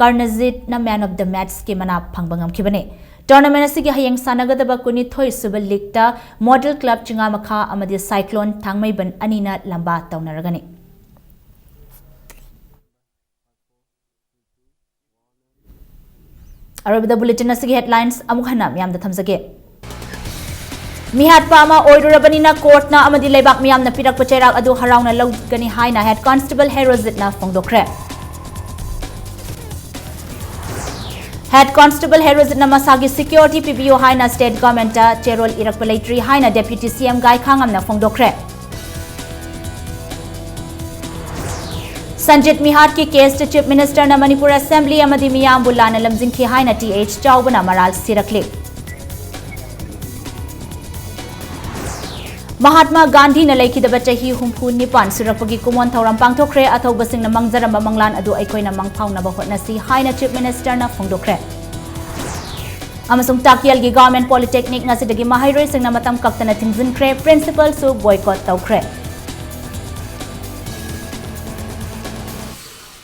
ꯀꯔꯅꯖꯤꯠꯅ ꯃꯦꯟ ꯑꯣꯐ ꯗ ꯃꯦꯆꯀꯤ ꯃꯅꯥ ꯐꯪꯕ ꯉꯝꯈꯤꯕꯅꯤ꯫ ꯇꯣꯔꯅꯥꯃꯦꯟꯠ ꯑꯁꯤꯒꯤ ꯍꯌꯦꯡ ꯁꯥꯟꯅꯒꯗꯕ ꯀꯨꯟꯅꯤꯊꯣꯏ ꯁꯨꯕ ꯂꯤꯒꯇ ꯃꯣꯗꯦꯜ ꯀ꯭ꯂꯕ ꯆꯤꯉꯥꯃꯈꯥ ꯑꯃꯗꯤ ꯁꯥꯏꯀ꯭ꯂꯣꯟ ꯊꯥꯡꯃꯩꯕꯟ ꯑꯅꯤꯅ ꯂꯝꯕꯥ ꯇꯧꯅꯔꯒꯅꯤ꯫ ꯑꯔꯣꯏꯕꯗ ꯕꯨꯂꯦꯇꯤꯟ ꯑꯁꯤꯒꯤ ꯍꯦꯗꯂꯥꯏꯟꯁ ꯑꯃꯨꯛ ꯍꯟꯅ ꯃꯤꯌꯥꯝꯗ ꯊꯝꯖꯒꯦ꯫ ꯃꯤꯍꯥꯠꯄ ꯑꯃ ꯑꯣꯏꯔꯨꯔꯕꯅꯤꯅ ꯀꯣꯔꯠꯅ ꯑꯃꯗꯤ ꯂꯩꯕꯥꯛ ꯃꯤꯌꯥꯝꯅ ꯄꯤꯔꯛꯄ ꯆꯩꯔꯥꯛ ꯑꯗꯨ ꯍꯔꯥꯎꯅ ꯂꯧꯒꯅꯤ ꯍꯥꯏꯅ ꯍꯦꯗ ꯀꯣꯟꯁꯇꯦꯕꯜ ꯍꯦꯔꯣꯖꯤꯠꯅ ꯐꯣꯡꯗꯣꯛꯈ꯭ꯔꯦ꯫ ꯍꯦꯗ ꯀꯣꯟꯁꯇꯦꯕꯜ ꯍꯦꯔꯣꯖꯤꯠꯅ ꯃꯁꯥꯒꯤ ꯁꯦꯀ꯭ꯌꯨꯔꯤꯇꯤ ꯄꯤꯕꯤꯌꯨ ꯍꯥꯏꯅ ꯁ꯭ꯇꯦꯠ ꯒꯚꯔꯟꯃꯦꯟꯠꯇ ꯆꯦꯔꯣꯜ ꯏꯔꯛꯄ ꯂꯩꯇ꯭ꯔꯤ ꯍꯥꯏꯅ ꯗꯦꯄ꯭ꯌꯨꯇꯤ ꯁꯤ ꯑꯦꯝ ꯒꯥꯏꯈꯥꯉꯝꯅ ꯐꯣꯡꯗꯣꯛꯈ꯭ꯔꯦ꯫ ꯁꯟꯖꯤꯠ ꯃꯤꯍꯥꯠꯀꯤ ꯀꯦꯁꯇ ꯆꯤꯐ ꯃꯤꯅꯤꯁꯇꯔꯅ ꯃꯅꯤꯄꯨꯔ ꯑꯦꯁꯦꯝꯕ꯭ꯂꯤ ꯑꯃꯗꯤ ꯃꯤꯌꯥꯝꯕꯨ ꯂꯥꯟꯅ ꯂꯝꯖꯤꯡꯈꯤ ꯍꯥꯏꯅ ꯇꯤ ꯑꯩꯆ ꯆꯥꯎꯕꯅ ꯃꯔꯥꯜ ꯁꯤꯔꯛꯂꯤ꯫ ꯃꯍꯥꯠꯃꯥ ꯒꯥꯟꯙꯤꯅ ꯂꯩꯈꯤꯗꯕ ꯆꯍꯤ ꯍꯨꯝꯐꯨ ꯅꯤꯄꯥꯟ ꯁꯨꯔꯛꯄꯒꯤ ꯀꯨꯝꯑꯣꯟ ꯊꯧꯔꯝ ꯄꯥꯡꯊꯣꯛꯈ꯭ꯔꯦ꯫ ꯑꯊꯧꯕꯁꯤꯡꯅ ꯃꯪꯖꯔꯝꯕ ꯃꯪꯂꯥꯟ ꯑꯗꯨ ꯑꯩꯈꯣꯏꯅ ꯃꯪꯐꯥꯎꯅꯕ ꯍꯣꯠꯅꯁꯤ ꯍꯥꯏꯅ Chief Minister ꯅ ꯐꯣꯡꯗꯣꯛꯈ꯭ꯔꯦ꯫ ꯑꯃꯁꯨꯡ ꯇꯥꯛꯌꯦꯜꯒꯤ Government Polytechnic ꯉꯁꯤꯗꯒꯤ ꯃꯍꯩꯔꯣꯏꯁꯤꯡꯅ ꯃꯇꯝ ꯀꯛꯇꯅ ꯊꯤꯡꯖꯤꯟꯈ꯭ꯔꯦ꯫ Principal ꯁꯨ boycott ꯇꯧꯈ꯭ꯔꯦ꯫